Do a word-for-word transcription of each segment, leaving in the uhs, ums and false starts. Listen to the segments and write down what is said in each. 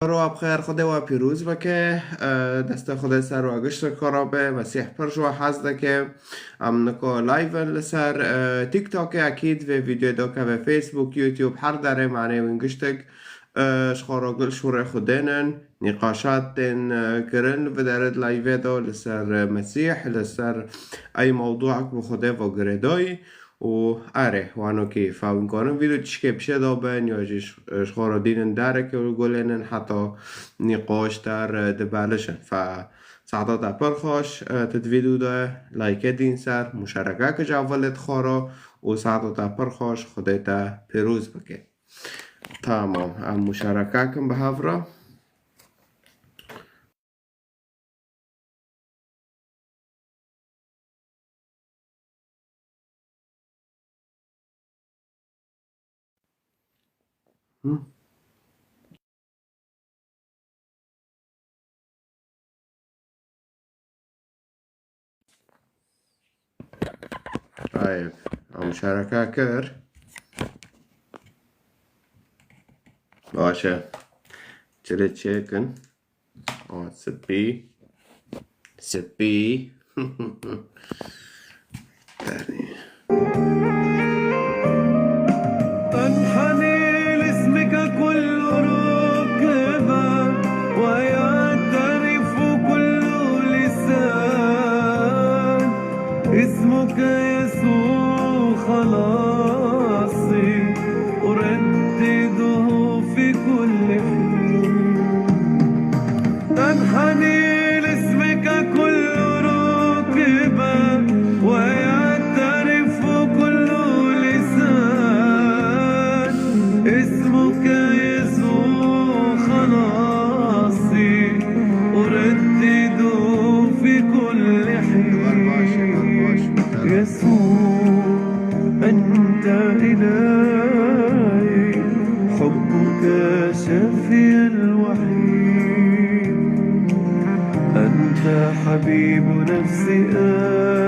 Roja bi xêr, Xwedê we pîroz bike. E, destê Xwedê ser we gişt kara be. Mesîh pir ji we hez dike. Em nika live in li ser, e, TikTokê, ekîd vê vîdeoyê dakeve Facebook, YouTube, her derê, manê wîn giştik, e, ji xwe re gul şûrê xwe dênin. Nîqaşat tên, e, kirin li vê derê di live de li ser, e, Mesîh, li ser ey mewdûek bi Xwedê ve girêdayî. û erê, wano keyfa wî karin vîdeo tişkê pişê da bin ya jî ji, ji xwe re dînin dereke û gulênin heta nîqaş der, e, dibelişin. Fe saeta te pir xweş, e, tu di vîdeo de like dîn ser, muşereke ki cavilê dixwara û saeta te pir xweş, Xwedê te pîroz bike. Tamam, em muşereke kin bi hev re. Hı. Ayb. Em muşareke kir. Baş e. Çile çêkin. O, spî. Spî. Danî. أنحني لاسمك كل ركبة، ويعترف كل لسان، اسمك يسوع خلاصي، أردده في كل حين. تنحني لاسمك كل ركبة، ويعترف كل لسان، اسمك يسوع خلاصي، أردده في كل حين. يسوع، أنت إلهي، حبك شفيع الوحيد، أنت حبيب نفسي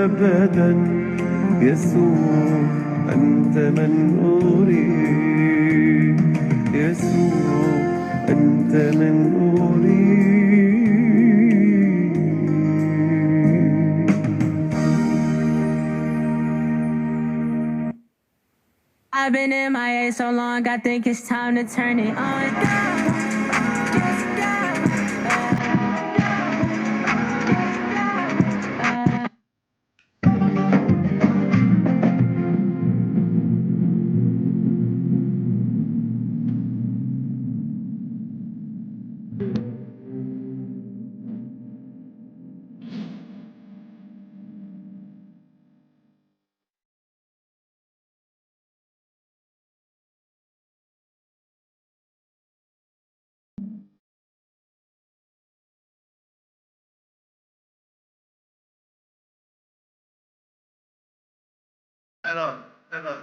أبدا. يسوع، أنت من أريد. يسوع، أنت من أريد. I've been M I A so long, I think it's time to turn it on. Helal, helal.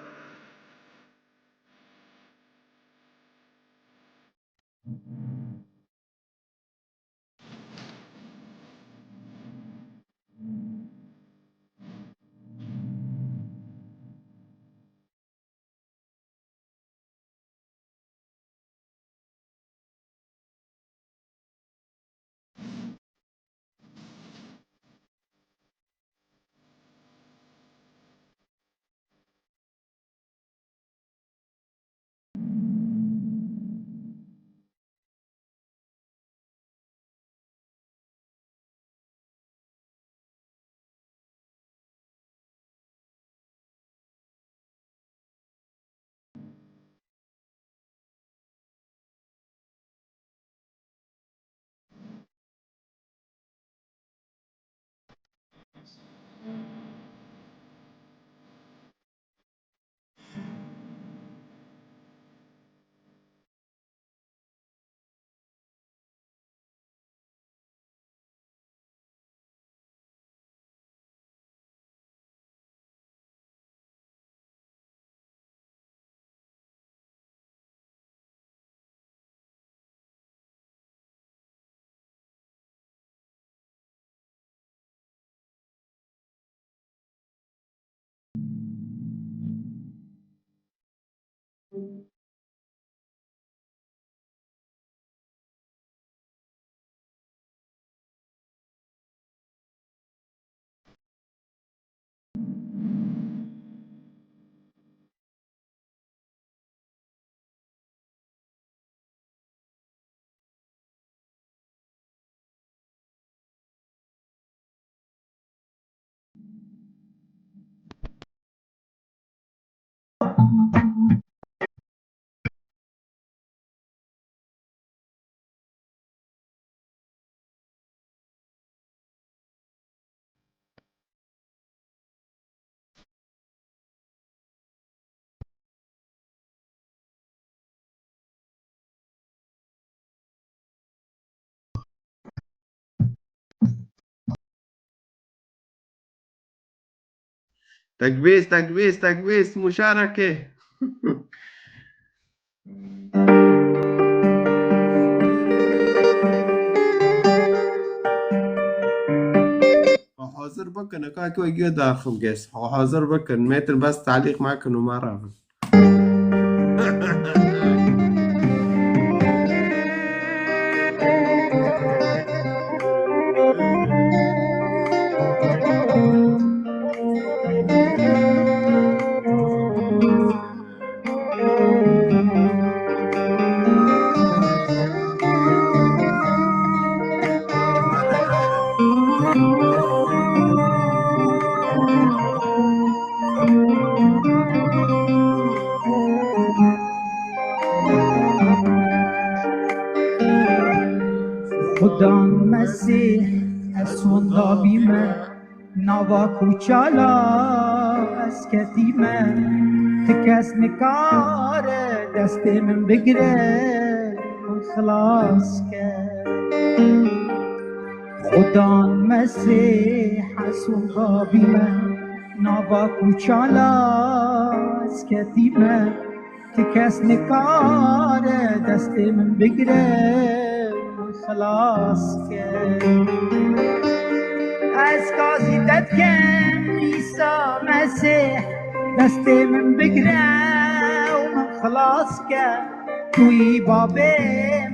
Tekbîst, tekbîst, tekbîst, muşareke. Hazir bikin, ka ku giyo daxil ges. Hazir bikin, metir bes talîq mekin û me rabin. Xudan Mesîh, ez sonda bîme, nava kûçala ez ketîme, ti kes nikare destê min bigire, min xilas ke. Xudan Mesîh, ez sonda bîme, nava kûçala ez ketîme, ti kes nikare destê min bigire, min xilas ke. Ez gazî te dikim, Îsa Mesîh, destê min bigire û min xilas ke. Tu yî babê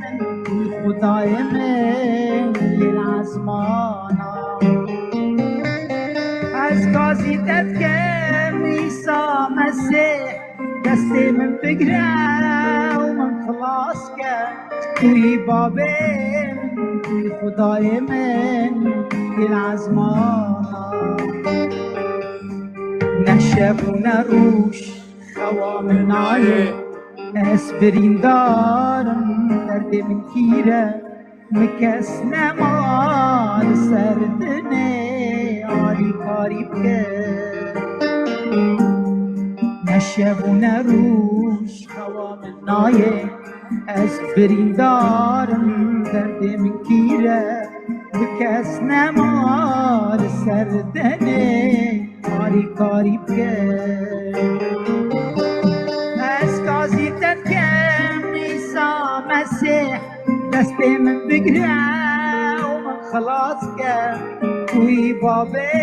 min, tu yî Xwedayê min, yên ezmana. Ez gazî te dikim, Îsa Mesîh, destê min bigre û min xilas ke. Tu yî babê min, tu yî Xwedayê min, yên ezmana. Ne şev û ne roj xewa min nayê, ez birîndar im, derdê min kîr e. Mi kes nema li ser dinê alîkarî bike. Ne şev û ne roj xewa min nayê, ez birîndar im, derdê min kîr e. Mi kes nema li ser dinê alîkarî bike. Ez gazî te dikim, Îsa Mesîh, destê min bigire û min xilas ke. Tu yî babê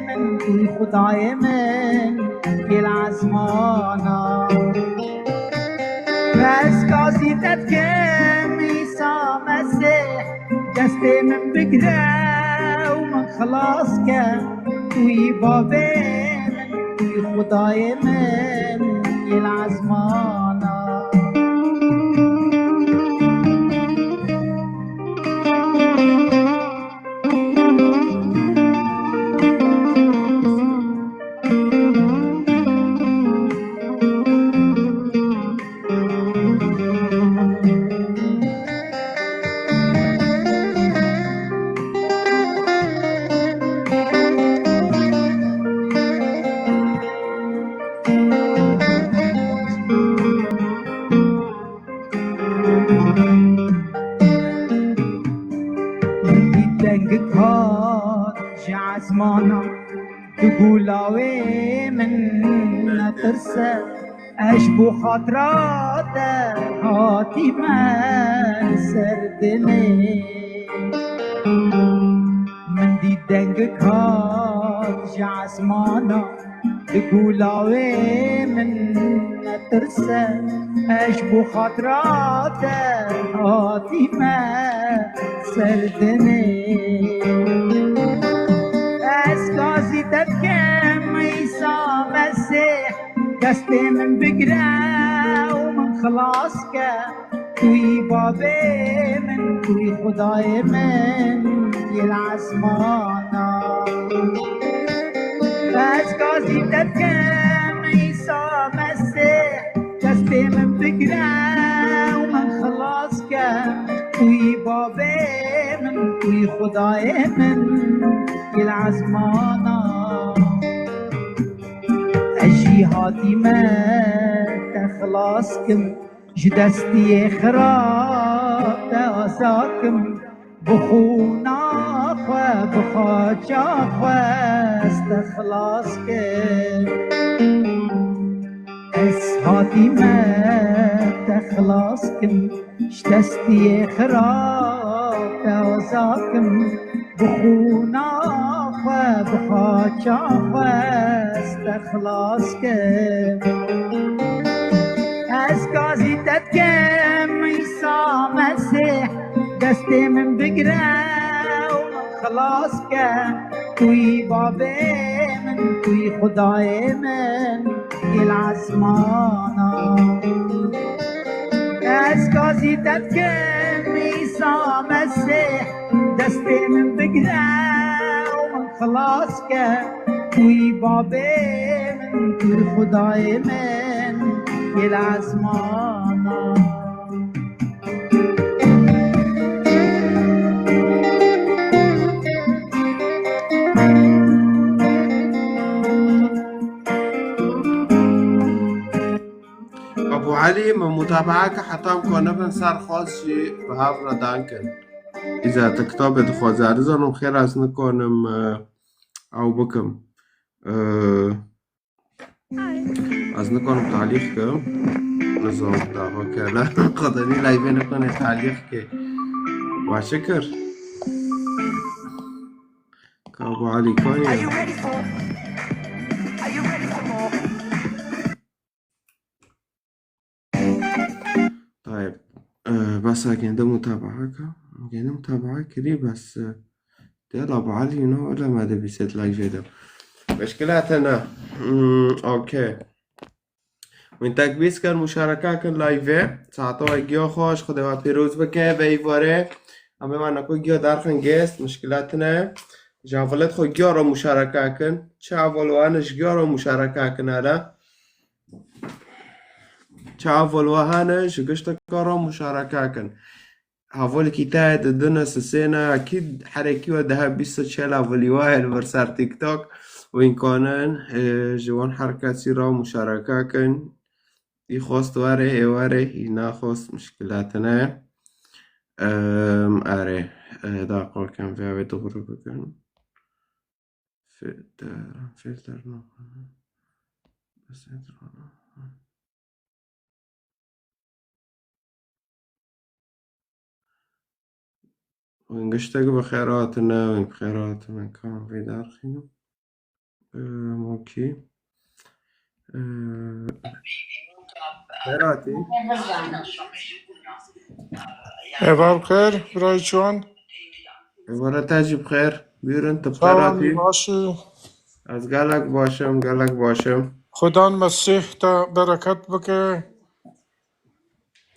min, tu yî Xwedayê min, yên ezmana. Ez gazî te dikim, Îsa Mesîh, destê min bigire û min xilas ke. Tu yî babê min, tu yî Xwedayê min, yên ezmana. Dengik hat ji ezmana, digo lawê min netirse. Ez ji bo xatira te hatîme li ser dinê. Min dît dengik hat ji ezmana, digo lawê min netirse. Ez ji bo xatira te hatîme ser dinê. Ez gazî te dikim, Îsa Mesîh, destê min bigire û min xilas ke. Tu yî babê min, tu yî Xwedayê min, yên ezmana. Ez gazî te dikim, Îsa Mesîh, destê min bigire û min xilas ke. Tu yî babê min, tu yî Xwedayê min, yên ezmana. Ez jî hatîme te xilas kim, ji destiyê xirab te azad kim, bi xûna Xwe bi xaça xwe ez te xilas kim. Ez hatîme te xilas kim. Ji destiyê xirab te aza kim. Bi xûna xwe, bi xaça xwe ez te xilas kim. Ez gazî te dikim, Îsa Mesîh, destê min bigire û min xilas ke. Tu yî babê min, tu yî Xwedayê min, yê li esmana. Ez gazî te dikim, Îsa Mesîh, destê min bigire û min xilas ke. Tu yî babê min, tu yî Xwedayê min, yê li esmana. Ebû Elî, me mutabaa ke heta em ku nebin ser xwaz jî bi hev re dan kin. Îza te kitabê dixwaze, ez nizanim xêr ez nikanim, e, ew bikim. E, Ez nikarim talîq kim. Nizanim daxwa kela. Qedenî layvê nikane talîq ke. Wa çi kir? Ka Ebû Elî kaniye? Tayeb. E, bes a gende mutabaa ka. Gende mutabaa kirî bes, e, Dê la Ebû Elî no, wele me de bîset layvê de. Meşkila te ne. Hmm, okey. Wîn tek bîst kin muşareka kin layvê. Saeta we giya xweş, Xwedê we pîroz bike, veyvare. Em ê me neko giya derxin gêst, meşkila te ne. Ji hevalêt xwe giya re muşareka kin. Çi heval we hene ji giya re muşareka kin hele. Çi heval we hene ji gişteka re muşareka kin. Hevalekî te heye di du ne, sisê ne, ekîd herekî we dihe bîst û çel hevalî we heye li vir ser TikTok û înkanin, e, ji wan her kesî re muşareka kin. Î xwest were, ê were, î naxwest, muşkila tune. Em, erê, e, daqa kem vê wê dixuru bikin. Filter, filter naxwe. Bes filter naxwe. Wên giştek bi xêr hatine, wên bi xêr hatine. Ka vê derxînim. Em, okey. Em, xêr hatî. Êvar bi xêr, birayê çiwan. Êvara te jî bi xêr. Buyurun, tu bi xêr hatî. Baş î? Ez gelek baş im, gelek baş im. Xudan Mesîh te bereket bike.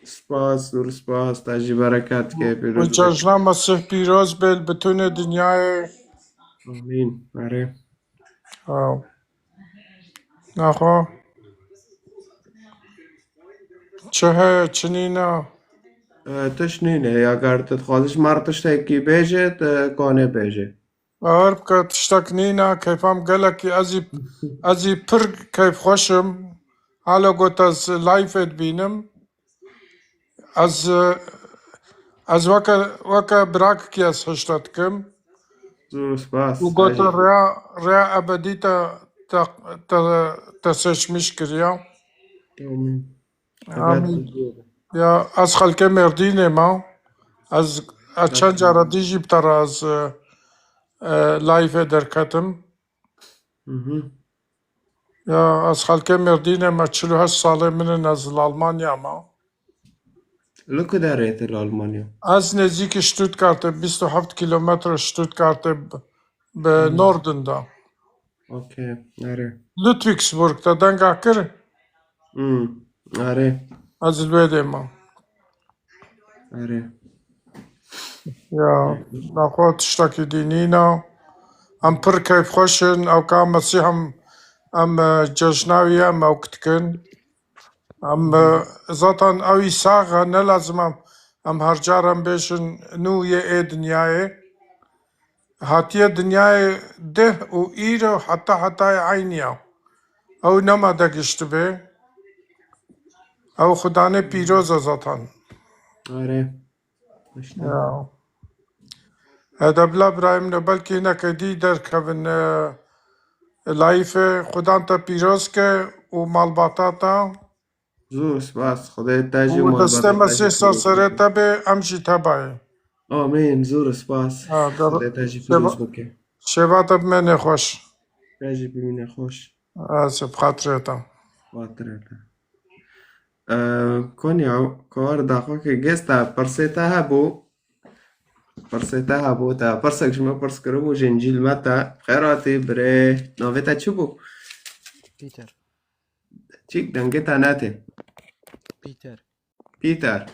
Spas, zor spas, te jî bereket ke, pîroz be. Cejna Mesîh pîroz be li bütûnê dinyayê. Amîn. Erê. Aw. Naxwe. Çi heye, çi nîne? E, tişt nîne. Ya ger tu dixwazî ji me re tiştekî bêje, tu kanê bêje. Bawer bike, tiştek nîne, keyfa min gelekî, ez ê, ez ê pir keyfxweş im. Hala got ez live dibînim. Ez, ez weke, weke birakekî ez hişte dikim. Zor spas. Û got rêya, rêya ebedî te, te, te, te seçmiş kiriya. Amîn. Amîn. Ya, ez xelkê Mêrdînê me. Ez, ez çend cara dî jî bi te re ez, e, e, live derketim. Mhm. Ya, ez xelkê Mêrdînê me, çil û heşt salê min in, ez li Almanya me. Li ku derê te li Almanya? Ez nêzîkî Stuttgartê, bîst û heft kilometre Stuttgartê bi, bi Norden de. Okey, erê. Ludwigsburg te denga kir? Hmm, erê. Ez li wê dê me. Erê. Ya, naxwe tiştekî dî nîne. Em pir keyfxweş in, ew ka Mesîh em, em, e, cejna wî ye, em ew dikin. Em, e, zaten ew î sax e, ne lazim em, em her car em bêjin nû yê ê dinyayê. Hatiye dinyayê dih û îro heta hetayê eynî ye. Ew nema de giştibê. Ew Xudanê pîroz e zaten. Erê. Îşte. Ya. Edebla birayim ne, belkî hineke dî derkevin, e, layîfê. Xudan te pîroz ke û malbata te. Zor spas. Xwedê te jî û malbata destê me te jî sê sal pîroz serê bike. Te be, em jî te bayê. Amîn. Zor spas. Ha, de-, Xwedê te jî şeva-, pîroz bike. Şeva te bimêne xweş. Te jî bimîne xweş. Ez bi xatirê te. Xatirê te. Ee, Konya, kar daxwe ke gesta pirsê te hebû. Pirsê te hebû, te pirsek ji me pirs kiribû, ji Încîl me te. Xêr hatî birê, navê te çi bû? Peter. Çîk dengê te netê. Peter. Peter.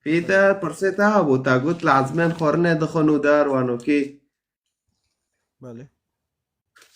Peter, pirsê te hebû, te got li ezmên xwarinê dixwin û dar wanokî. Belê.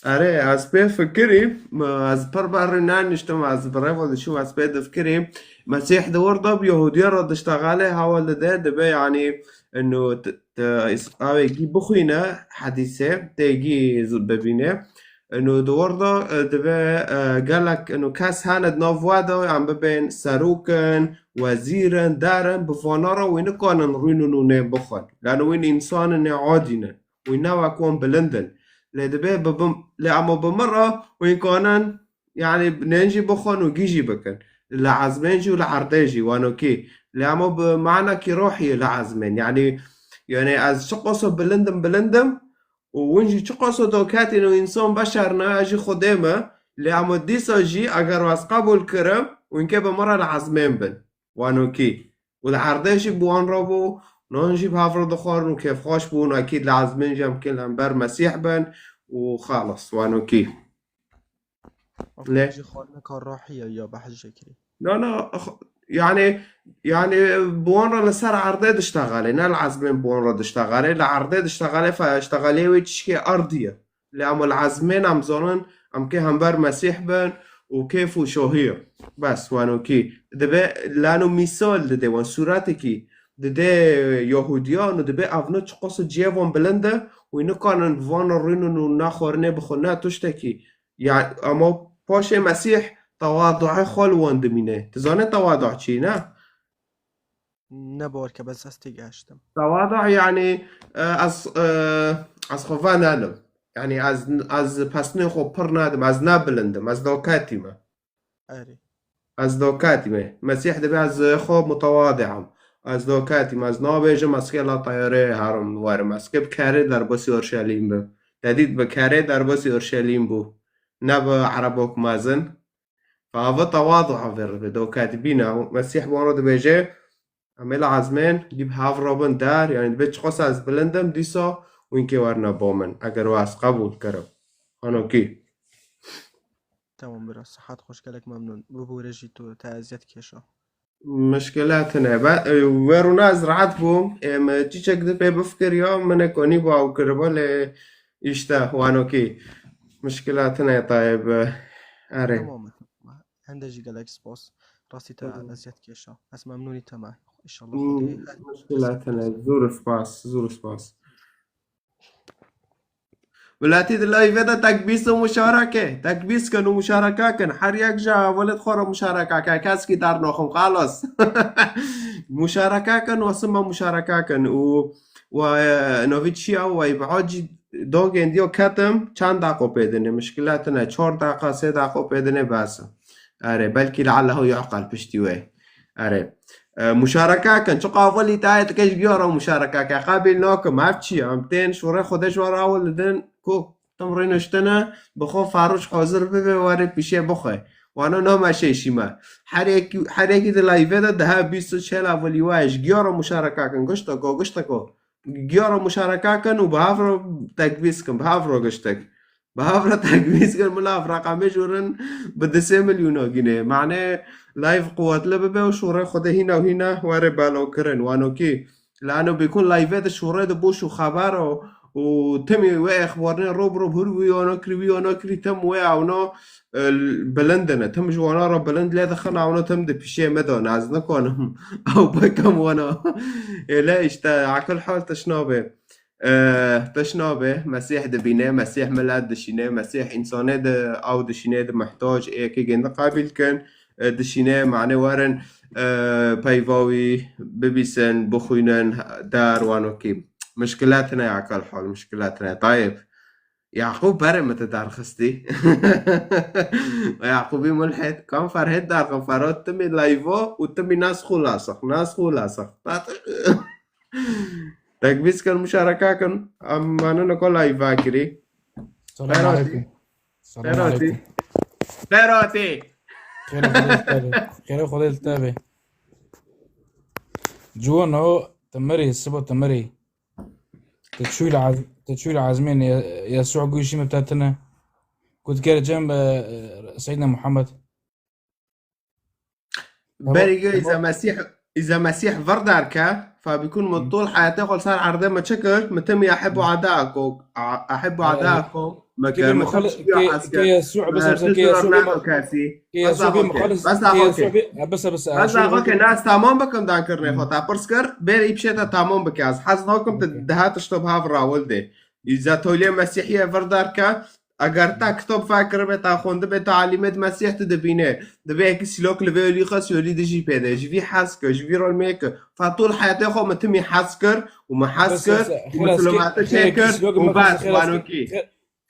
Erê, ez pê fikirî, m-, ez pir berrî neniştim, ez bi rêva diçûm, ez pê difikirî. Mesîh di wir de bi Yahûdiya re diştexelê, hewa li de dibe, yanî, ino, t-, t-, is-, avê gî bixwîne hedîsê, tê gî z-, bibîne. Ino, di wir de, e, dibe, e, gelek, ino, kes hene di nav we de, em bibên serok in, wezîr in, dar in, bi vana re wî nikanin rûn û nûnê bixwin. Lano wîn însanên ê adî ne. Wî ne wek wan bilind in. Lê dibê bibim, lê ema bi min re wî kanin, yanî nên jî bixwin û gî jî bikin. Li ezmên jî û li erdê jî, wanokî. Lê ema bi manekî rohî li ezmên. Yanî, yanî ez çi qaso bilind im, bilind im û win jî çi qaso doketîn û însan beşer ne, ez jî Xwedê me. Lê ema dîsa jî eger ez qebûl kirim, wînkê bi min re li ezmên bin. Wanokî. Û li erdê jî bi wan re bû, nan jî bi hev re dixwarin û kêfxweş bûn. Ekîd li ezmên jî em kê li hember Mesîh bin û xelas, wanokî. Lê jî xwarineka rohî ye ya behs jê kirî. Na, na, x-, yanî, yanî bi wan re li ser erdê diştexelê, ne li ezmên bi wan re diştexelê. Li erdê diştexelê, fe-, diştexelê wê tişkê erdî ye. Lê em li ezmên em zanin, em kê hember Mesîh bin û kêf û şohî ye. Bes, wanokî. Dibe lano mîsal dide wan, sûretekî dide Yahudiyan û dibe evna çiqas cihê wan bilind e, wî nikanin bi van rûnin û ne xwarinê bixwin, ne tiştekî. Ya, ama paşê Mesîh tewaduê xwe li wan dimîne. Tu zanî tewadu çi ne? Ne bawer ke, bes ez têgihiştim. Tewadu, yanî, e, ez, e, ez xwe venalim. Yanî ez, ez pesnê xwe pir nadim, ez ne bilind im, ez doketî me. Erê. Ez doketî me. Mesîh dibe ez xwe mutewadi im. Ez doketî me, ez nabêjim, ez xêla teyarê herim werim. Ez kê bi kerê derbasî Orşelîm bim. Te dît bi kerê derbasî Orşelîm bû. Ne bi erebok mezin. Fa ava tewadu vê re, doketî bîne. Mesîh bi wan re dibêje, em ê li ezmên, dî bi hev re bin der, yanî dibê çiqas ez bilind im, dîsa wînkê werine bo min, eger we ez qebûl kirim. Hanokî. Tamam, biraz. Sihet xweş, gelek memnûn. Bibûre jî tu, te eziyet kêşa. Mişkile tune. Be, e, werûna ez rahat bûm. Em, çiçek di pê bifkir ya, min ê konî bi ew kiriba, lê îşte, wanokî. Mişkile tune, Tayyip. Erê. Tamam, tamam. Hende jî gelek spas. Rastî te Hı hı. eziyet kêşa. Ez memnûnî te me. Înşallah Hmm, Xwedê her mişkile tune. Zor spas, zor spas. Miletî di layvê de tekbîs û muşareke. Tekbîs kin û muşareke kin. Her yek ji hevalêt xwe re muşareke ke. Keskî dernaxim, xelas. Muşareke kin, wasim me muşareke kin. Û we, e, novî çiya we bi acî dogên diyo ketim, çend daqo pê dinê. Mişkile tune, çar daqa, sê daqo pê dinê bes e. Erê, belkî leallehu yuqal piştî wê. Erê. E, muşareke kin. Çiqa velî tayê dike ji giya re muşareke ke. Qebîl nakim. Ev çi ye? Em tên şûrê Xwedê ji we re ew li din ku tim rêniştine, bi xwe ferûş hazir bibe, were pîşê bixwe. Wana nameşeşîme. Her yekî, her yekî di layvê de dihe bîst û çel evelî we ji giya re muşareke kin. Gişteko, gişteko. Giya re muşareke kin û bi hev re tekbîs kin. Bi hev re giştek. Bi hev re tekbîz kir, min ev reqemê ji rin bi du sê milyona gînê. Mane live quwetli bibe û şûrê Xwedê hîna û hîna were belakirin. Wanokî, lano bêkun live de şûrê de boş û xeber o û timî wê exbarnê rob rob hur wî ona kirî, wî ona kirî, tim wê ewna, e, bilind ne. Tim ji wana re bilind lê dixin, ewna tim di pîşê me de ne. Ez nikanim ew bikim wana. Êle işte, akil hal tişt nabe. Eh, tişt nabe, Mesîh dibîne, Mesîh milet dişîne, Mesîh însanê di ew dişîne, di muhtac ê yekê gêndi qebîl kin, eh, dişîne, mane werin, eh, peyva wî bibîsin, bixwînin, der wanokî. Mişkile tine ya kalhol, mişkile tine. Tayib. Yaqûb berê min te derxistî. Yaqûbî mulhid. Kam Ferhêd derxin? Ferhêd timî layvo û timî nas xûlasix. Nas xûlasix. Tek bîst kin muşareka kin. Em manine ko layva kirî. Selam Ferhatî. Aleyküm. Selam Ferhatî. Aleyküm. Ferhatî. Xêrê Xwedê li te be. Xêrê Xwedê li te be. Ciwano, te mirî, sibo te mirî. Te çûyî li ez-, te çûyî li ezmên Ye-, Yesû gûşî me bite tine. Ku dikere cem, e, e, Seydina Muhammed. Berî ge îza Mesîh, îza Mesîh vir derke, fa bikun min tol heyatê xwe li ser erdê me çi kir, min tim ya ehib û ada ko, a-, ehib û ada ko, me kir, min tim şiyo hez kir, me tuz zor nako kesî. Bes axo ke, bes axo ke. Bes axo ke, na ez tamam bikim dankirinê xwe, ta pirs kir, bêrî pişê te tamam bike, ez hez nakim tu deha tişto bi hev rawil dê. Îza tolê Mesîhiyê vir derke, Eger te kitap fekiribê, te xwendibê, te elîmê di Mesîh tu dibînê. Dibê yekî sîlok li vê olî xist, olî dijî pê de. Ji vî hez kir, ji vî rol mêke. Fa tol heyatê xwe min timî hez kir û min hez kir û min silomete çêkir û bes, wanokî.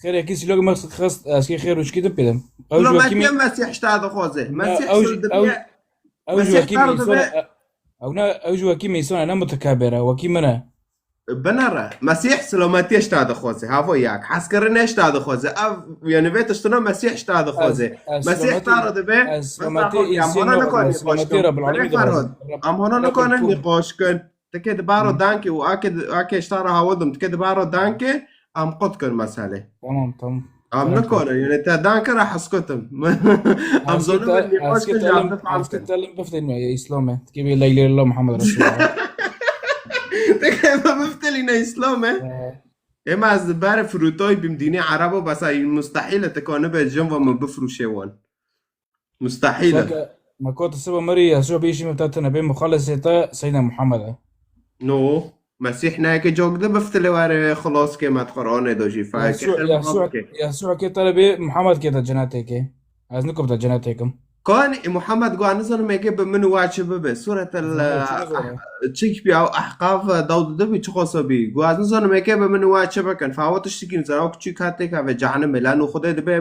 Xêr, yekî sîlok min xist, ez kê xêr û şikî din pê de. Ew ji wekî Silometiya min, Mesîh ji te dixwaze. Mesîh ew ji, ew, ew ji wekî min însana, ew ne, ew ji wekî min însana ne mutekebir e, wekî min e. Binere. Mesîh silametiyê ji te dixwaze. Havo yak. Hezkirinê ji te dixwaze. Ev, yani vê tiştine Mesîh ji te dixwaze. Mesîh te re dibe, ez silametiyê însî ne, ez silametiyê Rebbil Alemîn dixwazim. Em hona nikarin nîqaş kin. Tikê dibaro dankê û ake, ake ji te re hawil dim. Tikê dibaro dankê, em qut kin meselê. Tamam, tamam. Em nikonin, yani te dan kira heskutim. Em zonim nîqaş kin, em bifam kin. Telim biftin ya, ya İslam'e. Gibi la ilahe illallah Muhammed Resulullah. Te keve biftelîne İslam'e. Ema ez li ber firotoy bim dînê Erebo, besa mustahîl e te kanibe cem ve min bifrûşê wan. Mustahîl e. Me kot siba mirî Yesû bêşî me te tine bê muxalesê te Seydina Muhammed e. No. Mesîh nayeke cok de biftilê were xilaskê me di Qur'anê de jî. Yesû, Yesû, Yesû ke te re bê Muhammed ke te cenetê ke. Ez nikum te cenetê kim. Kan e Muhammed got, nizanim eke bi min û we çi bibe. Sûretel, çik bî ew Ehqaf, dawd de bî, çi xoso bî. Got, ez nizanim eke bi min û we çi bikin. Fa we tiştikî nizana, ew küçük hat têk eve cehennemê. Lano Xwedê dibe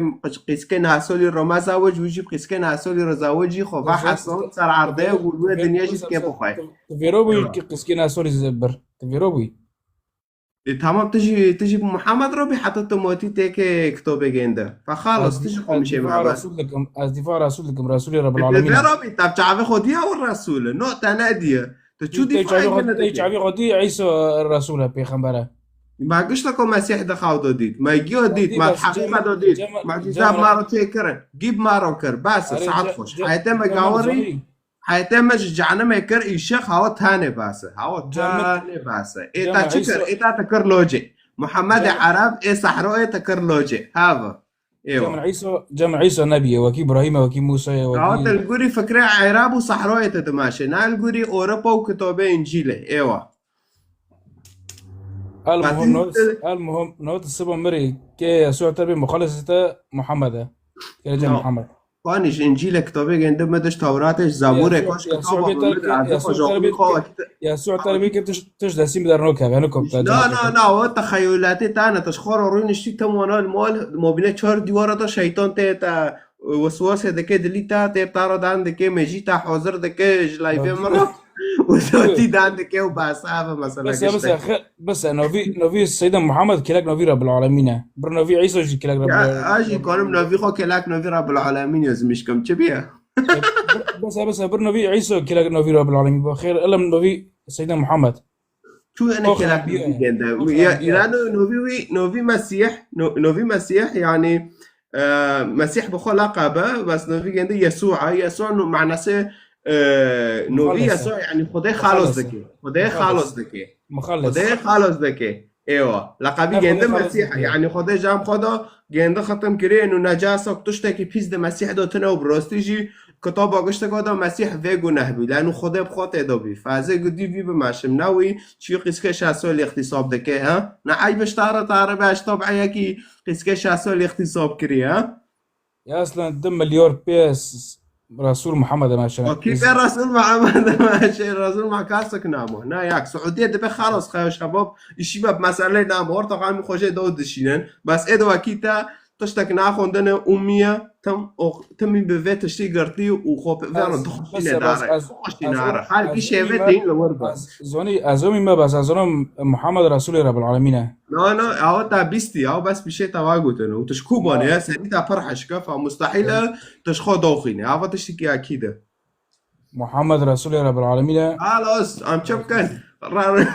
qîskê nesolî re me zawic, wî jî bi qîskê nesolî re zawic jî xwe ve heson ser erdê û li wê dinyê jî dikê bixwe. Tu vêro bûyî ki qîskê nesolî bir. Tu vêro bûyî. E, tamam, tu jî, tu jî bi Muhammed re bî, heta tu motî têkê kitobê gênde. Fe xalas, tu jî xwe mişê me. Ez dîfa Resul dikim, ez dîfa Resul dikim, Resulê Rebbil Alemîn. Vê re bî, te çavê xwe diya û Resul. No, te nediye. Tu çû dîfa gênde dikê. Çavê xwe dî Îsa Resul e, pêxember e. Ma gişta ku Mesîh di xew de dît. Ma giya dît, ma di heqîqet de dît. Ma cîza ma re çê kirin. Gîb ma re kir. Bes, saet xweş. Heyetê me gawirî. Heyetê me ji cehennemê kir îşex, hawa tenê base. Hawa tenê base. Ê te çi kir? Ê te te kir locê. Muhammedê Ereb ê sehroyê te kir locê. Hava. Êwa. Cem Îsa, Cem Îsa nebiye, wekî Îbrahîm e, wekî Musa ye, wekî. Hawa te li gorî fikrê Ereb û sehroyê te dimeşe. Ne li gorî Ewropa û kitobê Încîlê. Êwa. El muhim not, el muhim not siba mirî ke Yesû te bê muxalesê te Muhammed e. Gelece Muhammed. Kanî ji Încîlê, kitabê gêndê me de ji Tewratê, ji Zeburê, ko ji kitaba Yesû te bê ke tişt, tişt destî min dernokeve, nikopte. Na, na, na, o texeyulatê tane, te ji xwe re rûniştî temana li mal, mabîne çar dîwara de şeytan tê te, e, weswasê dike dilî te, tê te re dan dike, mejî te hazir dike, ji layvê min re. Û zotî dan dike û behsa ve mesela. Bes e, bes e, bes e, novî, novî Seydê Muhammed kelek novî Rabbil Alemîn e. Bir novî Îsa jî kelek Rabbil Alemîn. Ya, a jî kanim novî xwe kelek novî Rabbil Alemîn yazmiş kim. Çi biye? Bes e, bes e, bir novî Îsa kelek novî Rabbil Alemîn. Ba xêr, ilm novî Seydê Muhammed. Tu ene kelak novî gende. Ya, îrano novî wî, novî Mesîh, no-, novî Mesîh, yani, e, Mesîh bi xwe laqab e, bes novî gende Yesû a. Yesû no manası, e, novî Yesû, yani Xwedê xalos dike. Xwedê xalos dike. Xwedê xalos dike. Ewa. Laqabî gende Mesîh, yani Xwedê cam xwe da gende xetim kirê, no necasa tiştekî pîs de Mesîh de tine û bi rastî jî Kitaba gişteka de Mesîh vê guneh bî. Leno Xwedê bi xwe tê de bî. Fezê gudî vî bimeşim. Ne wî çi qîskê şeş sol îxtîsab dike, ha? Ne eyb ji te re, te re be ji tabeyekî qîskê şeş sol îxtîsab kirî, ha? Ya aslan du milyar pê Resul Muhammed meşe. Okey, be Resul Muhammed meşe, Resul Muhammed kasek namo. Na yak, Suudiye dibe xalas xeyo şebab, işî be meselê namo. Orta xanım xojê do dişînin. Bes ê de wekî te tiştek naxondine ummiye, tim o, timî bi vê tiştî girtî û xo pe-, vero dixuşîne dare. Dixuşîne dare. Her kişê ve din li wir be. Zonî, ez zonî me bes, ez zonim Muhammed Resulê Rebbil Alemîn e. Na, na, awa ta bîstî, awa bes pişê te wa gotin. Û tu ji ku bane, ya serî ta pir heşkef, a mustahîl e, tu ji xwe doxîne. Awa tiştekî akîd e. Muhammed Resulê Rebbil Alemîn e. Xalas, em çi bikin? Ra-,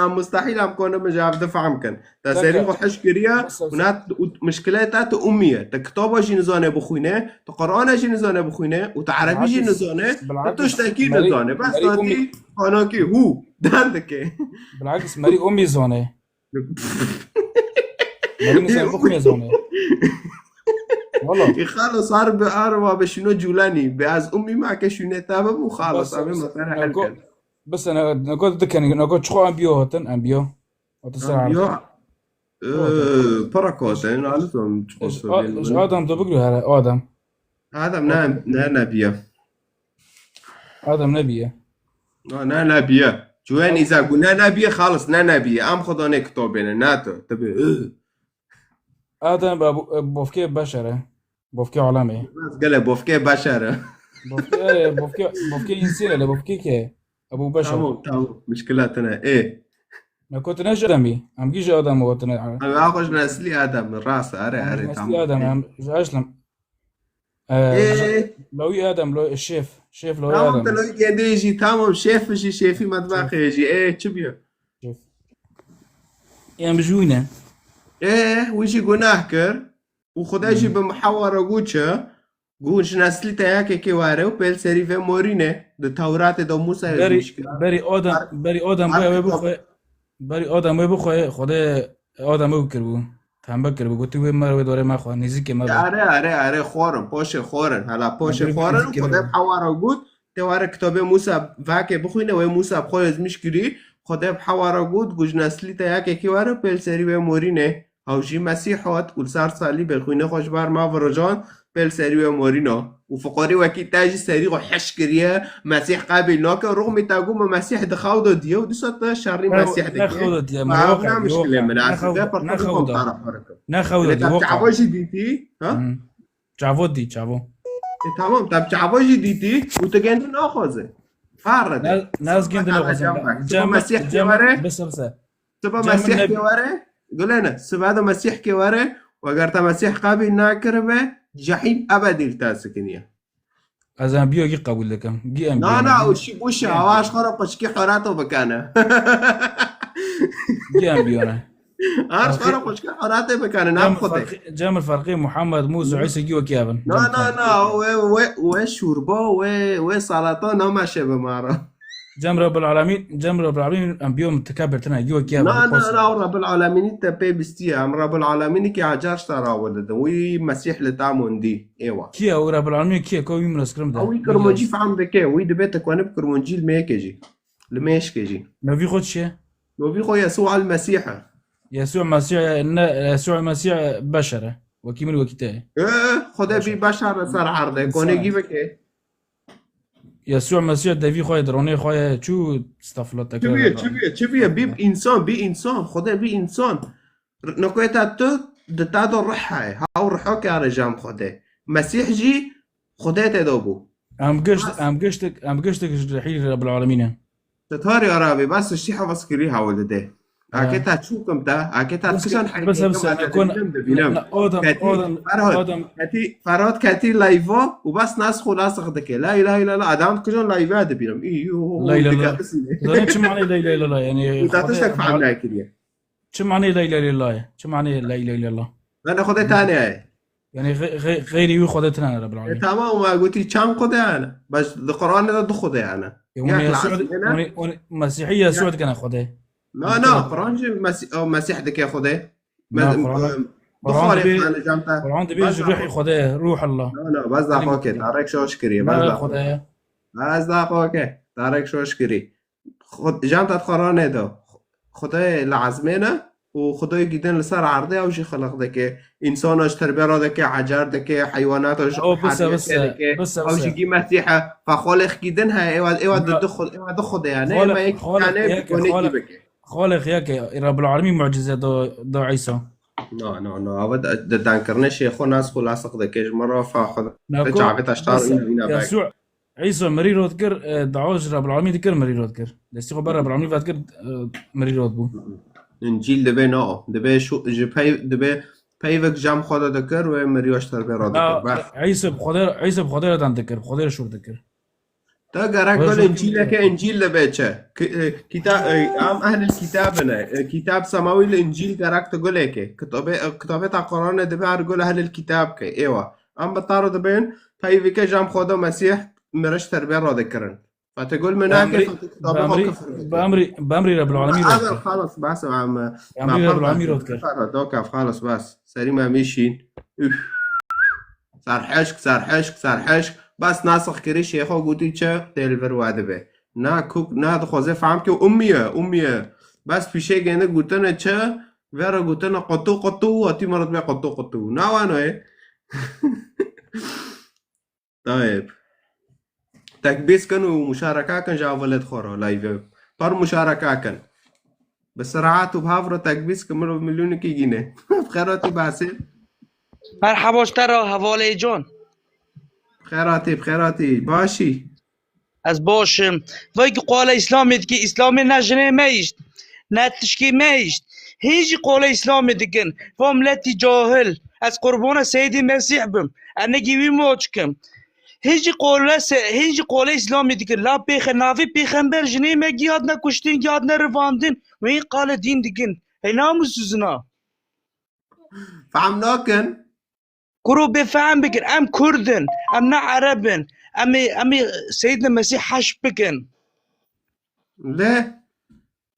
em mustahîl em kone min ji hev difam kin. Te serî xwe heş kiriye, û na, û mişkile te tu umî ye. Te kitaba jî nizane bixwîne, tu Qur'ana jî nizane bixwîne, û tu erebî jî nizane, tu tiştekî nizane. Bes merî tatî, umî, kanakî, hû, derdike. Bilakis merî umî zane. Benim sen bu ne zone? Valla. Xalo sar bi arwa be şino culani. Be az umî ma ke şune tabe bu xalo sar mesela hel ken. Bes ne, ne go diken, ne go çxo em biyo hatin, em biyo. Hatin ser arwa. Para koten, alıtom çxo. Adam da bugü her adam. Adam ne, ne, ne biyo. Adam nebiye. Na, ne nebiye. Cuwen îza gu ne nebiye, xalis ne nebiye. Em xwe danê kitobê ne, ne tu. Tabi. Adam Ebu, e, bofkê beşer e. Bofkê alemê. Gele bofkê beşer e. Bofkê, e, bofkê, bofkê insîn e, bofkê ke? Ebu Beşer. Tamam, tamam. Mişkila tine. Ê. Ne kotine ji Ademî. Em gî ji Adam û tine. Em axwe ji neslî Adam. Rast, are, are, tamam. Neslî Adam, em ji eşlim. Ee, Ee? Lawî Adem, lo, şêf. Şêf Lawî Tamam, Adem. Te lawî gendê jî, tamam, şêf jî, şêfî metbexê jî. Ê, çi biyo? Şêf. Em ji wî ne? Ê, wî jî gunah kir. Û Xuda jî Hmm. bi Hewara got çi? Got, ji neslî te yekekê were û pêl serî vê morîne. Di Tewratê de Musa Berî, yazmış kir. Berî Adem, Har-, berî Adem har wê kitap- bixwe, berî Adem wê bixwe, Xwedê Adem wê kiribû. Tembel kiribû. Gotî wê me wê dorê me xwe, nêzîkê me be. Are, are, are, xwarin, poşê xwarin. Hala poşê Nêzîkê xwarin, me Xwedê be. Hewara got, te were kitabê Musa vake bixwîne, wê Musa bi xwe yazmiş kirî. Xwedê bi Hewara got, got, ji neslî te yekekî were, pêl serî wê morîne. Ew jî Mesîh hat û li ser salîbê xwînê xwe ji ber me virijan, pêl serî wê morîna. Û fiqarî wekî te jî serî xwe heş kiriye, Mesîh qebîl nake. Ruxmî te got min Mesîh di xew de diye û dîsa te şerî Ne, Mesîh ne dikî. xew de diye, Ma ev ne mişkilê min e. Ne xew, ne xew de. Ne xew de diye, çava jî dîtî, ha? Hmm. Çavo dî, çavo. E, tamam, te çava jî dîtî û tu gêndî naxwaze. Farre de. Ne, ne ez gêndî naxwaze. Cem, Mesîh cem, were. Bese, bese. Siba Mesîh ke were, gulene, siba de Mesîh ke were, û eger te Mesîh qebîl nakiribe, cehîm ebedî li te sikiniye. Ez em biyo gî qebûl dikim. Gî em Na, biyo na, ne? O şî bûşe, awa ji xwe re quçkî horato bikane. Gî em biyo ne? Ar ji xwe re quçkî horatê bikane, nam Cem xwe de. Ferqî, Cem Ferqî, Muhammed, Musa, Îsa gî wekî evin. Na, na, na, we, we, we şûrba, we, we salata nameşe bi mara. Cem Rabbil Alemîn, Cem Rabbil Alemîn, em biyo mutekebir tine, giyo kiye Na, na, na, o Rabbil Alemînî te pê bistiye. Em Rabbil Alemînî ki acar ji te rawe didin. Wî Mesîh li te mondî, êwa. Kiye o Rabbil Alemîn kiye? Ko wî min ez kirim de. Ew wî kirmancî fehm dike. Wî dibe te kone bi kirmancî li mêke jî. Li mêşke jî. Novî xwe çi ye? Novî xwe Yesû el Mesîh e. Yesû Mesîh, ne, Yesû Mesîh beşer e. Wekî min wekî te ye. Ee, Xwedê bî beşer li ser erde. Konê gî bike. Yesû Mesîh devî xwe ye, dironê xwe ye, çû stafla tekrar. Çi bîye, çi bîye, çi bîye? Bî însan, bî însan, Xwedê bî însan. Nikoyeta tu di te de ruh heye. Haw ruho ke are jam Xwedê. Mesîh jî Xwedê te de bû. Em gişt, em giştik, em giştik ji rihî Rebbil Alemîn e. Te tarî arabê, bas tiştî hevas kirî hewil dide. Ake ta çûkim te, ake ta kişan heyvê te dibînim. Adam, Ferhat, adam, ketî, Ferhat ketî layva û bas nas xwe lasix dike. La ilahe illallah, adam kişan layva dibînim. Î, yo, La ilahe illallah. Dikkat etsin. Zaten çi manayê la ilahe illallah yani? Û te tiştek fehm nekiriye. Çi manayê la ilahe illallah ye? Çi manayê la ilahe illallah? Ben Xwedê tane ye. Yani xey-, xey-, xeyrî wî Xwedê tine Rebbil Alemin. E, tamam, ma gotî çend Xwedê hene? Bes di Quranê de du Xwedê hene. E, Yek Yesû, lazim hene. Mesîhî Yesû dikene Xwedê. Na, na, Quran jî Mesî-, o Mesîh dike Xwedê. Na, Me-, Quran, e, Quran Buxarê dibê, xanê cem te. Quran dibê ji ruhî Xwedê, ruhullah. Na, na, bes da xwe ke, tarek şoş kiriye, bes da xwe. Xwedê. Bes da xwe ke, tarek şoş kirî. Xwe-, cem te di Quranê de. Xwedê li ezmê ne? û xwedayekî din li ser erdê ew jî xelq dike. Însana ji terbê radike, ecar dike, heywanata ji O, bise, bise, dike. Bise, ew jî bise. Gî Mesîh e. Fa xalqekî din heye, êwa, êwa di, Bira- di xwe, êwa di xwedê ye, ne? Xalq-, Êma yek xalq tane yek e, bikone xalq-, kî bike. Xalq yek e, Rabbil Alemîn mucize da, da Îsa. Na, na, na. Ew de, de dankirinê şêxo nas xwe laseq dike ji me re fa xwe Na, de ko, çavê taştar bise, û vîna bek. Yesû, Îsa mirî rot kir, e, dawa ji Rabbil Alemîn dikir, mirî rot kir. Destî xwe ber Rabbil Alemîn vet kir, e, mirî rot bû. Încîl dibe na, dibe şu, ji pey, dibe peyvek cem xwe de dikir wê miriya ji terbê re dikir. Na, Bes. Îsa bi Xwedê, Îsa bi Xwedê re dan dikir, bi Xwedê re şûr dikir. Te gerek Wê gel zor Încîleke Încîl dibe çi? Ki-, e, kita-, e, em ehlil kitab ne. E, kitab semawî li Încîl gerek te guleke. Kitabê, e, kitabê te Qur'anê dibe her gul ehlil kitab ke. Êwa. Em bi te re dibên, peyveke cem xwe de Mesîh miriş terbê re dikirin. Fete gul me Bi nake, emrî, fete bi kitabê xwe emrî, kifir bi dike. Emrî, bi emrî Rabbil Alemîn Ama rot kir. Xalas, bes, em, Bi emrî me Rabbil Alemîn rot kir. Doka, xalas, bes. Serî me mîşîn. Üf. Serhişk, serhişk, serhişk. Bes nasix kirî şêxo gotî çi tê li vir we dibe. Na kuk, na dixwaze fehm ke ummiye, ummiye. Bes pîşê gene gotine çi? Vera gotine qutu qutu, hatî me re dibe qutu qutu. Na wano ye? Tayeb. Tekbîz kin û muşareka kin ji avilêt xwe re live. Par muşareka kin. Bi siraat û bi hev re tekbîz kin, mirov milyonekî gîne. Bi xêr hatî Basil. Merhaba ji te re hevalê can. Bi xêr hatî, bi xêr hatî. Başî? Ez baş im. Vay ki qala Îslamê dikî, Îslamê ne jinê me îşt, ne tişkê me îşt. Hîn jî qala Îslamê dikin. Va miletî cahil. Ez qurbana Seydî Mesîh bim. Ez negî wî maç kim. Hîn jî qala se-, hîn jî qala Îslamê dikin. La pêxe-, navê pêxember jinê me gî hatine kuştin, gî hatine rivandin. Wê qala dîn dikin. Hey namusuzina. Fehm nakin. Kuro bê fehm bikin, em Kurd in, em ne Ereb in, em ê, em ê Seydina Mesîh heşk bikin. Lê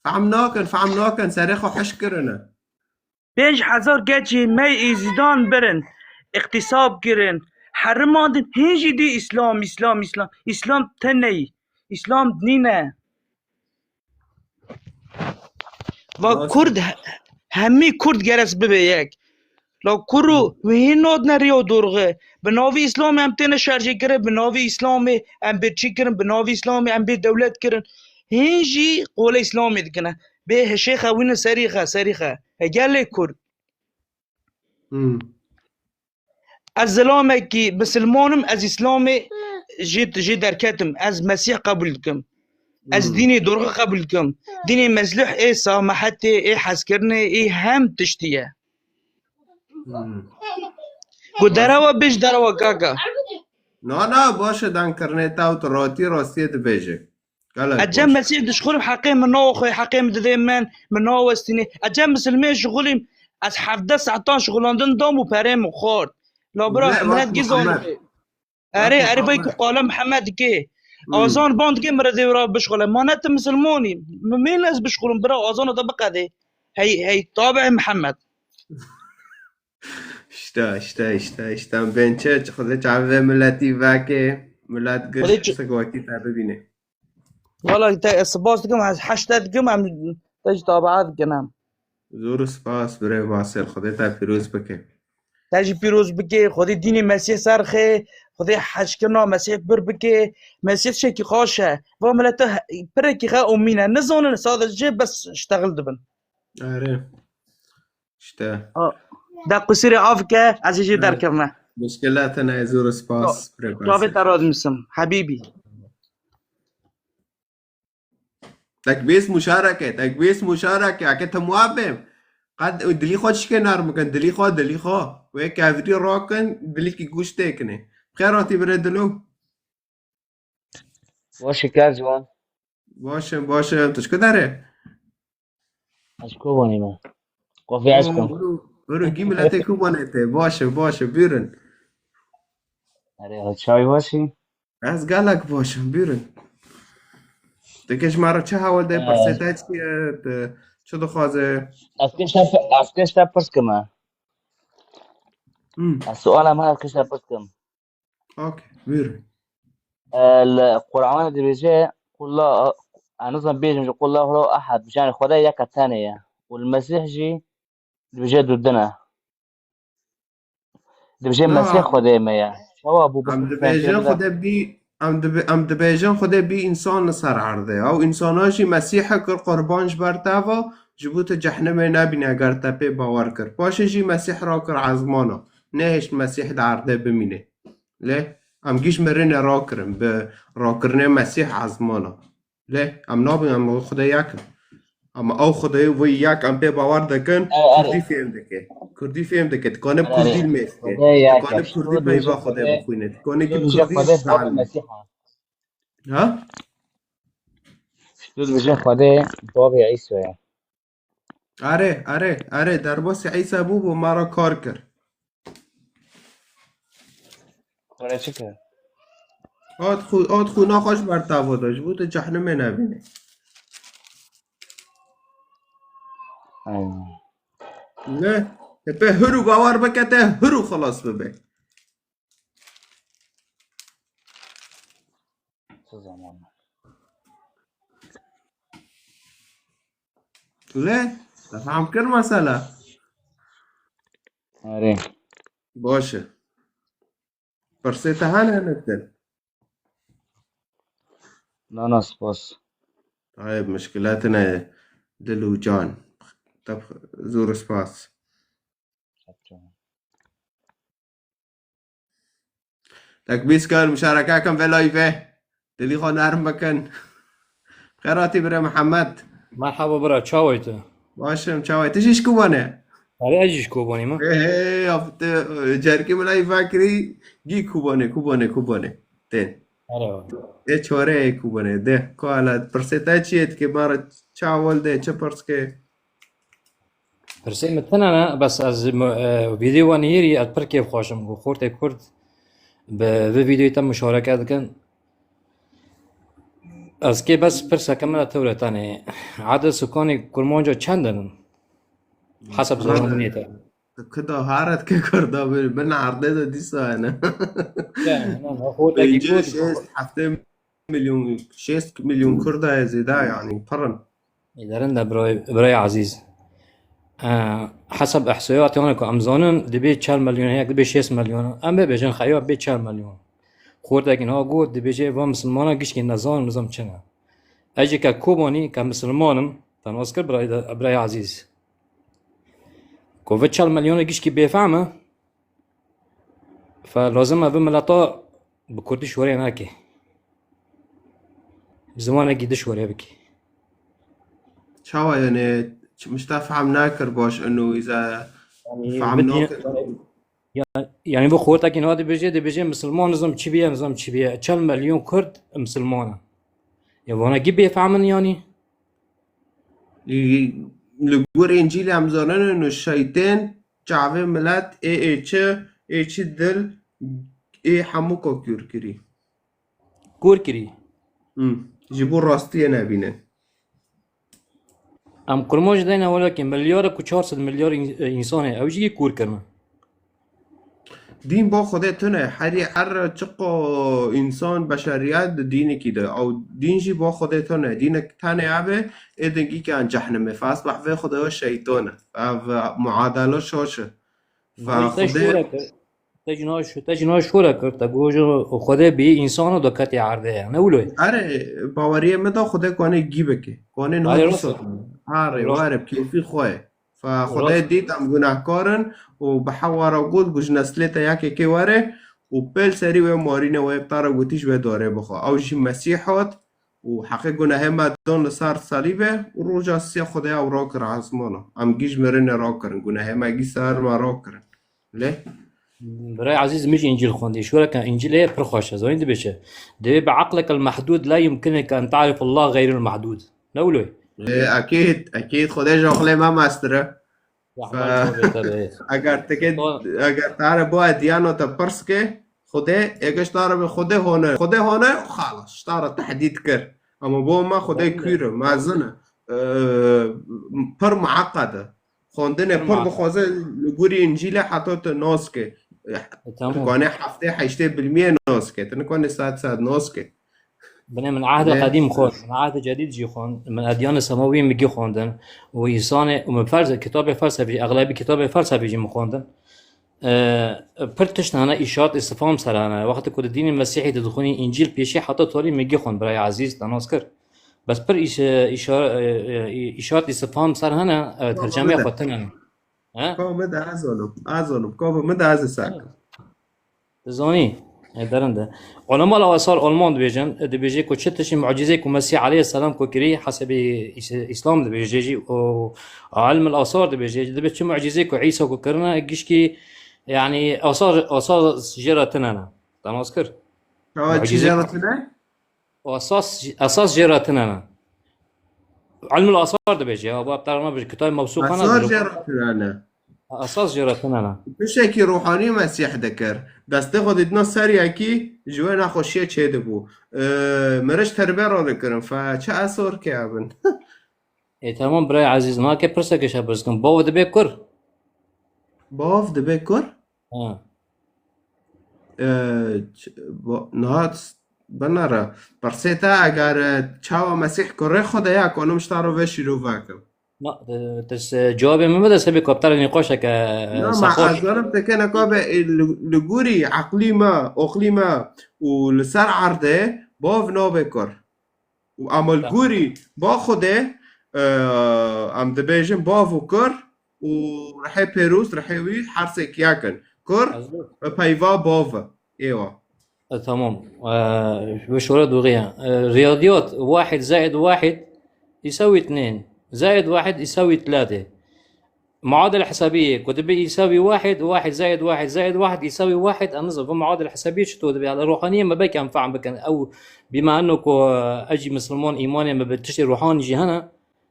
fehm nakin, fehm nakin, serê xwe heşk kirine. Pênc hezar keçî me Êzîdan birin, îxtîsab kirin, herimandin, hîn jî dî Îslam, Îslam, Îslam. Îslam teneyî, Îslam nîne. Va Kurd, he-, hemî Kurd gerek bibe yek. La kuro wê hîn nodne riya dorxe. Bi navê Îslamê em têne şerjê kirin, bi navê Îslamê em bê çi kirin, bi navê Îslamê em bê dewlet kirin. Hîn jî qolê Îslamê dikine. Bê şêxe wîne serî xe, serî xe. He gelê Kurd. Hmm. Ez zilamekî misilman im, ez Îslamê jê, jê derketim. Ez Mesîh qebûl dikim. Ez Hmm. dînê dorxe qebûl dikim. Dînê Meslih ê samahetê, ê hezkirinê, ê hem tiştî ye. Hmm. Ku derewa bêj derewa kaka. Na, na, baş e, dankirinê te û tu rotî rastiyê dibêje. Gelek Ecem baş. Mesîh dişxulim heqê min naxwe, heqê min didê min, min nawestînê. Ecem misilmê şixulîm, ez hevdeh saetan şixulandin dam û perê min xort. La bira, Millet milet gî Muhammed. Zanî. Erê, Millet erê, vay ku Muhammed. Qala Mihemed dikê. Hmm. Azan ban dikê, min re dê ra bişxule. Ma ne tu misilmanî. Min mêl ez bişxulim, bira, azana da biqedê. Hey, hey, tabi'ê Mihemed. İşte, işte, işte, işte. Ben çe, Xwedê çavê vê miletî veke, milet giş Xwedê çi- sikotî te bibîne. Wala te spas dikim, ez heşte dikim, em te jî tabi'a dikin em. Zor spas, birê Basil, Xwedê te pîroz bike. Te jî pîroz bike, Xwedê dînê Mesîh serxe, Xwedê heşkirina Mesîh bir bike, Mesîh şekî xaş e. Va milete he-, pirekî xe umîne, nizanin sadece bes ştexil dibin. Erê. İşte. O, da qusirê av ke, ez ê jê Evet. derkevme. Muşkilate ne, zor spas. Çavê te radimisim, hebîbî. Tekbês muşareke, tekbês muşareke, eke te muabim. Qad dilî xwe çike nar mikin, dilî xwe, dilî xwe. Wê kevirî rakin, dilîkî guş têkine. Xêr hatî birê dilo. Baş e, kar ciwan. Baş e, baş e. Tu ji ku derê? Ez Kobanê me. Qofî ez Aa, kom. Biro, biro, gî miletê Kobanê te. Baş e, baş e. Bîrin. Erê, çawa başî? Ez gelek baş im. Bîrin. Dikê ji me re çi hewl de, Ee. Pirsê te çi ye? Te çi dixwaze? Ez kişte, ez kişte pirs kime. Hmm. Ez suala me ez kişte pirs kim. Okey, buyurun. E, li Qur'anê dibêje, "Qul la", ez nizam bêjim jî, "Qul Allahu Ehad", yani Xwedê yek e, tenê ye. û li Mesîh jî dibêje dû din e. Dibêje Na, Mesîh Xwedê me ye. Çawa bû? Bes em dibêjin Xwedê bî, em dibe-, em dibêjin Xwedê bî însan li ser erdê. Ew însana jî Mesîhe kir qurban ji ber te ve, ji bo tu cehnimê nebîne eger te pê bawer kir. Paşê jî Mesîh rakir ezmana. Nehêşt Mesîh di erdê bimîne. Lê em gîj mirinê rakirin bi rakirinê Mesîh ezmana. Lê em nabin, em Xwedê yek in. Ama ew Xwedê wê yek em pê bawer dikin, Erê, erê. Kurdî fêm dike. Kurdî fêm dike. Dikane Erê, Kurdî erê. Mêz ke. Xwedê yek e. Dikane Kurdî peyva Xwedê bixwîne. Dikane ki Kurdî Mesîh. Ha? Tu dibêje Xwedê bavê Îsa ye. Erê, erê, erê. Derbasî Îsa bû, bû me re kar kir. Were çi kir? Hat xwe, hat xwe naxweş ber tava da. Ji bo tu cehnimê nebînî. Aynen. Ne? Te pê hür û bawer bike, te hür û xelas bibe. Çi zaman? Lê, te fehm kir mesela? Erê. Baş e. Pirsê te hene, ne te? Na, na, spas. Tayeb, mişkile tine, dil û can. Te zor spas. Tek bîs kar muşareke kem ve live. Dilî xwe nerm bikin. Xêratî bire Mihemed. Merhaba bira, çawa yî tu? Baş im, çawa yî? Tu jî ji Kobanê? Erê, ez jî ji Kobanê me. Hê, hê, ya, tu, cerkî min live kiriye, gî Kobanê, Kobanê, Kobanê. Tên. Erê. Ê çare yê Kobanê. De, ku ala pirsê te çi ye, dike, ma re çawa li de, çi pirs ke? Pirsê min tune ne, bes ez, e, vîdeo nihêrî, ez pir kêfxweş im ku xortê Kurd bi vê vîdeoyê te muşareke dikin. Ez kê bes pirseke min e tewre tenê. Eded sukanê Kurmanca çend in? Hesab zanabûnê te. Kuda haret ke Kurda bin, bin erdê de dîsa hene. Ya, na, na, xortekî Pêncî, Kurd. Şêst, heftê milyon, şêst milyon Kurda ye zêde, yanî pir in. Ê derinde birayê, birayê ezîz. E, hesab ihsayatê wana ku em zanin, dibê çar milyon, yek dibê şêst milyon. Em bibêjin xeya bê çar milyon. Xortekî niha got, dibêje, va misilmana gişkî nezan nizam çi ne. Ez jî ke Kobanî, ke misilman im, te nas kir birayê de, birayê ezîz. Ku vê çar milyona gişkî bêfehm e, Fe lazim e vê mileta bi kurdî şorê nake. Bi zimanekî di şorê bike. Çawa yani, ç-, min te fehm nakir baş ino, îza Yani, fehm bi din-, nakir. Ya-, yani bu xortekî niha dibêje, dibêje misilman nizam çi biye, nizam çi biye. Çend milyon kurd misilman e. Ya vana kî bêfehm in yani? Li, li gor Încîlê em zanin û şeytên çavê milet ê, ê çi, ê çi dil, ê hemû ka kûr kirî. Kûr kirî. Hmm. Ji bo rastiyê nebînin. Em kurman jî deyne wele ke milyarek û çar sed milyar în-, însanê ew jî kûr kirine. Dîn bo Xwedê tune, herî her çiqo însan, beşeriyet di dînekî de. Ew dîn jî bo Xwedê tune. Dînek tenê ev e, ê dingî ke an cehnimê. Fe esbeh vê Xwedê o şeytan e. Ev muadelo şaş e. Fe Xwedê şore kir. Te jî niha şo-, te jî niha şore kir. Te got ji Xwedê bî însan û do ketî erdê ye. Ne wilo ye? Erê, baweriyê min de Xwedê kane gî bike. Kane niha Erê, dîsa. Rast e. Erê, Rast. Were, keyfî xwe ye. Fe Xwedê Rast. Dît em gunehkar in û bi hewa re got, got ji neslê te yekekê were û pêl serî wê marîne wê bi te re gotî ji wê darê bixwe. Ew jî Mesîh hat û heqê gunehê me dan li ser salîbê û roja sê Xwedê ew rakir esmana. Em gî ji mirinê rakirin. Gunehê me gî ser me rakirin. Lê? Birayê ezîz, min jî Încîl xwendî. Şûreke Încîlê pir xweş e. Zanî dibê çi? Dibê bi eqleke mehdûd la yumkinuke en ta'rif Allah xeyrul mehdûd. Ne wilo ye? Ê, ekîd, ekîd. Xwedê ji eqlê me mestir e. Rahman Fe-, Xwedê te be. Eger tike, Xwe- eger te re bo ediyana te pirs ke, Xwedê, êke ji te re be Xwedê hone. Xwedê hone, xalas. Ji te re tehdîd kir. Ama bo me Xwedê Xwedê kûr e, mezin e. Ee, pir mueqqed e. Xwendinê Pir pir mueqqed. Dixwaze li gorî Încîlê heta tu nas ke. E, tamam. Tu kanê heftê heştê bilmiyê nas ke. Tu nikanê sed sed nas ke. Binê min ehdê qedîm xwend, min ehdê cedîd jî xwend, min edyanê semawî min gî xwendin û însanê û min felse-, kitabê felsefî, exlebî kitabê felsefî jî min xwendin. E, pir tişt hene, îşaret îstifham ser hene. Wextê ku di dînê Mesîhî de dixwînî Încîl pêşî heta tarî min gî xwend, birayê ezîz, te nas kir. Bes pir îş-, îşare-, e, e, îşaret îstifham ser hene, e, tercemeyê xwe tune ne. He? Ka min de ez olim, ez olim. Ka bi min de ez ê ser kim. Dizanî? E, derinde. Ulema li asar Alman dibêjin, e, dibêje ku çi tiştî mucîzê ku Mesîh aleyhisselam ku kirî, hesebî Îs-, Îslam dibêje jî û ilm el asar dibêje, dibê çi mucîzê ku Îsa ku kirine, gişkî, yanî asar, asar jê re tune ne. Te nas kir? Çawa çi jê re tune? Esas, esas jê re tune ne. Ilmul asar dibêje, ya, bu heptar nabêje, kitabê mewsûqa ne. Esas jê re tune ne. Esas jê re tune ne. Tiştekî ruhanî Mesîh dikir. Destê xwe didina ser yekî, ji wê nexweşiyê çêdibû. Ee, miriş terbê radikirin. Fe çi esor ke bin? E, tamam, birayê ezîz, nake pirseke şe pirs kim. Bav dibe kur? Bav dibe kur? Ha. Ee, ç-, bo-, niha s-, binere. Pirsê te eger, e, çawa Mesîh kurê Xwedê ya, konim ji te re vê şîrove kim. Na, e, te s-, cewabê min bide sebê ku heptar nîqaşeke, e, Na, ma saxoş. Ez zanim te kene ka be, e, li, li gorî eqlî me, oqlî me û li ser erdê bav nabe kur. Û ama li gorî ba Xwedê, e, em dibêjin bav û kur û rihê pêrûz, rihê wî hersêk yek in. Kur bi peyva bav e. Êwa. E, tamam. E, bi şore dûğiye. E, riyadiyat, wahid zaid wahid yisawî itnên. Zaid wahid yisawî tlatê. Muadil hesabiyê ku dibe yisawî wahid, wahid zaid wahid zaid wahid yisawî wahid, em nizin, bu muadil hesabiyê çito dibe? Li ruhaniyê me belkî em fehm bikin. Ew, bîma enno ku, e, ez jî misilman, îmanê me bi tiştê ruhanî jî hene,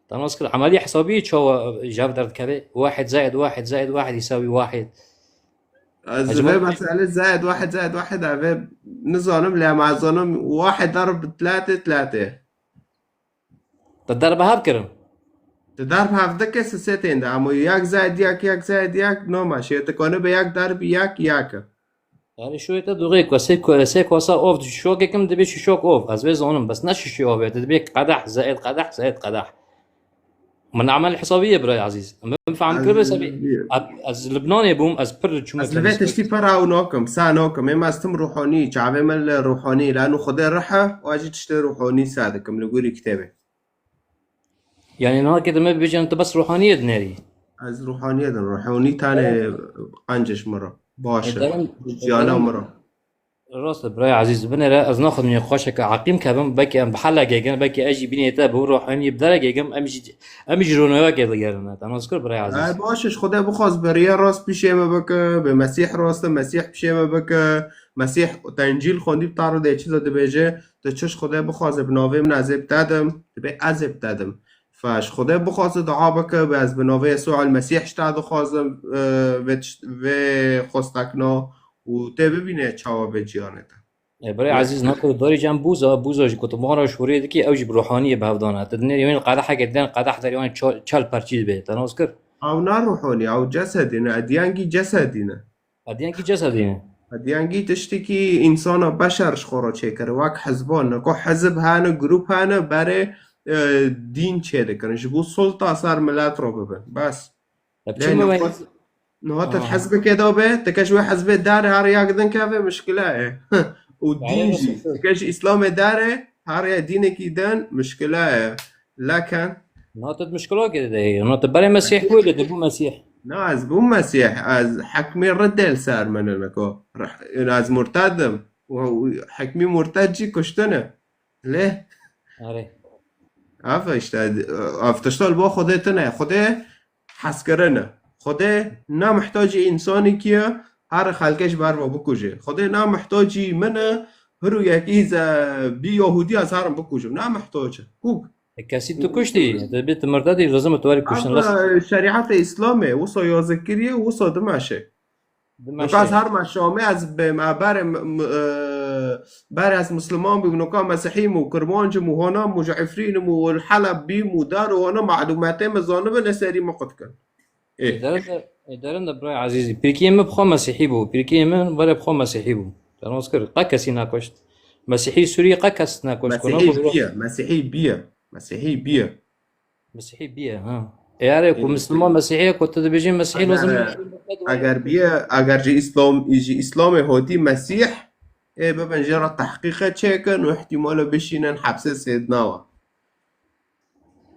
te nas kir, emelî hesabiyê çawa ji hev derdikeve? Wahid zaid wahid zaid wahid yisawî wahid. Ez vê meselê zaid wahid zaid wahid, ev ê nizanim, lê em ez zanim wahid darb bi tlatê, tlatê. Te derbe hev kirin. Te derbe hev dike sisê tên de. Ama yek zaid yek, yek zaid yek, noma şê. Te kone be yek derbe yek, yek. Yani şoyê te dûğê ku sê ku-, sê kosa ov şokê kim dibe şişok ov. Ez vê zonim, bes ne şişê ov e. Te dibe qedeh, zaid qedeh, zaid qedeh. Min amel hesabiyê, birayê ezîz. Min fehm kiribe sebî. Ez, ez Libnanê bûm, ez pir çûme Ez li vê tiştî pir ew nakim, sa nakim. Êm ez tim ruhanî, çavê min li ruhanî, lanu Xwedê rih e, û ez jî tiştê ruhanî sa dikim, li gorî kitêbê. Yani niha ke tu me bibêjin, tu bes ruhaniyê dinêrî? Ez ruhaniyê din, ruhanî tane qenc ji min re. Baş e. Ê, derin, Jiyana derin. min re. Rast e, birayê ezîz, binêre, ez naxwazim nîqaşeke eqîm kevim, belkî em bi hele gegin, belkî ez jî bînê te bi ruhaniyê bi dere gegim, em jî, em jî ronoyakê digerine. Te nas kir, birayê ezîz. Ay, baş e, ji Xwedê bixwaz, bi riya rast pişê me bike, bi Mesîh rast e, Mesîh pişê me bike, Mesîh te Încîl xwendî bi te re dê çi de dibêje, tu çi ji Xwedê bixwaze, bi navê min ez ê bi te dim, dibê ez ê bi te dim. Fe ji Xwedê bixwaze, dua bike, bi ez bi navê Yesû el Mesîh ji te dixwazim, e, vê tişt-, vê xwestekna û tê bibîne çawa be ciyanê te. E, birayê ezîz, naku darî cem bûza, bûza jî ku tu van re şoriyê dikî, ew jî bi ruhaniyê bi hev dane. Tu dinêrî wî qedeheke din, qedeh derî wan ço-, çel perçî dibe. Te nas kir? Ew ne ruhanî, ew cesedî ne, ediyengî cesedî ne. Ediyengî cesedî ne. Ediyengî tiştekî însana beşer ji xwe re çêkir, wek hizban ne. Ku hizb hene, grûp hene, berê, e, dîn çêdikirin. Ji bo sulta ser milet re bibin. Bes. Lê niha, niha te hizbekê de be, te ke ji wê hizbê derê her yak din keve, mişkile ye. Û dîn jî. Te ke ji Îslamê derê, her ya dînekî din, mişkile ye. Leken. Niha te mişkilakê de ye. Niha te berê Mesîh bû, lê te bû Mesîh. Na, ez bûm Mesîh. Ez hekmê ridê li ser min e, niko. Ez murted im. Û hekmî murted jî kuştin e. Lê Erê. Ev işte, ev tişta li bo Xwedê tune. Xwedê hezkirin e. Xwedê ne mihtacî însanekî ye, her xelkê ji ber ve bikuje. Xwedê ne mihtacî min e, hir û yekî ze bî Yahûdî ez herim bikujim. Ne mihtac e. Kûk. E, kesî tu kuştî, tu bî tu murtedî, lazim e tu werî kuştin. Ev, rast. E, şerîetê Îslamê, wisa yazikirî ye, wisa dimeşe. Dimeşe. Nika ez her me Şamê ez bêm, e, berê m-, m-, e, berê ez Misliman bûm, nika Mesihî bûm, Kirmanc im û hona bûm, ji Efrîn im û li Heleb bûm û dar û hona malûmetê min zanibin, ê serî min qut kin. Ê. Ê, derin de, ê, derin de birayê ezîzî. Pîrkiyê min bi xwe Mesihî bû. Pîrkiyê min berê bi xwe Mesihî bû. Te nas kir. Qe kesî nakuşt. Mesîhî Sûriyê qe kes ne ku ji ku Mesîhî nabû biye, Mesîhî biye, Mesîhî biye. Mesîhî biye, ha. Eğer ku Misliman Mesîhî ye, ku tu dibêjî Mesîhî lazim Eger, e, eger biye, eger ji Îslam, ji Îslamê hotî Mesîh, ê bibin jê re tehqîqe çêkin û ihtimalo bişînin hepsê sêdnawa.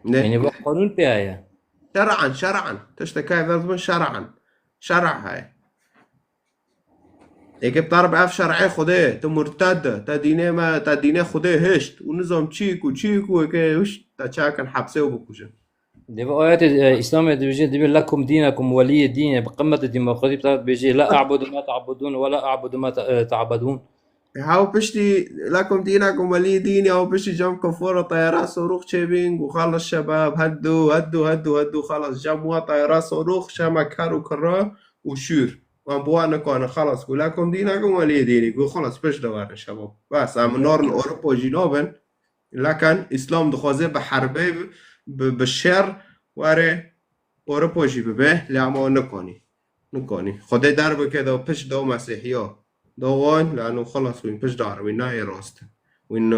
Ne? Yanî bu qanûn pê heye. Şer'an, şer'an. Tiştekî ev bin şer'an. Şer'a heye. Eke bi tarif ev şer'ê Xwedê, tu murted, te dînê me, te dînê Xwedê hişt. Û nizam çîk û çîk û eke hişt, te çakin hepsê û bikujin. Dê bi ayetê, e, Îslamê dibêje, dibê lekum dînekum weliyye dîn, e, bi qimmetê demokrasî bi tarif dibêje, la a'budu ma ta'budun ve la a'budu ma ta-, e, ta'bedun. Haw piştî lekum dînekum weliyye dîn, ya piştî cem kufara teyara sorux çêbîn, û xalas şebab, heddu, heddu, heddu, heddu, xalas cem wa teyara sorux, şeme ker û kira û şûr. Wan bi wan nikanin, xelas, ku lekum dînekum weliyye dînî, ku xelas, pişt de werin şebab. Bes, em narin Ewropa jî nabin. Lekin Îslam dixwaze bi herbê, bi, bi şer were Ewropa jî bibe, lê em wan nikanî. Nikanî. Xwedê derbike da pişt da Mesîhiya. Da wan, lano xelas, wîn pişt dar, wîn nayê rast. Wîn,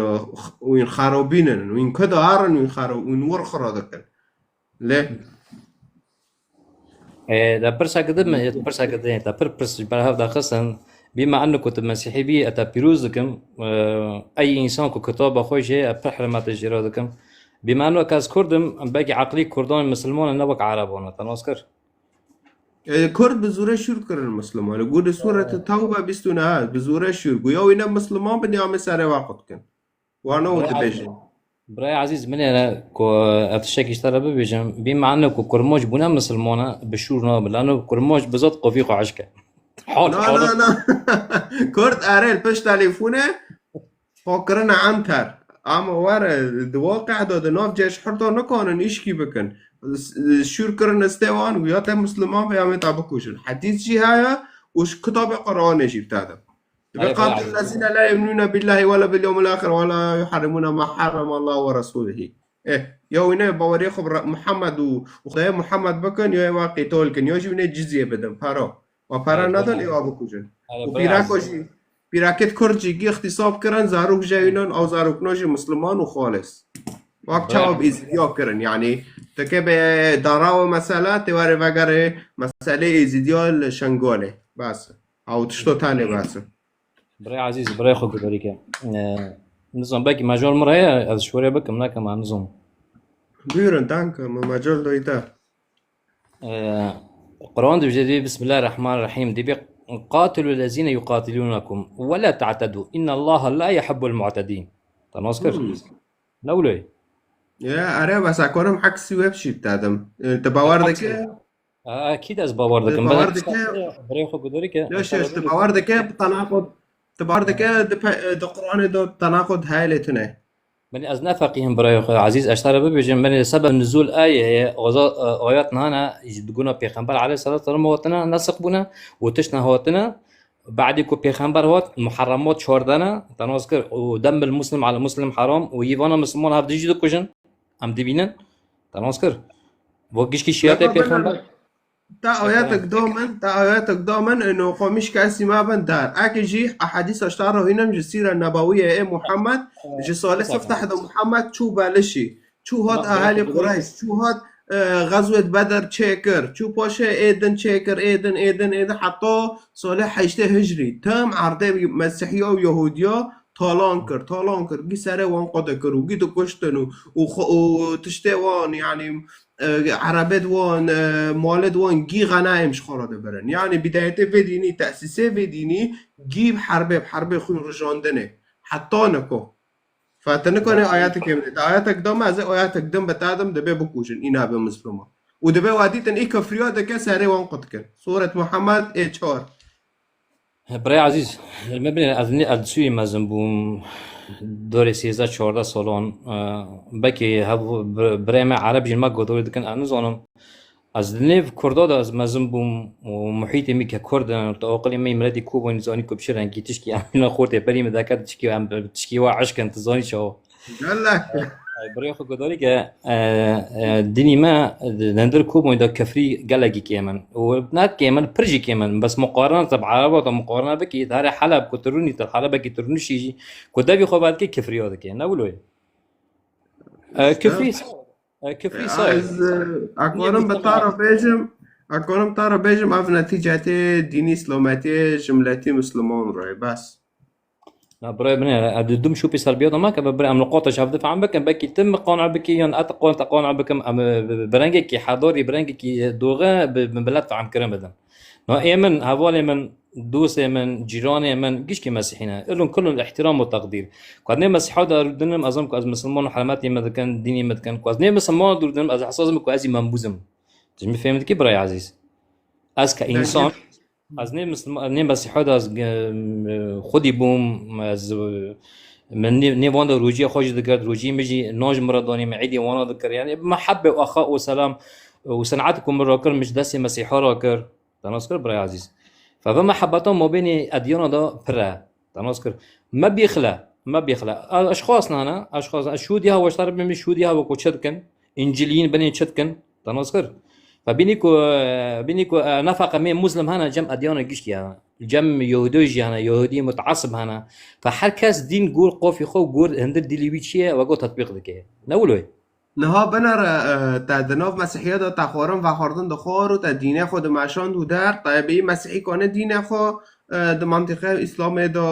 wîn xerabînin, wîn ku da herin, wîn xero-, wîn wir xira dikin. Lê E, da pirsa kidin mi, pirsa kidin, da pir pirs ji ber hev daxistin. Bî me eno ku tu Mesîhî bî, ez te pîroz dikim. E, ey însan ku kitaba xwe jê, ez pir hurmetê jê re dikim. Bî me eno ke ez Kurd im, belkî eqlî Kurdan Misilman e, ne wek Ereban e. Te nas kir? E, Kurd bi zûre şûr kirin Misilman. Li gorî Sûreti Tewbe bîst û neh, bi zûre şûr. Guya wî ne Misilman bin, ya me serê we qut kin. Wana û Birayê dibêjin. Birayê Ezîz, min ê ne ku ez tiştekî ji te re bibêjim, bî mane ku kurmac bûne misilmane bi şûr nabe. Lano kurmac bi zot qofî xwe hişke. Hol, Na, hol. na, na. Kurd erê li pişt telefûnê xwe kirine enter. Ama were di waqî de di nav cêşhir de nikanin îşkî bikin. S-, şûr kirin stê wan û ya te Musliman be ya me te bikujin. Hedîs jî heye û ji kitabê Qur'anê jî bi te de. Dibe Erê, qatî bira. Lezîne la yu'minûne billâhi ve la bil yewmil âxir ve la yuharrimûne ma harreme Allâhu ve resûlihî. Eh, ya wî ne baweriyê xwe bi Re-, Muhammed û, û Xwedayê Muhammed bikin, ya ê wa qîtol kin, ya jî wî ne cizyê bidin, para. Wa para Erê, nadin, bira. Ê wa bikujin. Erê, Û bira. Pîrako jî, pîrakêt Kurd jî gî îxtîsab kirin, zarok jê wînan, ew zarokna jî Musliman û xalis. Wak Bira. çawa bi Êzîdiya kirin, yanî, teke be dara we mesela, tê were vegerê meselê Êzîdiya li Şengalê. Bas. Ew tişto tenê bas. Birê Ezîz, birê xwe gudarî ke. Ee, nizam, belkî mecol min re ye, ez şûrê bikim, nekim, em nizam. Buyurun, danke, me mecol doyta. Ee, Quran dibêje, dibê, Bismillahirrahmanirrahim, dibê, "Qatilu lezîne yuqatilunakum ve la ta'tedu, innallaha la yuhibbul mu'tedîn." Te nas kir? Hmm. Ne wilo ye? Ya, erê, bes ekonim aksî wê bişî bitadim. Ee, te bawer Aksî. dike? Aa, akîd ez bawer Te dikim. bawer Belê dike? birê xwe gudarî ke. Leş, leş, te bawer dike, bi tenaqud, te bawer dike, di pe-, di Qur'anê de tenaqud heye lê tune. Belê ez ne feqîh im birayê xwe ezîz, ez te re bibêjim, belê sebeb nuzul ayê heye, oza, e, ayet nane, ji diguna Pêxember aleyhissalatu vesselam hatine, nesix bûne, û tişt nehatine, Badî ku Pêxember hat, Muharremat çardeh ne, te nas kir, û demil muslim ala muslim haram, û yî vana Misliman hev dijî dikujin, em dibînin, te nas kir. Bo gişkî şiyatê Pêxember. Te ayetek da min, te ayetek da min, ino xwe mişkesî me bin der. Eke jî ehadîsa ji te re hînim ji Sîre Nebewiyê ê Muhammed, ji salê sifteh de Muhammed çû belişî. Çû hat ehelî Qureyş, çû hat, e, xezwêt Bedr çêkir, çû paşê ê din çêkir, ê din, ê din, ê din, heta salê heştê hicrî. Tim erdê Mesîhiya û Yehudiya talan kir, talan kir. Gî serê wan qede kir û gî dikuştin û, û xwe, û tiştê wan, yanî, e, erebêt wan, e, malêt wan gî xenaîm ji xwe re dibirin. Yanî bidayetê vê dînî, tesîsê vê dînî gî bi herbê, bi herbê xwîn rijandinê. Heta niko. Fa te nikane ayetek ê bidê. Te ayetek da me, ez ê ayetek din bi te dim, dibê bikujin, îna be Mislima. Û dibê wa dîtin, î kifriya dike, serê wan qut kin. Suret Muhammed ê çar. Birê ezîz, me binê, ez nê, ez sûyê mezin bûm, dorê sêzdeh çardeh salan, e, belkî hev-, bi-, birê me ereb jî me gotorî dikin, ez nizanim. Ez di nêv Kurda de ez mezin bûm û muhîtê min ke Kurd in, tu aqilê me yî miletî Kobanî zanî ku bi çi rengî tişkî em bîna xortê berî min deke tişkî em bi tişkî wa eşk in, tu zanî çawa? Gelek. Birê xwe gudarî ke, e, e, dinî me, e, di hundir komê de kifrî gelekî kêm in. Û ne kêm in, pir jî kêm in. Bes muqarene te bi ereba te muqarene bikî, herê Heleb ku tu rûnî, tu Helebekî tu rûnişî jî, ku devî xwe vedikê kifriya dike. Ne wilo ye? E, kifrî, e, kifrî saye. Ez, e, ez karim bi te re bêjim, ez karim te re bêjim, ev netîcetê dînî îslametiyê ji miletî misliman re ye, bes. Na, birayê min e, ez di dum şopî serbiyata me ke, bi, bi, em li qota ji hev difam bikin, belkî tu min qane bikî, yan ez te qane, te qane bikim, em, bi, bi, bi rengekî hedarî, bi rengekî doxe, bi, bi milet fehmkirin bidin. Na, ê min, hevalê min, dostê min, cîranê min, gişkî mesîhî ne. Ilun kulun îhtîram û teqdîr. Ku ez nê mesîha de rûdinim, ez zanim ku ez misilman û hurmetê me dikin, dînê me dikin. Ku ez nê misilman de rûdinim, ez ehsas dikim ku ez jî menbûz im. Tu ji min fêm dikî, birayê ezîz? Ez ke însan, ez nê misilman, nê mesîha de ez, e, xwedî bûm, ez, e, min nê, nê van de rojiyê xwe jî digirt, rojiyê min jî nan ji min re danî, min êdî wana dikir. Yanî bi mehebbe û axa û selam û senetê ku min re kir, min ji destê mesîha re kir. Te nas kir, birayê ezîz? Fe vê mehebeta mabênê edyana de pir e. Te nas kir. Me bêxile, me bêxile. A, eşxas nane, eşxas, ez şûdiya we ji te re bim, şûdiya we ku çi dikin? Încîliyîn binê çi dikin? Te nas kir. Fe bînî ku, bînî ku, e, ne feqe mê Muslim hene, cem edyana giştî hene. Cem Yehûdî jî hene, Yehûdî mutesib hene. Fe her kes dîn gor qofî xwe, gor hundir dîlî wî çi ye, we got tetbîq dike. Ne wilo ye? Niha binere, e, te di nav Mesîhiya de te xwarin vexwardin di xwar û te dînê xwe dimeşand û der, te bêyî Mesîhî kane dînê xwe, e, di mentiqeya Îslamê de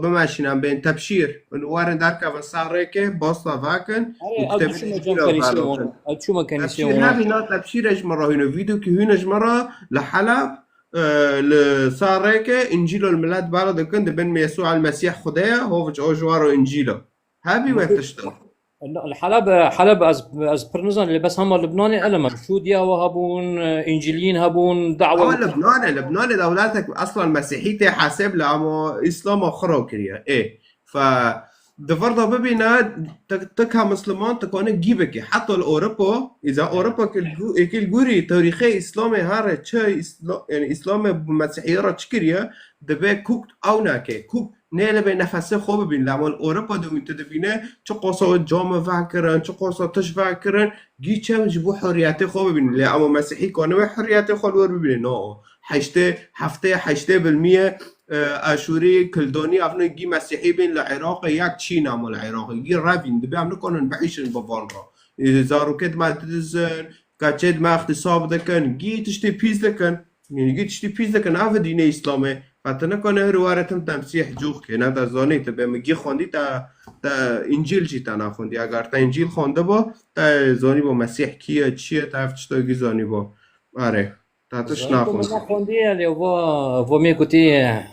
bimeşîne, bên tebşîr. Û werin derkevin ser rêkê, basta vekin û Erê, ez kitêbê çûme cem Încîla kenîsê wan. Velotin. Ez çûme kenîsê Tebşîr wan. Hebî na tebşîrê ji min re hîne, vîdokî hîne ji min re li Heleb, e, li ser rêkê Încîlo li milet bela dikin, dibin Yesû el Mesîh Xwedê ye, hoviç o ji waro Încîlo. Hebî we tişt e. Li Heleb, Heleb ez, ez pir nizanim, lê bes hema Libnanê ilim e. Şûdiya we hebûn, Încîliyîn hebûn, dawet. Ama Libnanê, Libnanê dewletek eslan Mesîhî tê hesêb le, ama Îslama xira kiriye. Ê, fe di vir de bibîne, tu, tu ka Misliman, tu kane gî bikî. Heta li Ewropa, îza Ewropa kil gu-, ê kil gurî tarîxê Îslamê here çi Îsla-, yani Îslamê bi Mesîhiyê re çi kiriye, dibe kuk ew nake. Kuk Nê li vê nefesê xwe bibîn, lê mal Ewropa de wî tu dibîne, çi qosa came vekirin, çi qosa tişt vekirin, gî çem ji bo hurriyetê xwe bibîn. Lê ema Mesîhî kane wê hurriyetê xwe li wir bibîne? No. Heştê, heftê, heştê bilmîye, e, Aşûrî, Kildonî, evne gî Mesîhî bîn li Iraqê yek çî ne mal Iraqê. Gî revîn, dibe em nikanin biîşin bi van re. E, zarokê dime didizin, keçê dime îxtîsab dikin, gî tiştê pîs dikin. Yanî gî tiştî pîs dikin, ev dînê Îslamê. Fe tu nikane hir were tim temsîh cûx kê, ne te zanî, tu bê min gî xwendî, te, te Încîl jî te naxwendî. Eger te Încîl xwendiba, te zanîba Mesîh kî ye, çi ye, te ev tişta gî zanîba. Erê, te tişt Zanî ku min naxwendî. Nexwendî ye, lê va, va mê gotî, e,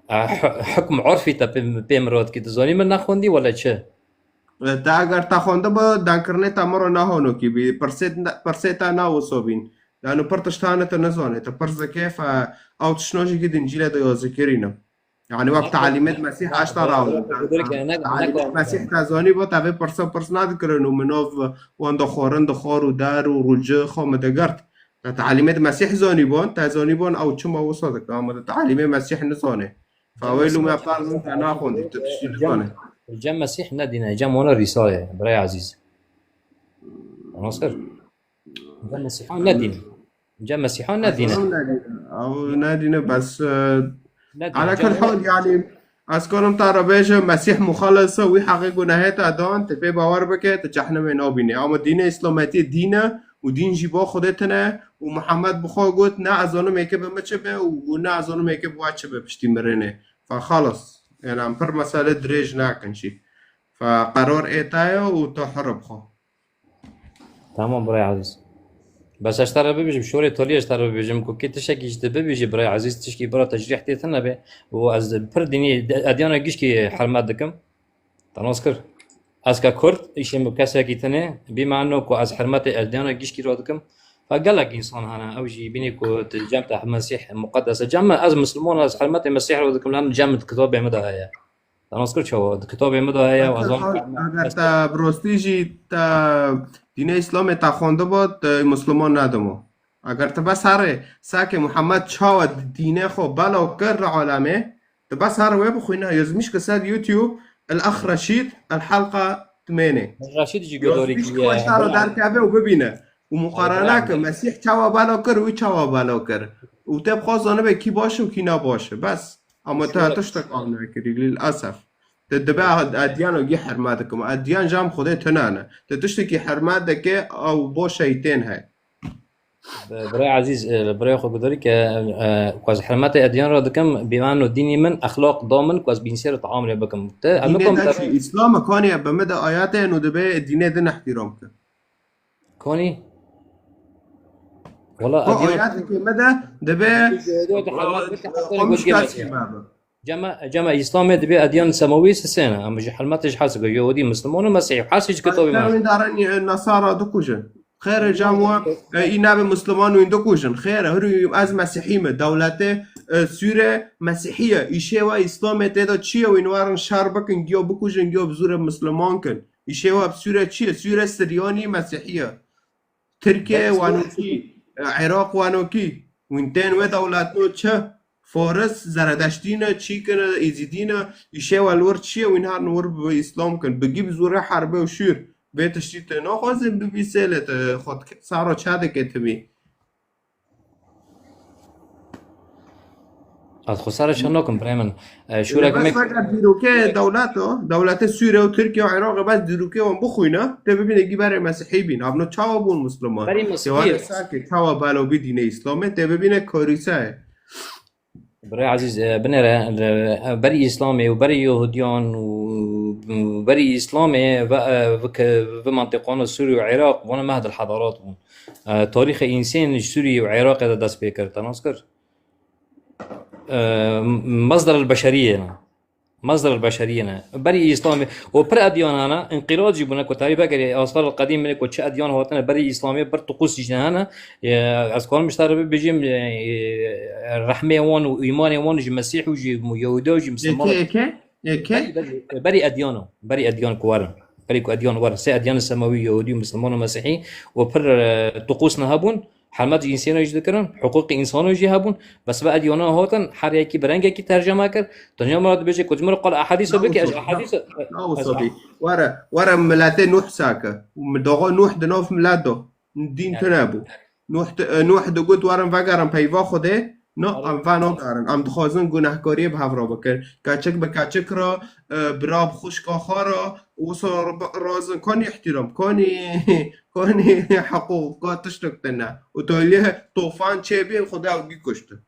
hu-, hukm urfî te pê, pê min re dikî. Tu zanî min nexwendî wele çi? E, te eger te xwendiba, dankirinê te min re nahonokî bî. Pirsê, pirsê te na wisa bîn. Yanî pir tişt hene tu nizanî, tu pir zikê fe ew tiştna jî gidin cîle de ya zikirî ne. Yanî wek talîmêt Mesîh eşta rawin. Talîmêt Mesîh te zanî bo, te vê pirsa pirs nadikirin û min nav wan dixwarin di xwar û der û rûci xwe min digirt. Te talîmêt Mesîh zanî bon, te zanî bon ew çima wisa dike, ama te talîmê Mesîh nizanê. Fe wê lûme ferz min te naxwendî, tu tiştî nizanê. Cem Mesîh ne dîne, cem wana rîsale, birayê ezîz. Nasir. Cem Mesîhan ne dîn. Cem Mesîhan ne dîn. Ew ne dîn e. Ew ne dîn e, bes, e, Ne dîn. Ala kul hal, yanî, ez karim te re bêjim, Mesîh muxalis e, wî heqê gunehê te dan, tu pê bawer bike, tu cehnimê nabînî. Ama dînê Îslametiyê dîn e û dîn jî bo Xwedê tune û Muhammed bi xwe got, ne ez zanim êkê bi min çi be û ne ez zanim êkê bi we çi be piştî mirinê. Fe xalas. Yanî em pir mesele dirêj nakin jî. Fe qerar ê te ye û tu hur bi xwe. Tamam birayê ezîz. Bes ez ji te re bibêjim, şorê taliyê ji te re bibêjim, ku kê tiştekî ji te bibêjî birayê ezîz, tişkî bira tecrîh tê tune be. Û ez pir dînî, edyana gişkî hurmet dikim. Te nas kir. Ez ke Kurd, îşê min kesekî tune, bî mano ku ez hurmetê edyana gişkî re dikim. Fe gelek însan hene, ew jî bînî ku tu cem te Mesîh muqeddes e. Cem me, ez Misliman, ez hurmetê Mesîh re dikim, lem cem di kitabê min de heye. Te nas kir çawa? Di kitabê min de heye, ez zanim. Eger te bi rastî jî te dînê Îslamê te xwendiba, te Misliman nedima. Eger te bes herê sekê Muhammed çawa dînê xwe belav kir li alemê, te bes herê wê bixwîne, yazmış ki ser YouTube, El Ax Reşîd, El Helqa Timênê. Reşîd jî guhdarî kiriye. Pişka şaro derkeve û bibîne. Û muqarene ke Mesîh çawa balo kir, wî çawa balo kir. Û te bixwe zanibe kî baş e û kî ne baş e. Bes. Ama te tiştek av nekirî, lîl esef. Te dibe edyan û gî herme dikim. Edyan jam Xwedê tune ne. Te tiştekî herme dike, ew bo şeytên heye. Birayê ezîz, e, birayê xwe gudarî ke, e, ku ez hermetê edyan re dikim, bîmano dînî min, exlaq da min, ku ez bînsêr taamulê bikim. Te, ez Dînê nikom te deşî, Îslam e, kanî be me de ayetên û dibe dînê din ihtiram ke. Kanî? Wala, Ko edyan ayetê ke me de dibe, Dînê de hermet bike, e, heta xwe gotgê Mesîh. Cema, cema Îslamê dibê edyan semawî sisêne. Em ji helmetê ji her sik, Yehûdî, Misliman û Mesîhî. Her sik ji kitabê me. Wî darin, e, Nasara dikujin. Xêr e, cem we, e, î nebe Misliman wîn dikujin. Xêr e, hûrî ez Mesîhî me. Dewletê, e, Sûre Mesîhî ye. Îşê we Îslamê tê de çi ye? Wîn werin şer bikin, giyo bikujin, giyo bi zûre Misliman kin. Îşê we bi Sûre çi ye? Sûre Siryanî Mesîhî ye. Tirkiye wano kî, Iraq wano kî, wîn tên wê dewletno çi? Faris, Zeredeştî ne, çî kine, Êzîdî ne, îşê we li wir çi ye? Wîn harin wir bi Îslam kin. Bi gî bi zûre herbe û şûr. Vê tiştî te naxwazin bibî sê lê te xwe saro çe dike tibî. Ez xwe sere şer nakim, birê min. E, şûrek Bes me veger dîrokê dewlet o, dewletê Sûriye û Tirkiye û Iraqê bes dîrokê wan bixwîne, tê bibîne gî berê Mesîhî bîn. Evno çawa bûn Misliman? Berî Mesîhî. Tê were sake çawa balo bî dînê Îslamê, tê bibîne karîse ye. Birê ezîz, e, binêre, e, berî Îslamê û berî Yehudiyan û, û berî Îslamê ve, e, ve ke-, ve mentiqana Sûriye û Iraq, vana mehdil hedarat bûn. E, tarîxê însên ji Sûriye û Iraqê de dest pê kir, te nas kir? E, مصدر البشرية ne. مصدر البشرية ne. Berî Îslamê. O pir edyan hene, înqîlab jî bûne ku tarî vegerê asar el qedîm bine ku çi edyan hatine berî Îslamê, bir tuqus jî hene. E, ez karim ji te re bibêjim, e, e, rehmê wan û îmanê wan ji Mesîh û ji Yehûdiya û ji Misilman. Eke, eke, eke? Berî, berî, berî edyan o. Berî edyan ku werin. Berî ku edyan werin. Sê edyanê semawî, Yehûdî û Misilman û Mesîhî û pir, e, tuqus ne hebûn. Hermet ji însêna jî dikirin, hiqûqê însana jî hebûn. Bes ve ediyana hatin, her yekî bi rengekî terceme kir. Dinya min re dibêje ku ji min re qala ehadîsa bike, ez ehadîsa, Nawo ez Sobî. Were, were miletê Nuh sake. Û mi doğa Nuh di nav milet de. Dîn Yani. tune bû. Nuh di-, e, Nuh digot werin vegerin peyva Xwedê. No, Arê. em ve nakarin. Em dixwazin gunehkariyê bi hev re bikin. Keçik bi keçik re, e, bira bi xwişka xwe re, wisa re bi-, razin. Kanî ihtiram, kanî, kanî heqûq, ka tiştek tune. Û toliyê tofan çêbîn, Xwedê ew gî kuştin.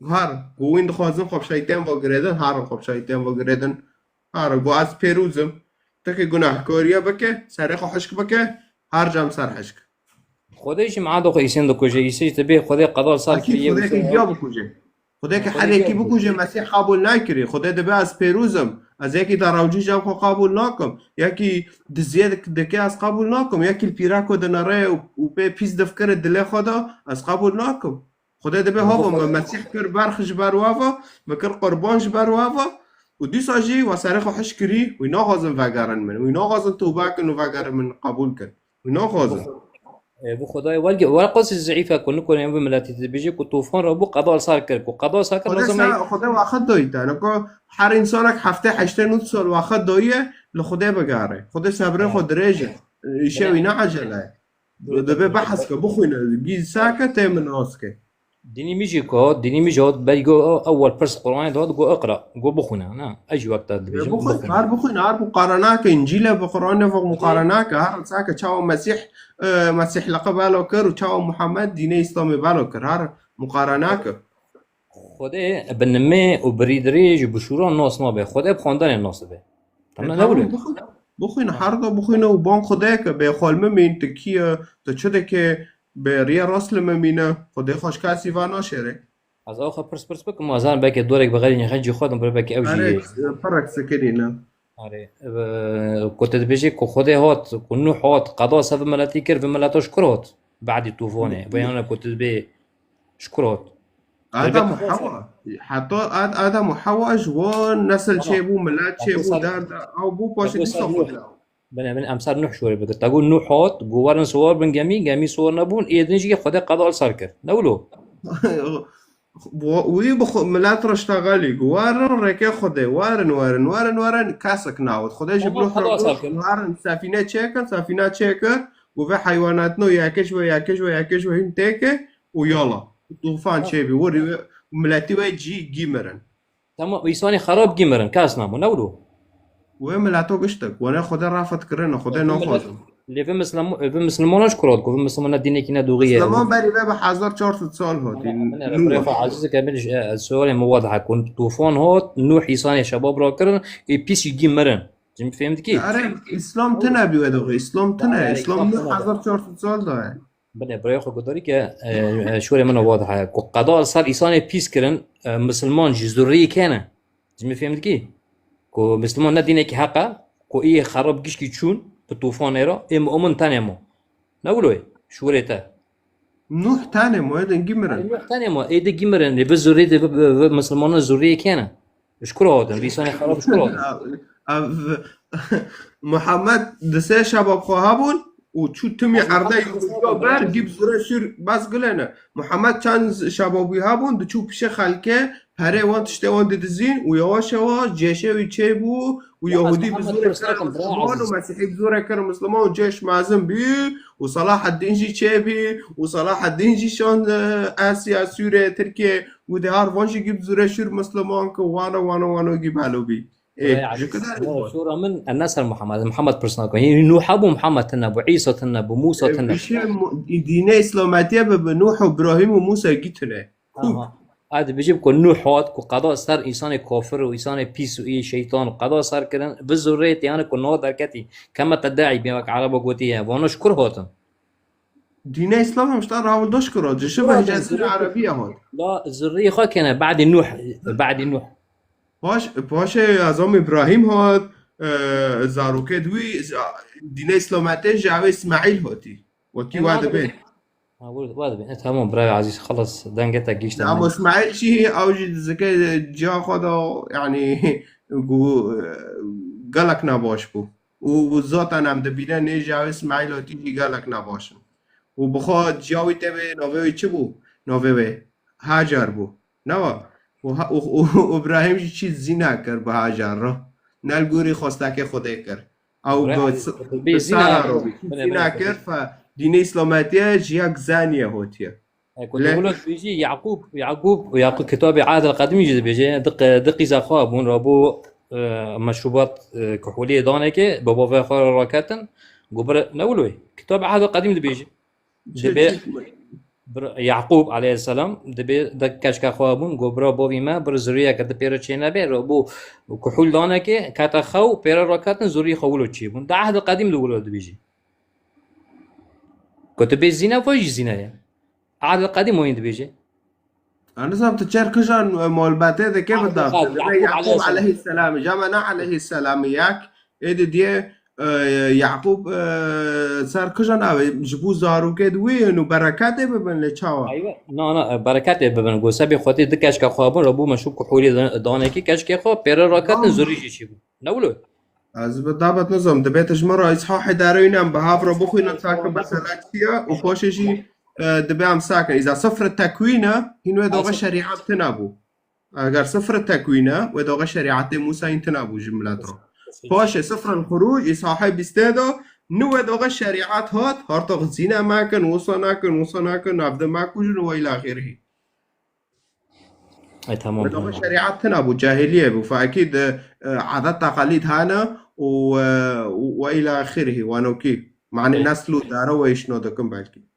Her, ku wîn dixwazin xwe bi şeytên ve girêdin, herin xwe bi şeytên ve girêdin. Herin, ku ez pêrûz im. Tekê gunehkariye bike, serê xwe hişk bike, her cem ser hişk. Xwedê jî miada xwe îsên dikuje, îsê jî dibê Xwedê qeda li sar Akî kiriye û Xwedê ke giya bikuje. Xwedê ke Xwedê her yekî giya bikuje, bikuje. Mesîh qebûl nakirî. Xwedê dibe ez pêrûz im. Ez yekî darewcî cem xwe qebûl nakim. Yekî diziyê dik-, dike ez qebûl nakim. Yekî li pîreko dinere û, û pê pîs difkire dilê xwe de, ez qebûl nakim. Xwedê dibe hava me Mesîh kir berx ji ber we ve, me kir qurban ji ber we ve. Û dîsa jî we serê xwe hişk kirî, wî naxwazin vegerin min. Wî naxwazin tobe kin û vegerin min qebûl kin. Wî naxwazin. E, bu Xwedayê welge, we qasî zeîf e ku nikone ev miletî dibêje ku tofan re bû qeda li sar kir, ku qeda li sar kir Xwedê lazim e. Xwedê wexet doyî te. Niko her însanek heftê heştê nût sal wexet doyî ye, li Xwedê bigere. Xwedê sebrê xwe dirêj e. Îşê wî ne ecele ye. Dibe behs ke, bixwîne, gî sake tê min nas ke. Dînî min jî ku, dînî min jî hat, berî go, ewwel pirs Qur'anê dihat, go iqra, go bixwîne, ne? Ez jî wek te dibêjim, Bixwîne, bixwîne. Her bixwîne, her muqarene ke, Încîlê bi Qur'anê ve muqarene ke, her sake çawa Mesîh, e, Mesîh leqe belo kir û çawa Muhammed dînê Îslamê belo kir, her muqarene ke. Xwedê bi nimê û bi rîdirêj û bi şûran nas nabe. Xwedê bi xwendanê nas dibe. Tamam, E, ne tamam, wilo? bixwîne, bixwîne, her da bixwîne û ban Xwedê ke, bê xwe li min mîn, tu kî ye, tu çi dike, bê riya rast li min mîne, Xwedê xwe ji kesî ve naşêre. Ez ew xwe pirs pirs bikim, ez zanim belkî dorek bi xeyrî nîxê cî xwe dim, belkî ew jî Erê, pirek sikirî ne. Erê, e, ku te dibêjî ku Xwedê hat, ku Nuh hat, qeda ser vê miletî kir, vê mileta ji kur hat? Badî tufanê. Vê yana ku tu dibê ji kur hat? Adem û Hewa. Heta Ad-, Adem û Hewa ji wan nesil çêbû, milet çêbû, derda ew bû, paşê dîsa Xwedê. Bine, bine, em ser Nuh şûrê bikin. Te got Nuh hat, got werin siwar bin gemî, gemî siwar nebûn, ê din jî Xwedê qeda li ser kir. Ne wilo? Wî bi xwe, milet re ştexelî ku werin rêkê Xwedê, werin, werin, werin, werin, kesek nawit. Xwedê ji Ama Nuh re Xweda got, sar kir. Werin sefîne çêkin, sefîne çêkir, û vê heywanatino yekê ji we, yekê ji we, yekê ji we hîn têke û yala. Tufan çêbî, werî wê, miletî wê cî gî mirin. Tamam, îsanê xerab gî mirin, kes namo, ne wilo? Wê mileto giştek, wene Xwedê rafet kirine, Xwedê Lê vê naxwazin. Lê vê mislimo-, vê misilmana ji kura digo, vê misilmana dînekî ne doğî ye. Misilman berî vê bi hezar çar sed sal hatî. Min re, min re Nuh. Xwe aciz ke min ji, e, sualê min wadihe ku tufan hat, Nuh îsanê şebab rakirin, ê pîs jî gî mirin. Cim fêm dikî? Are, Îslam tine bî wê doxê, Îslam tine. Are, Îslam Îslam Nuh tine. Hezar çar sed sal daye. Bine, birayê xwe gudarî ke, e, e, şorê min wadihe. Ku qeda ser îsanê pîs kirin, e, misilman jî zurriyê kene. Cim fêm dikî? Ku misilman ne dînekî heq e, ku ê xerab gişkî çûn, bi tufanê re, ê mu'min tenê mo. Ne wilo ye, şûrê te. Nuh tenê mo, ê din gî mirin. Nuh tenê mo, ê di gî mirin, ê bi zurrê de, bi, bi, bi misilmanan zurriyê kene. Ji kura hatin, vîsanê xerab ji kura hatin. Ev, Muhammed di sê şebab xwe hebûn û çû timî Muhammed erdê yû ber, gî bi zurê şûr bes gulene. Muhammed çend şebabî hebûn, diçû pişê xelkê, Perê wan tiştê wan didizîn û yavaş yavaş cêşê wî çêbû û Yahudî bi zorê kir Misliman û Mesîhî bi zorê kir Misliman û cêş mezin bî û Selahaddîn jî çêbî û Selahaddîn jî şand, e, Esya, Sûrê, Tirkiye û dê har van jî gî bi zorê şûr Misliman ki wano, wano, wano gî belo bî. Ê, Birayê ji Ezîz, kidar şora min, em ne ser Muhammed, Muhammed pirsna ku. Hîn Nuh hebû, Muhammed tine bû, Îsa tine bû, Musa tine bû. Bişê mu-, dînê Îslametiye bi, bi Nuh û Îbrahîm û Musa gî tine. Aha. A dibêjim ku Nuh hat, ku qeda ser însanê kafir û însanê pîs û ê şeytan û qeda ser kirin, bi zurrê tê, yani ku no derketî, keme teddaî bê wek Ereba gotiye, vano ji kur hatin? Dînê Îslam hem şta rawil doş kiro, cişi bi Kura hicazir zurrê Erebiye hat. La zurrê xwe kene, badî Nuh, badî Nuh. Paş, paşê Azam Îbrahîm hat, e, zarokê di wî, z-, dînê Îslametê ji ew Îsmaîl hatî. Wekî Em wa wa dibê. dibê. Ha, wa, wa dibê. E, tamam, birayê Ezîz, xelas, dengê te gihîşte Ama min. Îsmaîl jî, ew jî dizike ciya xwe de, yanî, gu-, gelek nebaş bû. Û, û zaten em dibîne nêja Îsmaîl hatî jî gelek nebaş in. Û bi xwe ciya wî tê wê navê wê çi bû? Navê wê Hacer bû. Newa? Û ha-, û, û, û Îbrahîm jî çi zîna kir bi Hacer re? Ne li gorî xwestekê Xwedê kir. Ew Re-, bi s-, bi bi zîna sara ye. Robî. Bine, bine, Zîna bine. Kir, fe dînê Îslametiye ji yek zaniye hotiye. E, ku Lê dewlet dibêjî Yaqûb, Yaqûb, Yaqûb kitabê Ehdil Qedîmî jî dibêje, di qe-, di qîza xwe bûn, rabû, e, meşrûbat, e, kuhuliyê danekê, bi bavê xwe re raketin, got bire, ne wilo ye. Kitabê Ehdil Qedîm dibêje. Çi, Dibê çi? bir Yaqûb aleyhisselam, dibê de keşka xwe bûn, got bira bavî me, bir zuriyeke di pêre çê nebê, rabû kuhul danekê, kete xew, pêre raketin, zuriyê xwe wilo çê bûn. Di Ehdil Qedîm de wilo dibêje. Ku tu bê zîne, vay jî zîne ye. Ehdil Qedîm oyun dibêje. Ez nizam tu çer kijan, e, malbetê de kê Ehdil bidaf. Qedîm, Dibê Yaqûb Yaqûb aleyhisselam. Aleyhisselam, jama ne aleyhisselam yek. Ê di diye, e, Yaqûb, e, ser kijan ew ji bo zarokê di wî û bereketê bibin lê çawa? Eywe, na, na, e, bereketê bibin. Go sebê xwetê di keşka xwe bûn, rabû meşûb kuhulê dan-, danekî keşkê xwe, pêre raketin Tamam. zurî jî çî bûn. Ne wilo? Ez bi dabet nizam, dibê tu ji min re îshahê derewîn em bi hev re bixwînin, ta ki mesele çi ye û paşê jî, e, dibê em sekin. Îza sifr tekwîn e, hîn wê doxe Ayşe. Şerîat tine bû. Eger sifr tekwîn e, wê doxe şerîatê Mûsa hîn tine bû ji milet re. Paşê sifr el-Xurûc, îshahê bîstê de, ni wê doxe şerîat hat, hartox zîne mekin, wisa nekin, wisa nekin, navde mekujin û îlâ axirihî. E, tamam, Wê doxê tamam. Şerîat tine bû, cahiliye bû. Fe ekîd, e, adet teqalîd hene û, e, û, û îlâ axirihî, wanokî. Manî E. nesl û dare we îşno dikin belkî.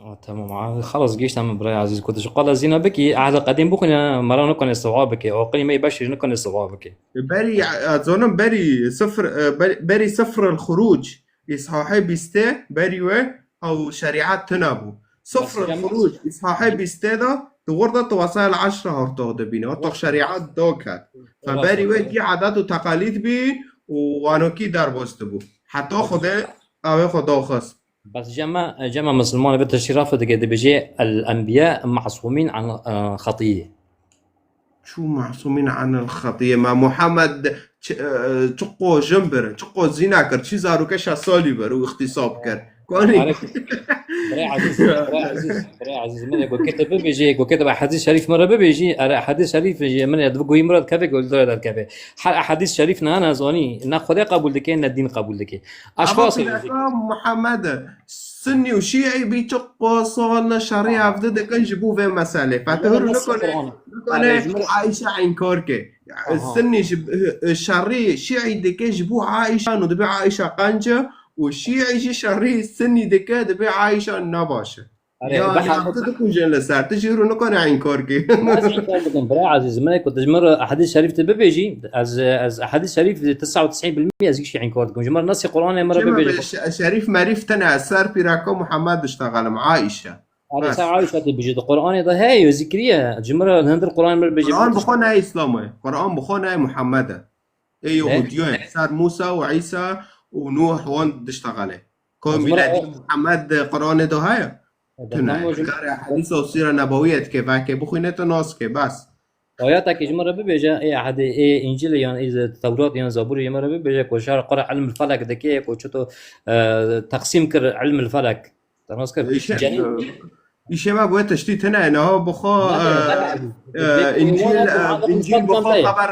A, tamam. A, xelas gihîşte min birayê ezîz. Ku tu ji qala zîna bikî, Ehdê Qedîm bixwîne, mera nikone siwa bike. Aqilî me yê beşerî nikone siwa bike. Berî, e, zonim berî sifir, e, ber-, berî sifir el-Xurûc, îshahê bîstê, berî we, ew şerîat tune bû. Sifr Mesela el-Xurûc, îshahê bîstê de, di wir de tu wesayel eşre hartox dibîne. Hartox şerîat doket. Fe Rast berî we e. Gî adet û teqalîd bî û wanokî derbas dibû. Heta Xwedê ew ê xwe daxist. Bes cema, cema misilmanê bi teşrî rafe dike dibêje, "El-enbiya masumîn an, e, xetiyê." Çû masumîn anil xetiyê. Ma Muhammed çi, e, çiqo jin bir, çiqo zîna kir, çi zaroke şeş salî bir û îxtîsab kir. Konî. Arif, birê ezîz, birê ezîz, birê ezîz, min ê ku kete bibêjî, ku kete ehadîs şerîf min re bibêjî, erê ehadîs şerîf jî min ê dibi guhî min re dikeve, ku li dora derkeve. Her ehadîs şerîf ne, ne zanî, ne Xwedê qebûl dike, ne dîn qebûl dike. Eşxas Ama ê pîreka Muhammed, Sunnî û Şîî bî çi qosol ne şerî hevdi dikin ji bo vê meselê. Fetihur Qur'an. Nikone, nikone Erê, ji min Aîşe înkar ke. Aha. Sunnî ji, şerî Şîî dike ji bo Aîşe û dibe Aîşe qenc e û Şîî jî şerî Sunnî dike dibe Aîşe nebaş e. Erê, Yani, behar- tu dikujin li ser, tu jî rû nikane înkar kî. Ez înkar dikim, bira ezîz, min ku tu ji min re ehadîs şerîf tu bibêjî, ez, ez ehadîs şerîf tes'a û tes'în bil mîye ez jî înkar dikim. Ji min re nesî Qur'anê min re Çima bibêjî. be şe-, şerîf merîf tene ez ser pîreka Muhammed diştexelim, Aîşe. Erê, Bes. Ser Aîşe tu bijî, di Qur'anê de heye, zikriye. Ji min re hindir Qur'anê min re bibêjî. Qur'an bi xwe ne Îslam e. Qur'an bi xwe ne Muhammed e. Ê Ne? Yehûdiyan, ser Musa û Îsa û Nuh wan diştexele. Ku Ji min re mîladî Muhammed di Qur'anê de heye? E, Tune. Tamam, ji min Karê hadîs û sîra nebawiyê dike, veke bixwîne tu nas ke, bes. Ayatekî ji min re bibêje, ê ehedê, ê Încîlê yan ê Tewrat yan Zabûrê ji min re bibêje, ku şer qura ilm felek dike, ku çito, e, teqsîm kir ilm felek. Te nas kir. Îşe-, Cenî- îşe me bi wê tiştî tune, niha bi xwe, Nabe, e, nabe. e, Bê-, Încîl, nabe, e, nabe, Încîl bi xwe nabe. xeber,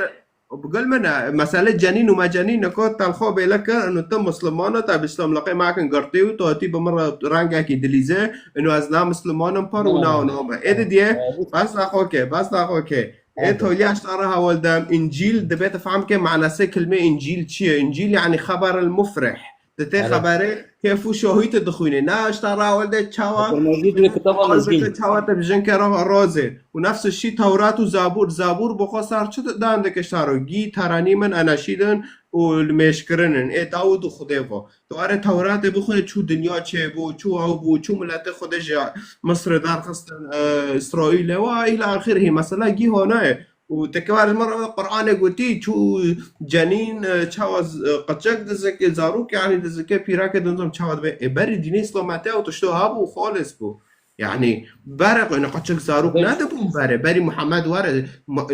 bi gul min e, mesele cenîn û mecenîn, niko telxo bêle kir, û tu Musliman e, te bi Îslam leqê me kin girtî û tu hatî bi min re rengekî dilîze, û ez na Musliman im par û na û na me. Ê didiye, bes na xwe ke, bes na xwe ke. Ê Nabe. Tolya ji te re hewal dem, Încîl dibe tu fehm ke manasê kilmê Încîl çi ye? Încîl yani xeber el mufreh. Di tê Erê. xeberê kêf û şohî tu dixwînî. Ne ji te re hewal de çawa Kurmancî dibê kitaba Kurmancî mezgîn. Çawa te bi jinkê re razê. Û nefs şî Tewrat û Zabûr. Zabûr bi xwe ser çi dan dike ji te re? Gî teranîm in, eneşîd in û limêjkirin in. Ê Dawûd û Xwedê va. Tu erê Tewratê bixwîne çû dinya çêbû, çû ew bû, çû miletê Xwedê ji Misrê derxistin, e, Îsraîlê. Wa îla axirî. Mesela gî hona ye. Û te ke were ji min re Qur'anê gotî, çû cenîn, e, çawa z-, e, qeçek dizike, zarok, yani dizike, pîreke dinizam çawa dibe. E, berî dînê Îslamê te ew tişto hebû, xalis bû. Yani, berê xwe, yani qeçek zarok Be- nedibûn berê. Berî Muhammed were, ma-,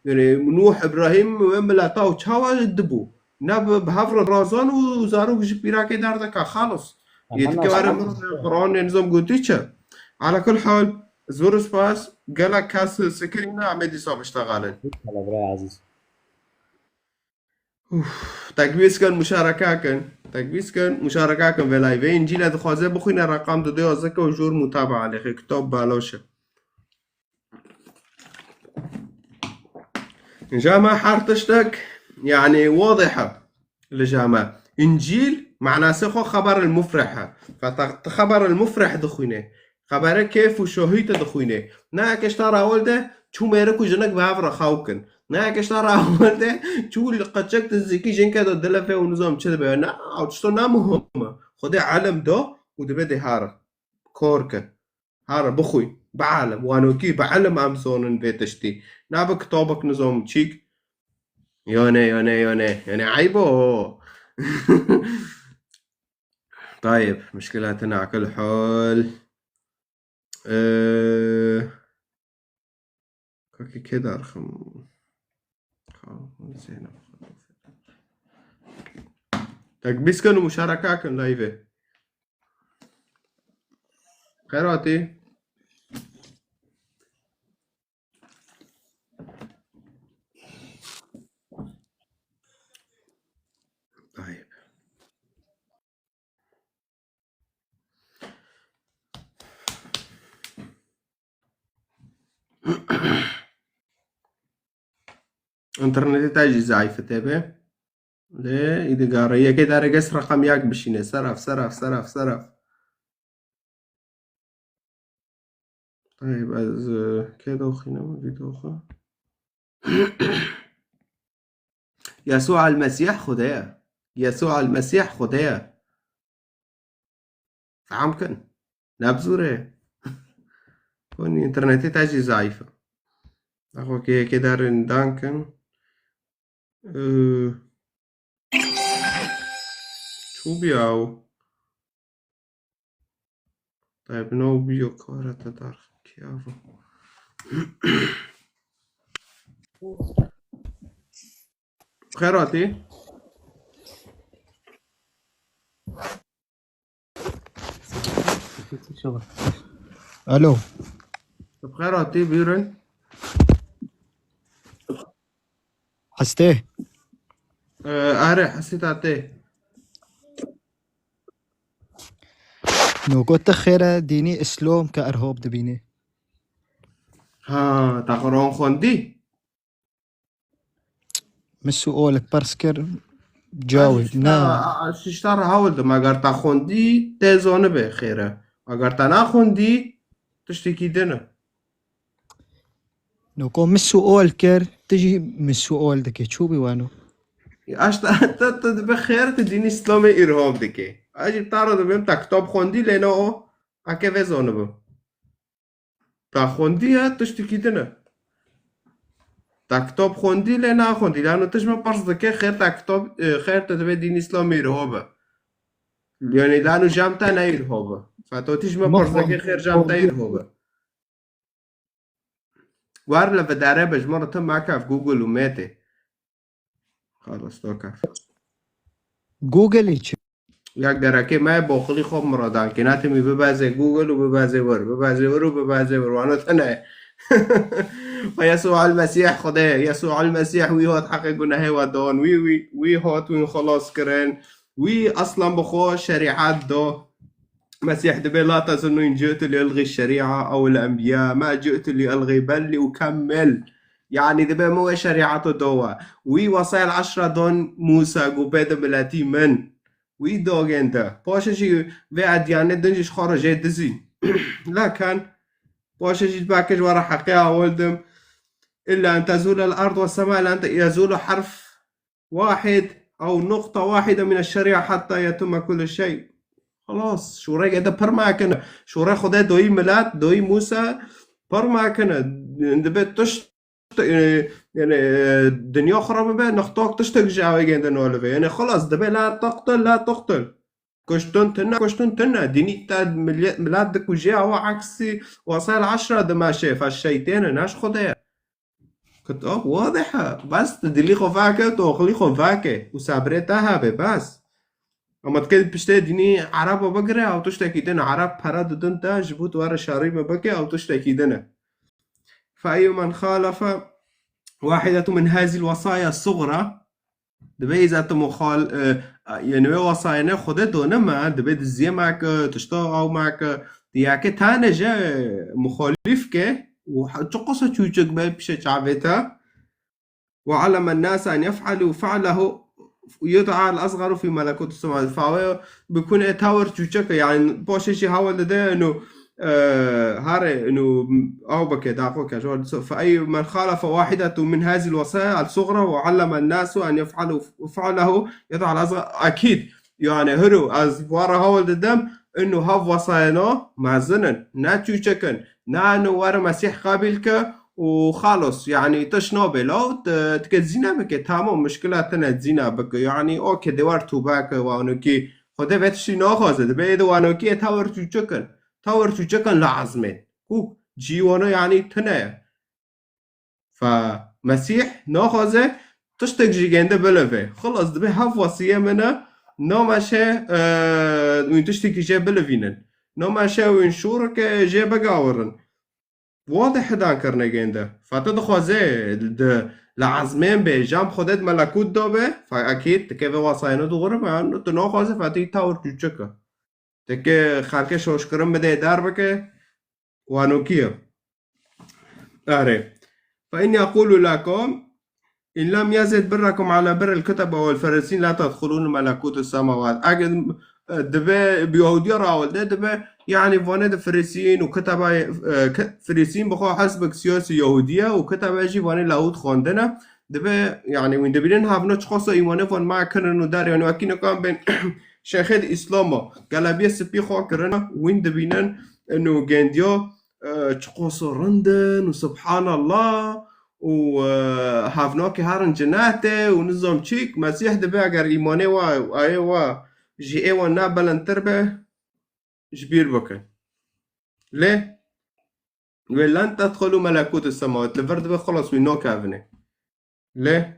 yani Nuh, Îbrahîm ve mileta û çawa dibû. Ne bi, bi hev re razan û zarok ji pîrakê derdika, xalis. Aha, Yê dike were nasıl? Qur'anê nizam gotî çi? Ala kul hal, zor spas, gelek kes sikirî ne, em ê dîsa biştexelin. Hala bira ezîz. Uf, tekbîs kin, muşareke kin. Tekbîs kin, muşareke kin vê live. Încîle dixwaze bixwîne, reqam dide yazike û jor mutabaa lêxe, kitab belaş e. Înca me her tiştek, yani, wadih e li cem me. Încîl, manasê xwe xeber el mufreh e. Feta tu xeber el mufreh dixwîne. Xebere kêf û şohî te dixwîne. Ne yeke ji te re hewal de çû mêrik û jinik bi hev re xew kin. Ne yeke ji te re hewal de çû li qeçek dizikî jinke de dileve û nizam çi dibe. Ne, ew tişto ne muhim e. Xwedê elim da û dibe dê here. Kor ke. Here bixwî. Bi elim. Wanokî bi elim em zonin vê tiştî. Ne bi kitabek nizam çîk. Yone, yone, yone. Yone eyb o. Tayeb, muşkila tine akil hol. Ee, Kakî kê darxim? Zeynep. Tek bîst kin û muşareka kin live. Xêr hatî. Tayeb. Înternetê te jî zayîf e tebe. Lê îdigare yekê dare ges reqem yek bişîne. Seraf, seraf, seraf, seraf. Tayeb ez, e, kê doxînim vîdeo xwe? Yesû el Mesîh Xwedê ye. Yesû el Mesîh Xwedê ye. Fehm kin. Ne bi zûrê. Hûn înternetê te jî zayîf e. Axo kê yekê derin dan kin. Ee, çû biyaw. Tayeb nav biyo kara te dar kiyava. Xêr hatî. Alo. Bi xêr hatî, bîrin. Hestê? Ee, are, hesî tate. Noko te xêre dînî Îslom ke erhob dibînî. Ha, te Quran xwendî? Min sualek pers kir, cawê, ne. Şişta re hewil dim, eger te xwendî, tê zanibe xêr e. Eger te naxwendî, tiştekî din e. Noko min sual kir, tu jî min sual dikê, çû bî wano? Aşta te, te dibe xêr, tu dînî Îslamê îrhab dikê. Ez jî ta re dibêm, te kitab xwendî, lê ne o, eke vê zanibe. Te xwendî ye, tiştekî din e. Te kitab xwendî, lê naxwendî. Lano tu ji min pirs dike, xêr te kitab, e, xêr tu divê dîn Îslamê îrhab e. Yani lano jam te ne îrhab e. Fe to tu ji min pirs dike, xêr jam te îrhab e. Wer li vidare be, ji min re tu meke ev Google û Mete. Xalas, to kef. Google-ê çi? Ya gerekê me boxilî xwe miradan kê. Netimî bibezê Google û bibezê wir, bibezê wir û bibezê wir. Wano tune ye. Xwe Yesû el Mesîh Xwedê ye. Yesû el Mesîh wî hat heqê gunehê we dan. Wî, wî, wî hat wîn xelas kirin. Wî aslan bi xwe şerîet da. Mesîh dibê: "La tezunnu in ci'tu li elxî şerî'a ew el enbiya, ma ci'tu li elxî bel li ukemmil." Yani dibê min wê şerîeto da we. Wî wesayel eşra dan Mûsa, got: "Bêde miletî min." Wî dagên de. Paşê jî vê edyanê din jî ji xwe re jê dizî. Lekin paşê jî belkê ji we re heqê hewil dim. "Illa en tezûlel erd ve sema, illa en te-, yezûlu harf wahid ew nuqta wahide mine şerîa hatta yetime kullu şey." Xelas, şûrê gede pir makine. Şûrê Xwedê doyî milet, doyî Mûsa pir makine. Dibe tişt, e, yani, e, dinya xirab bibe, nixtak tiştek ji ew gende nalive. Yani xelas, dibe la taqtil, la taqtil. Kuştin tine, kuştin tine. Dînî te millet, milet dikuje, ew aksî wasayel eşra dimeşe, fe şeytene, ne ji Xwedê ye. Kitab wadih e. Bes tu dilî xwe veke, tu aqilî xwe veke û sebrê te hebe, bes. Ama dike piştê dînî Ereba bigire, ew tiştekî din e. Ereb pere didin te, ji bo tu were şerî me bike, ew tiştekî din e. Fe eyyu men xalefe wahidetu min hazil wasaya sugra, dibe îza tu muxal-, e, yani wê wasayene Xwedê done me, dibe diziyê me ke, tişta ew me ke, diyake tane je muxalîf ke, û he-, çiqas e çûçik be pişe çavê te. Ve alleme nase en yef'alu fe'lehu yud'a el-asgaru fi melekut sema. Fawe bikune tawir çûçik e, yani paşê jî hewil dide, inu, e, hare, inu, ew bike, daqo ke, ji wan, fe ey men xalefe wahidetu min hazil wasaya el-sugra ve alleme nasu en yef'alu fe'lehu yud'a el-asgar. Ekîd. Yani hiro, ez wara hewil didim, inu hev wasayena mezin in, ne çûçik in, ne inu were Mesîh qebîl ke û xalos, yani tiş nabe. Law, tu, tu ke zîne bike, tamam, muşkila tine zîne bike. Yani, o ke de war tûbe ke, wanokî, Xwedê vê tiştî naxwaze, dibe ê de wanokî ê tawir çûçik in. Tawir çûçik in li ezmên. Ku cî wana, yani tine ye. Fe Mesîh naxwaze tiştek jî gende bilive. Xilas dibe hev wasiyê min e, nameşe, e, wîn tiştekî jê bilivînin. Nameşe wîn şûrike jê bigawirin. Wadih hidan kirine gende. Fe tu dixwaze di, li ezmên bê, jam Xwedê di melekût de be, fe ekîd, tu ke vê wasayene dixwire be, tu naxwaze fe tu yî tawir çûçik e. Teke xelkê şoşkirin bidê derbike, wanokî ye. Erê. Fe inni aqulu lekum, in lem yezid birrakum ala birril kutebe wel farisin la tedxulun melekut semavat. Eger, e, dibe bi Yahudiya rawilde dibe, yani vane de Firisîn û kitaba, e, ki-, Firisîn bi xwe hesbek siyasî Yahudiye û kitaba jî vane lawut xwendine. Dibe, yani wîn dibînin havno çiqasa îmane van ma kirin û der, yani wekî nikan bên Şêxê di Îslama gelebiye spî xwe kirine, wîn dibînin inu gendiya, e, çiqoso rind in û subhanallah û, e, havnakê herin cinetê û nizam çîk. Mesîh dibe eger îmanê we, ayê we ji ê we ne belindtir be, ji bîr bikin. Lê wê len tedxulu melekûtu semawat, li vir dibe xilas wî nakevine. Lê.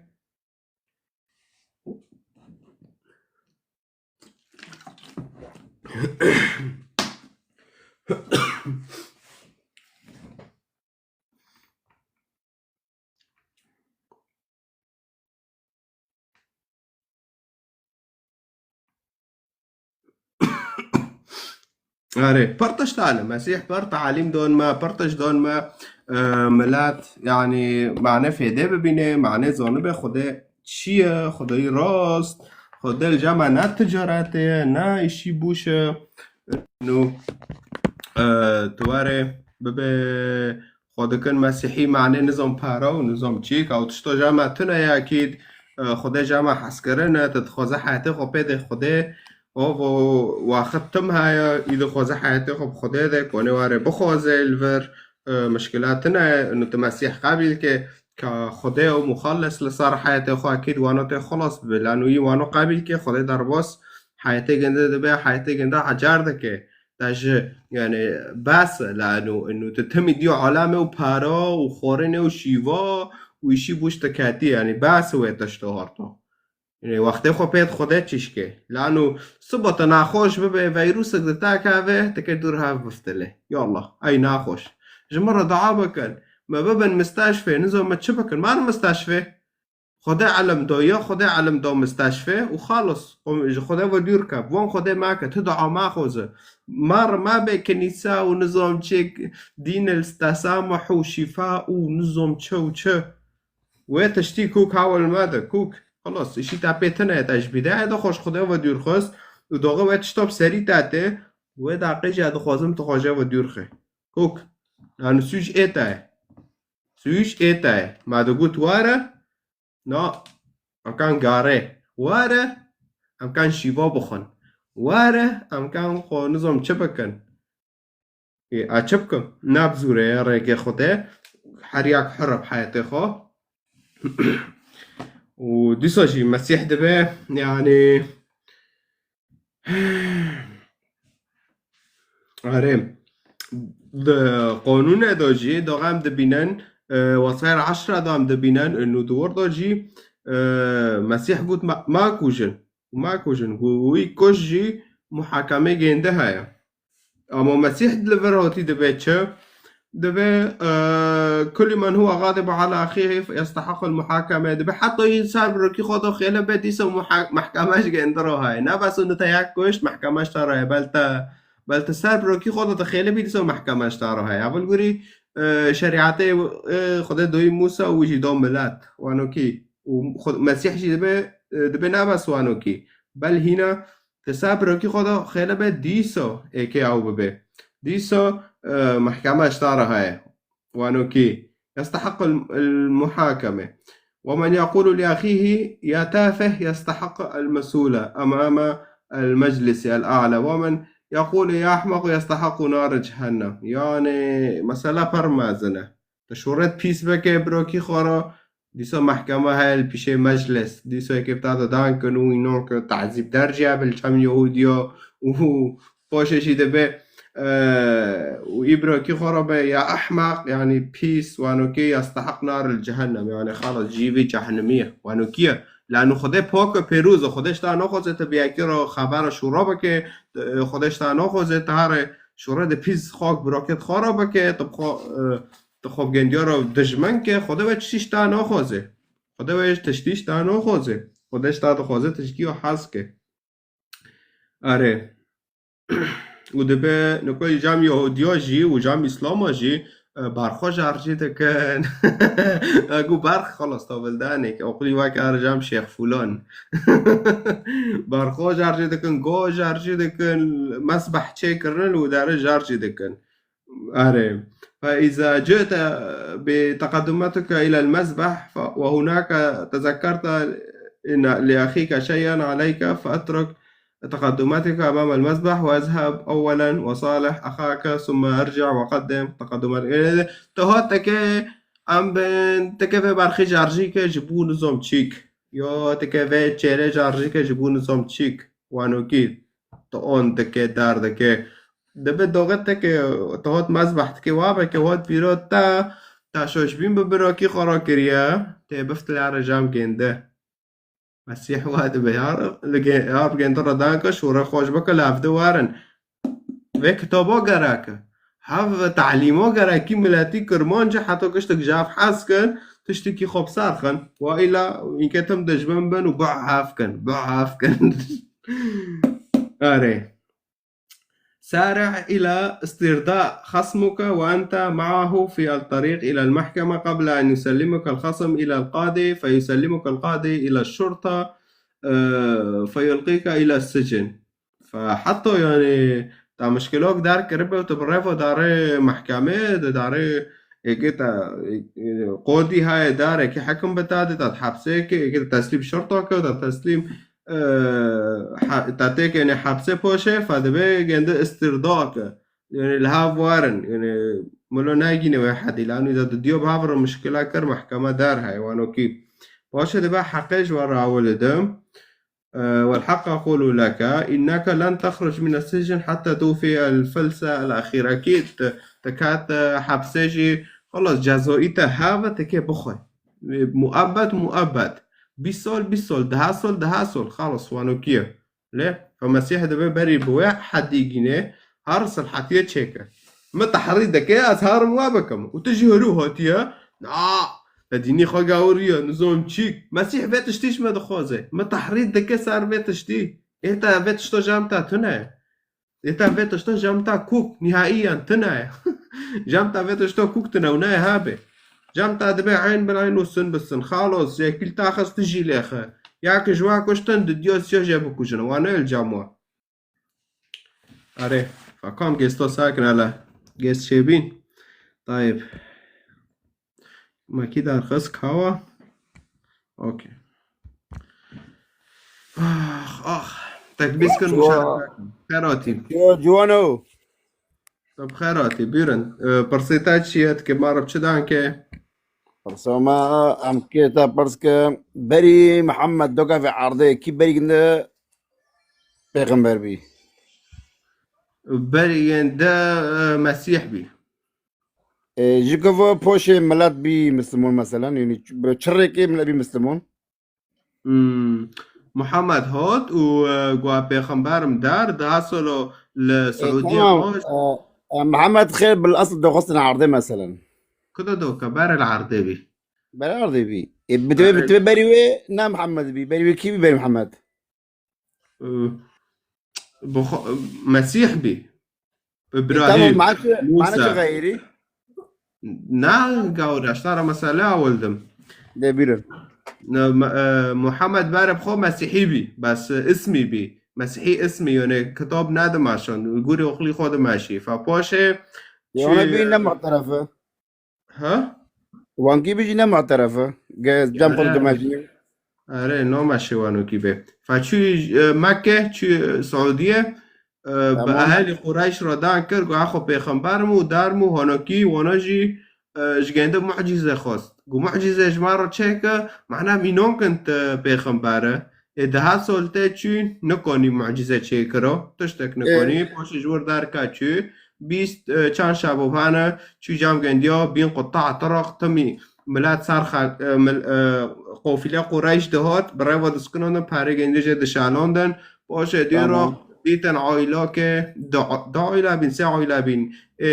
Erê, pir tişt hene. Mesîh pir talîm don me, pir tişt don me. E, milet, yanî, mane fêdê bibîne, mane zanibe Xwedê çi ye, Xwedê rast, Xwedê li cem me ne ticaretê ye, ne îşî bûş e. Nû, e, tu were bibe xwe dikin Mesîhî, mane nizam para û nizam çîk, ew tişta cem me tune ye, ekîd, e, Xwedê cem me hezkirin e, tu dixwaze heyetê xwe pê de Xwedê, o, o, waxit tim heye, î dixwaze heyetê xwe bi Xwedê de, konê were bixwaze li vir, e, mişkila tune ye, nû tu Mesîh qebîl ke, ka Xwedê û Muxellis li ser heyetê xwe, ekîd wano tê xilas bibe. Lano yî wano qebîl ke Xwedê derbas heyetê ginde dibe, heyetê ginde ecar dike. Te ji, yanî, bes e, lano inu tu timî diyo alemê û para û xwarinê û şîva û îşî bûş diketî, yanî, bes e wê tişto harto. Yanî, wextê xwe pê Xwedê çişkê. Lano siba te naxweş bibe, veyrusek di te keve, te kê dûr hev biftilê. Ya Allah, ey naxweş. Ji min re dua bikin. Me bibin misteşfê, nizam me çi bikin. Me misteşfê. Xwedê elim do, ya Xwedê elim do misteşfê û xalis. O ji Xwedê ve dûr ke. Wan Xwedê me ke, tu dua me xweze. Me re me bê kinîse û nizam çêk dîn el tesameh û şîfa û nizam çi û çi. Wê tiştî kûk hawil me de, kûk. Xelas, îşî te pê tine ye, te ji bîdayê de xwe ji Xwedê ve dûr xist û doxê wê tişta bi serî te tê, wê daqê jî ez dixwazim tu xwe jê ve dûr xê. Kûk. Yanî sûc ê te ye. Sûc ê te ye. Me digot were, na, em kan garê. Were, em kan şîva bixwin. Were, em kan xwe nizam çi bikin. Ê, a çi bikim? Nabzûre ye rêkê Xwedê. Her yak hir e bi heyetê xwe. Û dîsa jî Mesîh dibe, yanî, erê, di qanûnê de jî, doxa em dibînin, e, Wesayel Eşra de em dibînin, û di wir de jî, e, Mesîh got, ma, ma kujin. Û me kujin. Û wî kuj jî muhakemê gêndi heye. Ama Mesîh li vir hatî dibe çi? Dibe, e, kullu men huwa ğadib ala axihi yestahiqul muhakeme. Dibe heta yî ser birokî xwe de xêle be dîsa muha-, mehkeme ji gêndi re heye. Ne bes û te yek kuşt, mehkeme ji te re heye. Bel te, bel te ser birokî xwe de te xêle bî dîsa mehkeme ji te re heye. Evil gurî, e, şerîetê, e, Xwedê doyî Mûsa û jî do milet. Wanokî. Û xwe, Mesîh jî dibe, e, dibe ne bes wanokî. Bel hîna te ser birokî xwe de xêle be dîsa êkê ew bibe. Dîsa, e, mehkeme ji te re heye. Wanokî. يستحق الم-، المحاكمة. ومن يقول لأخيه يا تافه يستحق المسؤولة أمام المجلس الأعلى. ومن يقول يا أحمق يستحق نار جهنم. Yani, mesela pir mezin e. Tu şûret pîs bike birokî xwe re, dîsa mehkeme heye li pîşê meclis, dîsa yekê bi te de dan kin û înan ke tezîbder jî hebe li çem Yehûdiya û paşê jî dibe, e, û î birokî xwe re be ya ehmeq, yanî pîs, wanokî yestehiq nar el cehennem, yanî xelas cîvî cehennemî ye, wanokî ye. Lano Xwedê pak e, pêroz e, Xwedê ji te naxwaze tu bi yekî re xebera şûra bike, e, Xwedê ji te naxwaze tu here şûre de pîs xak birokêt xwe re bike, tu bi xwe, e, tu xwe bi gendiya re dijmin ke, Xwedê we tiştî ji te naxwaze. Xwedê we tiştî ji te naxwaze. Xwedê ji te dixwaze tu ji kî hez ke. Erê. Û dibe, niko cem Yehudiya jî û cem Îslama jî, e, berxwe jarjî dikin. E, gu berx xelas tavildanê ke, oqlî wek er cem Şêx Fulan. Berxwe jarjî dikin, go jarjî dikin, mesbeh çêkirin û dere jarjî dikin. Erê. فإذا جئت بتقدمتك إلى المسبح ف-، وهناك تذكرت إن لأخيك شيئا عليك، فاترك تقدمتك أمام المسبح واذهب أولا وصالح أخاك ثم ارجع وقدم تقدمتك. Yanî, tu hat teke em bin, teke vê berxê jarjî ke ji bo nizam çîk. Ya teke vê çêrê jarjî ke ji bo nizam çîk. Wanokî. Tu on dike, dar dike. Dibe doxê te ke tu hat mezbeh dike, wa be ke hat pîro te, te şoşbîn bi birokî xwe re kiriye, tê biftilere cem gênde. Mesîh wa dibe, ya, li gê-, ya bi gênde re dan ke şûre xweş bike, li hevdi werin. Vê kitabo gerek e. Hev telîmo gerekî miletî Kirmanc e, heta kiştik ji hev hez kin, tiştekî xwe bi ser xin. Wa îla înke tim dijmin bin û buh hev kin, buh hev kin. Erê. سارع إلى استرضاء خصمك وأنت معه في الطريق إلى المحكمة قبل أن يسلمك الخصم إلى القاضي، فيسلمك القاضي إلى الشرطة، آه، فيلقيك إلى السجن. Fe heta, yanî, te mişkilok derkiribe û tu bi rêva darê mehkemê, di darê êkê te, e, qodî heye darekî hekim bi te de, te hepsê ke, êkê te teslîm şerta ke, te teslîm, e, he-, te têkenê hepsê poşê, fe dibe gende istirda ke. Yanî li hev werin, yanî milo negîne wê hedî, lano de didiyo bi hev re mişkila kir, mehkeme der heye, wanokî. Paşê dibe heqê ji we re ewil didim. أه، والحق أقول لك إنك لن تخرج من السجن حتى توفي الفلسة الأخيرة. أكيد te ket hepsê jî, xelas, cezoî te hebe, te kê bixwe. Muebbet, muebbet. Bîst sal, bîst sal, deha sal, deha sal, xelas, wanokiye. Lê, fe Mesîh dibe berî bi wê hedî gîne, her silhetiyê çêke. Min tehrî dike, ez herim we bikim. Û tu jî herû hatiye, na, te dînî xwe gawiriye, nizam çîk. Mesîh vê tiştî ji me dixwaze. Min tehrî dike ser vê tiştî. Ê te vê tişta jam te tune ye. Ê te vê tişta jam te kûk, nihaiyen tune ye. Jam te vê tişta kûk tune û nayê habe. Jam te dibe eyn bil eyn û sin bi sin. Xalos, yekî li te xist tu jî lê xe. Ya ki ji we kuştin, didiya siya jê bikujin. Wane li cam we. Erê, fa kam gêsto sakin hele. Gêst çêbîn. Tayib. Makî derxist kawa. Okey. Ax, ax. Tekbîs kin, muşeref kin. Xêr hatî. Yo, ciwano. Te bi xêr hatî, bîrin. E, pirsê te çi ye? Dike ma re bi çi dan ke? Pirsa me, em kê te pirs ke, berî Mihemed doka vê erdê, kî berî ginde pêxember bî? Berî ginde, e, Mesîh bî. E, ji ku vo poşê milet bî Misliman, meselen, yanî ç-, bi çi rêkê milet bî Misliman? Hmm. Muhammed hot û, e, got, pêxemberim der, daha solo li E, Saûdiye tamam. Xweş. E, e, Muhammed xêr bil asl doxistin erdê, meselen. Kuda doka, berê li erdê bî. Berê erdê bî. E, bi divê, bi Berê divê berî wê ne Muhammed bî. Berî wê kî bî berî Muhammed? E, bi xwe-, Mesîh bî. E, tamam, Îbrahîm, mana çi, mana çi Mûsa. Xeyrî? Na, gawir, ez te re mesele ewil dim. Lê bîrin. Ne, me-, e, Muhammed berê bi xwe Mesîhî bî, bes, e, ismî bî. Mesîhî ismî, yanî kitab nedimeşin, gurê oxlî xwe dimeşî. Fa paşê Ê, çi, ona bî ne muhterefe. Ha? Wankî bî jî ne muhterefe. Ge-, cem xwe Erê. Dimeşî. Erê, name şêwanokî be. Fa çû, e, Mekke, çû, e, Saûdiye, e, bi Tamam. Ehelî Qureyş re dan kir, got, "Xwe pêxember im û der im û honokî wana jî, e, ji gende mucîze xwest." Got, "Mucîze ji me re çêke, mana mînon kin te pêxember e." Ê, deha sol te çû, nikonî mucîze çêkiro, tiştek nikonî, Ê. Paşê ji wir derka çû, bîst, e, çend şabo hene, çû cem gendiya, bîn quta'a tiraq, timî milet ser xe-, e, mil-, e, qofîle Qureyş dihat, bi rêva diskinan de perê gendiya jê dişalandin, paşê dê Tamam. Ra dîtin aîlake, du, du aîle bîn, sê aîle bîn, ê,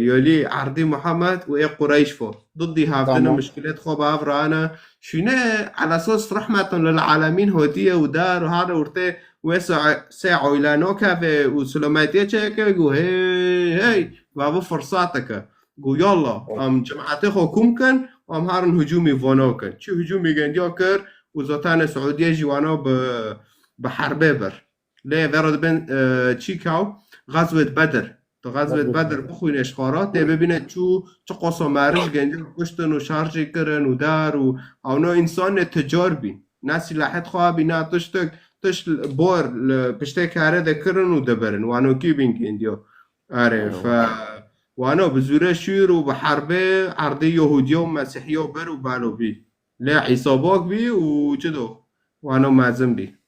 yolî erdî Muhammed û ê Qureyş fo. Didî hevdine Tamam. Mişkilêt xwe bi hev rane. Şûne, ala esas rehmetun lil alemîn hotiye û dar û her ortê wê se-, sê aîle nokeve û silometiyê çêke, got, hey, hey, va bu firsateke. Got, yalla, Evet. Em cemaetê xwe kum kin, em herin hücumî vana kin. Çi hücumî gendiya kir û zaten Saûdiye jî wana bi, bi herbê bir. Lê vera dibin, e, çî kaw? Gazwet Bedir. Tu Gazwet Gazwet Bedir Bedir. Bixwîne ji xwe re, tê bibîne çû, çi qoso merij gendiya kuştin û şarjê kirin û dar û ewno însanê ticar bîn. Ne sîlahet xwe bî, ne tiştek, tişt bor li piştê kerê de kirin û dibirin. Wanokî bîn gendiya. Erê, Eywa. Fe, wano bi zûre şûr û bi herbê erdê Yehûdiya û Mesîhiya ber û balo bî. Lê Îsa bak bî û çi do? Wano mezin bî.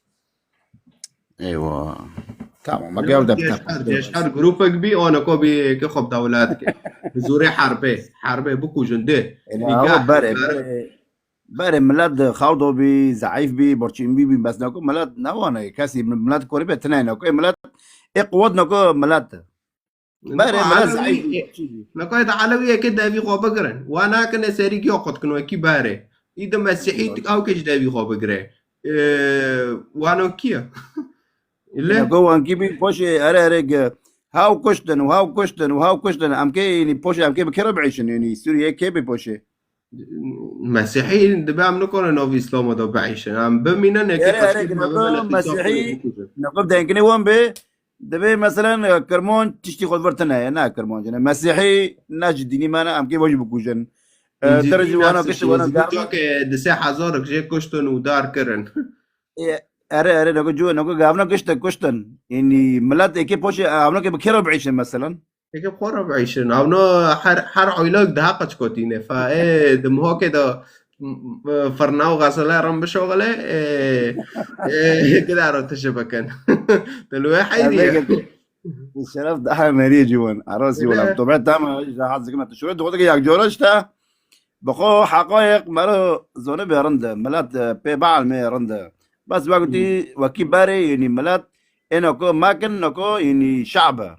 Eywa. Tamam, ma Lê gel de cêşher, cêşher grûpek bî, ona ko bî ke xwe bi dewlet ke. Bi zûrê herbê, herbê bikujin dê. Ela Nîgah, awa berê, berê, berê milet xaw do bî, zeîf bî, borçîn bî, bî, bes nako milet ne wane, kesî milet korî be tine nako, milet ê quwet nako milet. Berê, mela Elewî, zayıf bir şey. Neka da Elewî yekê devî xwe bigirin. Wa nakine serî giya qut kin wekî berê. Î de Mesîhî tik ew ke ji devî xwe bigire. Ee, wano kiye? Le? Neka wankî bin poşê, ere, ere, ge. Haw kuştin, haw kuştin, haw kuştin. Em kê, yani, poşê, em kê bi kê re biişin, yani, Sûriye kê bi poşê? Mesîhî dibe em nikare nav Îslama da biişin. Em bimînin, yekê Ere, ere, qeşkî neka bimînin, Mesîhî, neka denkine wan be, Divê, meselen, e, Kirmanc tiştî xwe vir tune ye, ne Kirmanc ne. Mesîhî ne ji dînî me ne, em kê wajî bikujin. E, Êdî te ji dîn wana hesî kişt wana şêzî garma. Ke di sê hezar jê kuştin û dar kirin. E, ere, ere, nako cu, nako gavna kişte kuştin. Yanî, millet êkê poşê, e, evna ke bi kê re biişin, meselen? Êkê xwe re biişin. Evna her, her aylak daha qeç kotîne. Fa, e, di muhakê de m-, m-, firna û xesele rin bişoxile, ê, ê, gidaro tişi bikin. Te li wê heyriye. Şeref daha meriyê ciwan. Arasî wala. Tobe tam, ji haz dikime tu şurê, doxo dike yak cora işte. Bixo haqayek mero zone be rinde. Milet, e, pê bal me rinde. Bas wekti, wekî berê, yani milet, êno ko makin, no ko, yani şabe.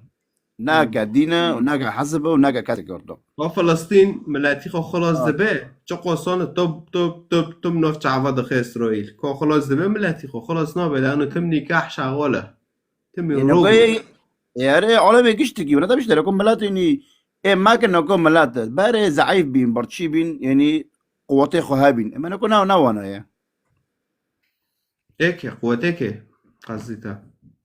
Nake dîn e û nake hesib e û nake kesek ordo. Ka Filistîn miletî xwe xilas dibe, çi qosan e, top, top, top, top nov çava dixe Îsraîl. Ka xilas dibe miletî xwe xilas nabe, lano tim nîkah şaxol e. Tim Ê, rû nokayê, ê, erê, alemê giştikî, wina tabii işte, ko milet, yani, ê, make noko milet e. Berê zeîf bîn, birçî bîn, yani, quwetê xwe hebîn. Ê, me noko na, na wana ye. Êke, quwetêke qezî te.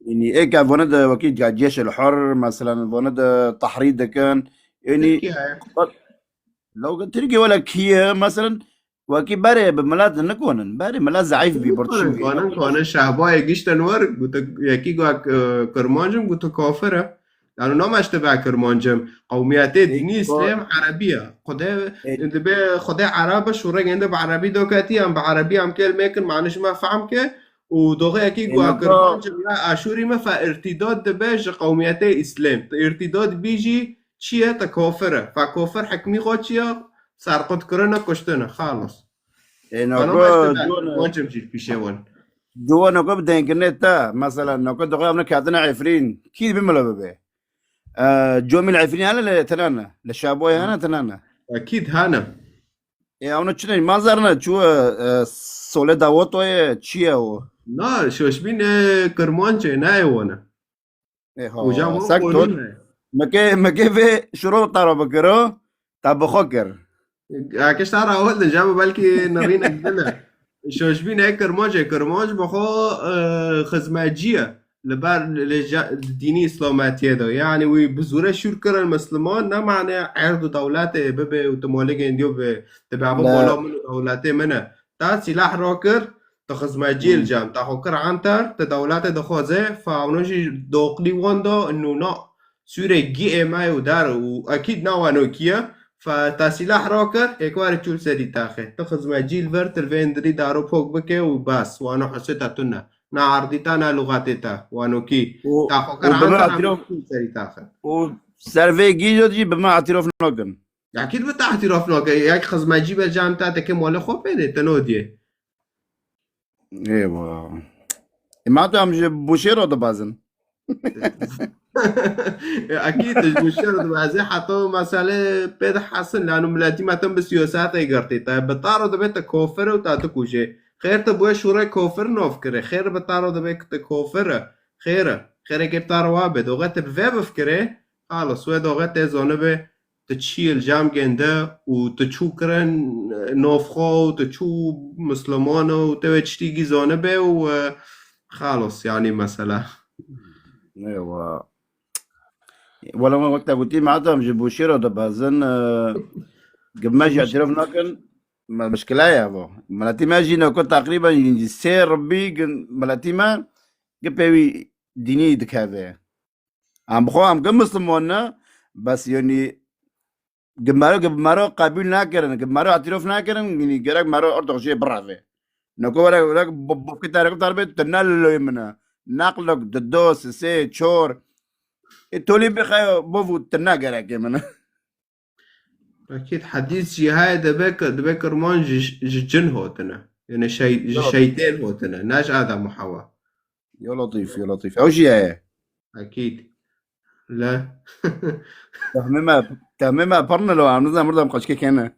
Yanî êke vana de wekî ca-, Cêş el Hur, meselen, vana de tehrî dikin. Yanî Tirkiye ye. Bak, lewke Tirkiye wele kiye, meselen, wekî berê bi milet nikonin. Berê milet zeîf bî, birçî bî. Konin, konin, şehbayê gişten wer, gote, yekî got, e, Kirmanc im, gote kafir e. Yani nama işte be Kirmanc im. Qewmiyetê dînî Îslam Erebî ye. Xwedê, dibe Xwedê Ereb e, şûrê gende bi Erebî doketî, em bi Erebî em kêl mêkin, mane ji me fehm ke. Û doxê yekî ku Kirmanc im ya Aşûrî me fe irtîdad dibe ji qewmiyetê Îslam. Te irtîdad bî jî çi ye? Te kafir e. Fe kafir hikmî xwe çi ye? Serqut kirine, kuştine. Xalas. Ê, noko, Kirmanc im jî pîşê wan. Duwa noko bi denkirine te, mesela, noko doxê em ne ketine Efrîn. Kî dibe mila bibe? E, comîl Efrîn hene li tenane. Li Şaboyê hene tenane. Ekîd hene. E, ew ne çi ne? Manzar ne? Çu, e, sole dawotoye, çi ye o? Na, şoşbîn, e, Kirmanc e, ne ye wana. E, ha, Hocam, o sak konu tot. Ne? Meke, meke ve şuro taro bikiro, ta bixo kir. Akişta ra hol de, cem belki nerînek dine. Şoşbîn e Kirmanc e, Kirmanc bi xwe, e, xizmetçî ye. Li ber, li ja-, dînî îslametiyê de. Yani wî bi zûre şûr kirin Misliman, ne mane erd û dewletê bibe û tu malê gendiyo be, tu be, "Abo bola min û dewletê min e." Ta sîlah rakir, tu xizmetçî li cem, ta xwe kir enter, tu dewletê dixwaze, fa ewno jî doqlî wan da, nûna Sûrê gî êmay û dar û ekîd na wano kiye, fa ta sîlah rakir, êk warê çûl serî taxê. Tu xizmetçî li vir, tu vê indirî daro pok bike û bas. Wano hesê ta tune. Na erdî ta, na lûxatê ta. Wano kî. Û, Ta xwe û kir bime anka na îtîrof, çûl serî taxê. Û ser vê gî jî bime îtîrof nakin. Ekîd bi te îtîrof nake. Yek xizmetçî be cem te, te kê malê xwe pê dê, te nodiyê. Eywa. E, ma tu em ji Bûşêro dibezin. E, ekîd ji Bûşêro dibezin. Heta mesele pê dihesin. Lano miletî me tim bi siyasete girtî. Te bi taro dibe te kofir û te dikuje. Xêr te bûye şûrê kofir nov kire. Xêr bi taro dibe te kofir e. Xêr e. Xêrê kê bi taro wa be. Doxe te bi vê bifikire. Xalas, wê doxe te zanibe. Tu çi yê li cem gende û tu çû kirin, e, navxwe û tu çû Misliman û te wê tiştî gî zanibe û, e, xalas, yanî mesele. Eywa. Wela me wek te gotî, me hetam ji Bûşêro dibezin, e, gi me jî îtîrof nakin, me mişkile ye bo. Miletî me jî neko teqrîben jî sê ribî gin miletî me gi pêwî dînî dikeve. Em bi xwe em gi Misliman ne, bes yanî gi mero, gi mero qebûl nakirin, gi mero îtîrof nakirin, yanî gerek mero ortox jê bireve. Neko were, were bo-, bokê te, reko te be, tu ne loyê min e. Neqlok, dido, sisê, çor. E, tolî bixeyo, bovu, tu ne gerekê min e. Ekîd hedîs jî heye dibe ki, dibe Kirmanc ji, ji cin hatine. Yani şey, ji şeytên hatine, ne ji Adem û Hewa. Ya Letîf, ya Letîf. Ew jî heye. Ekîd. Le. Tehmê me, tehmê me pir ne lo, em nizanin murdem qeçkê kene.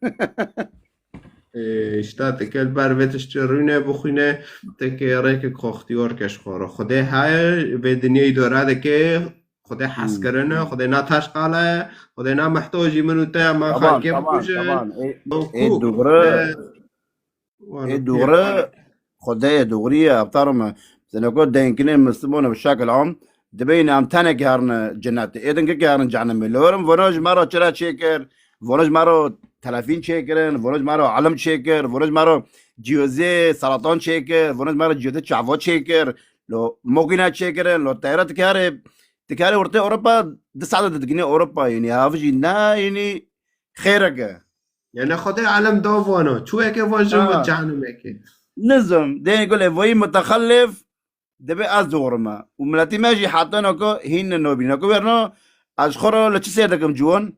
Ê, îşte teke li ber vê tiştê rûne bixwîne, teke rêkek xwe ixtiyar ke ji xwe re. Xwedê heye, vê dinyê îdare dike, Xwedê Hmm. hezkirin e, Xwedê na teşqal e, Xwedê na mihtojî min û te, me Taban, xelkê taban, bikujin. taban. Ê, Lo ê kû, dogri, e, wano ê pê- dogri, Xwedê yê dogri ye, hevtar me. Seneko denkine Müslüman bi şekil am, dibê yine em tenek herine cennet. Ê dinke ke herin cehennemê. Li werim vono ji me re çira çêkir, vono ji me re telefîn çêkirin, vono ji me re alim çêkir, vono ji me re ciyozê seratan çêkir, vono ji me re ciyozê çava çêkir. Lo mokîna çêkirin, lo teyra dikarê, dikarê ortê Ewropa, di saete de digine Ewropa, yanî hav jî ne, yanî xêrek e. Yani Xwedê alem da vano, çûyeke van jin Ha. bi cehennemekê. Nizim, dênê gulê voyî mutexellif, Dibê ez dixwirime. Û miletî me jî heta noko hîn ne nobî. Noko werno, ez ji xwe re li çi sêr dikim ciwan?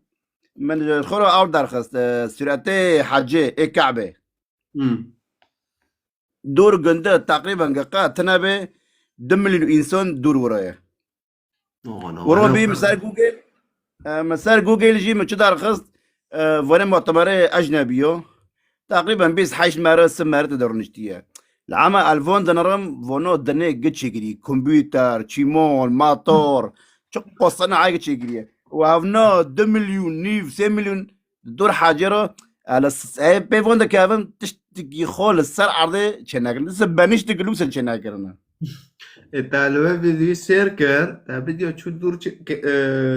Min ji xwe re ew derxist, e, sûretê hecê, ê Ke'bê. Hmm. Dûr gund e, teqrîben ge qe tine bê du milyon însan dûr wira ye. Ana, Wiro ana. bî min ser Google, e, min ser Google jî min çi derxist, e, vanê mutemerê ecnebî yo. Teqrîben bîst heşt mere, si mere te de rûniştiye. Li ema elvan dinirim, vono dinê giçê girî, kompûter, çîmon, motor, çi qosana ay giçê giriye. Û evna du milyon, nîv, sê milyon Dor hacê re, e, li s-, e, pê von dikevin, tiştekî xwe li ser erdê çênekirin. Li ser benîşt dikir, li ser çênekirine. E, te li we vîdyoyî sêr kir, te vîdyo çû dûr çe-, ke-, e,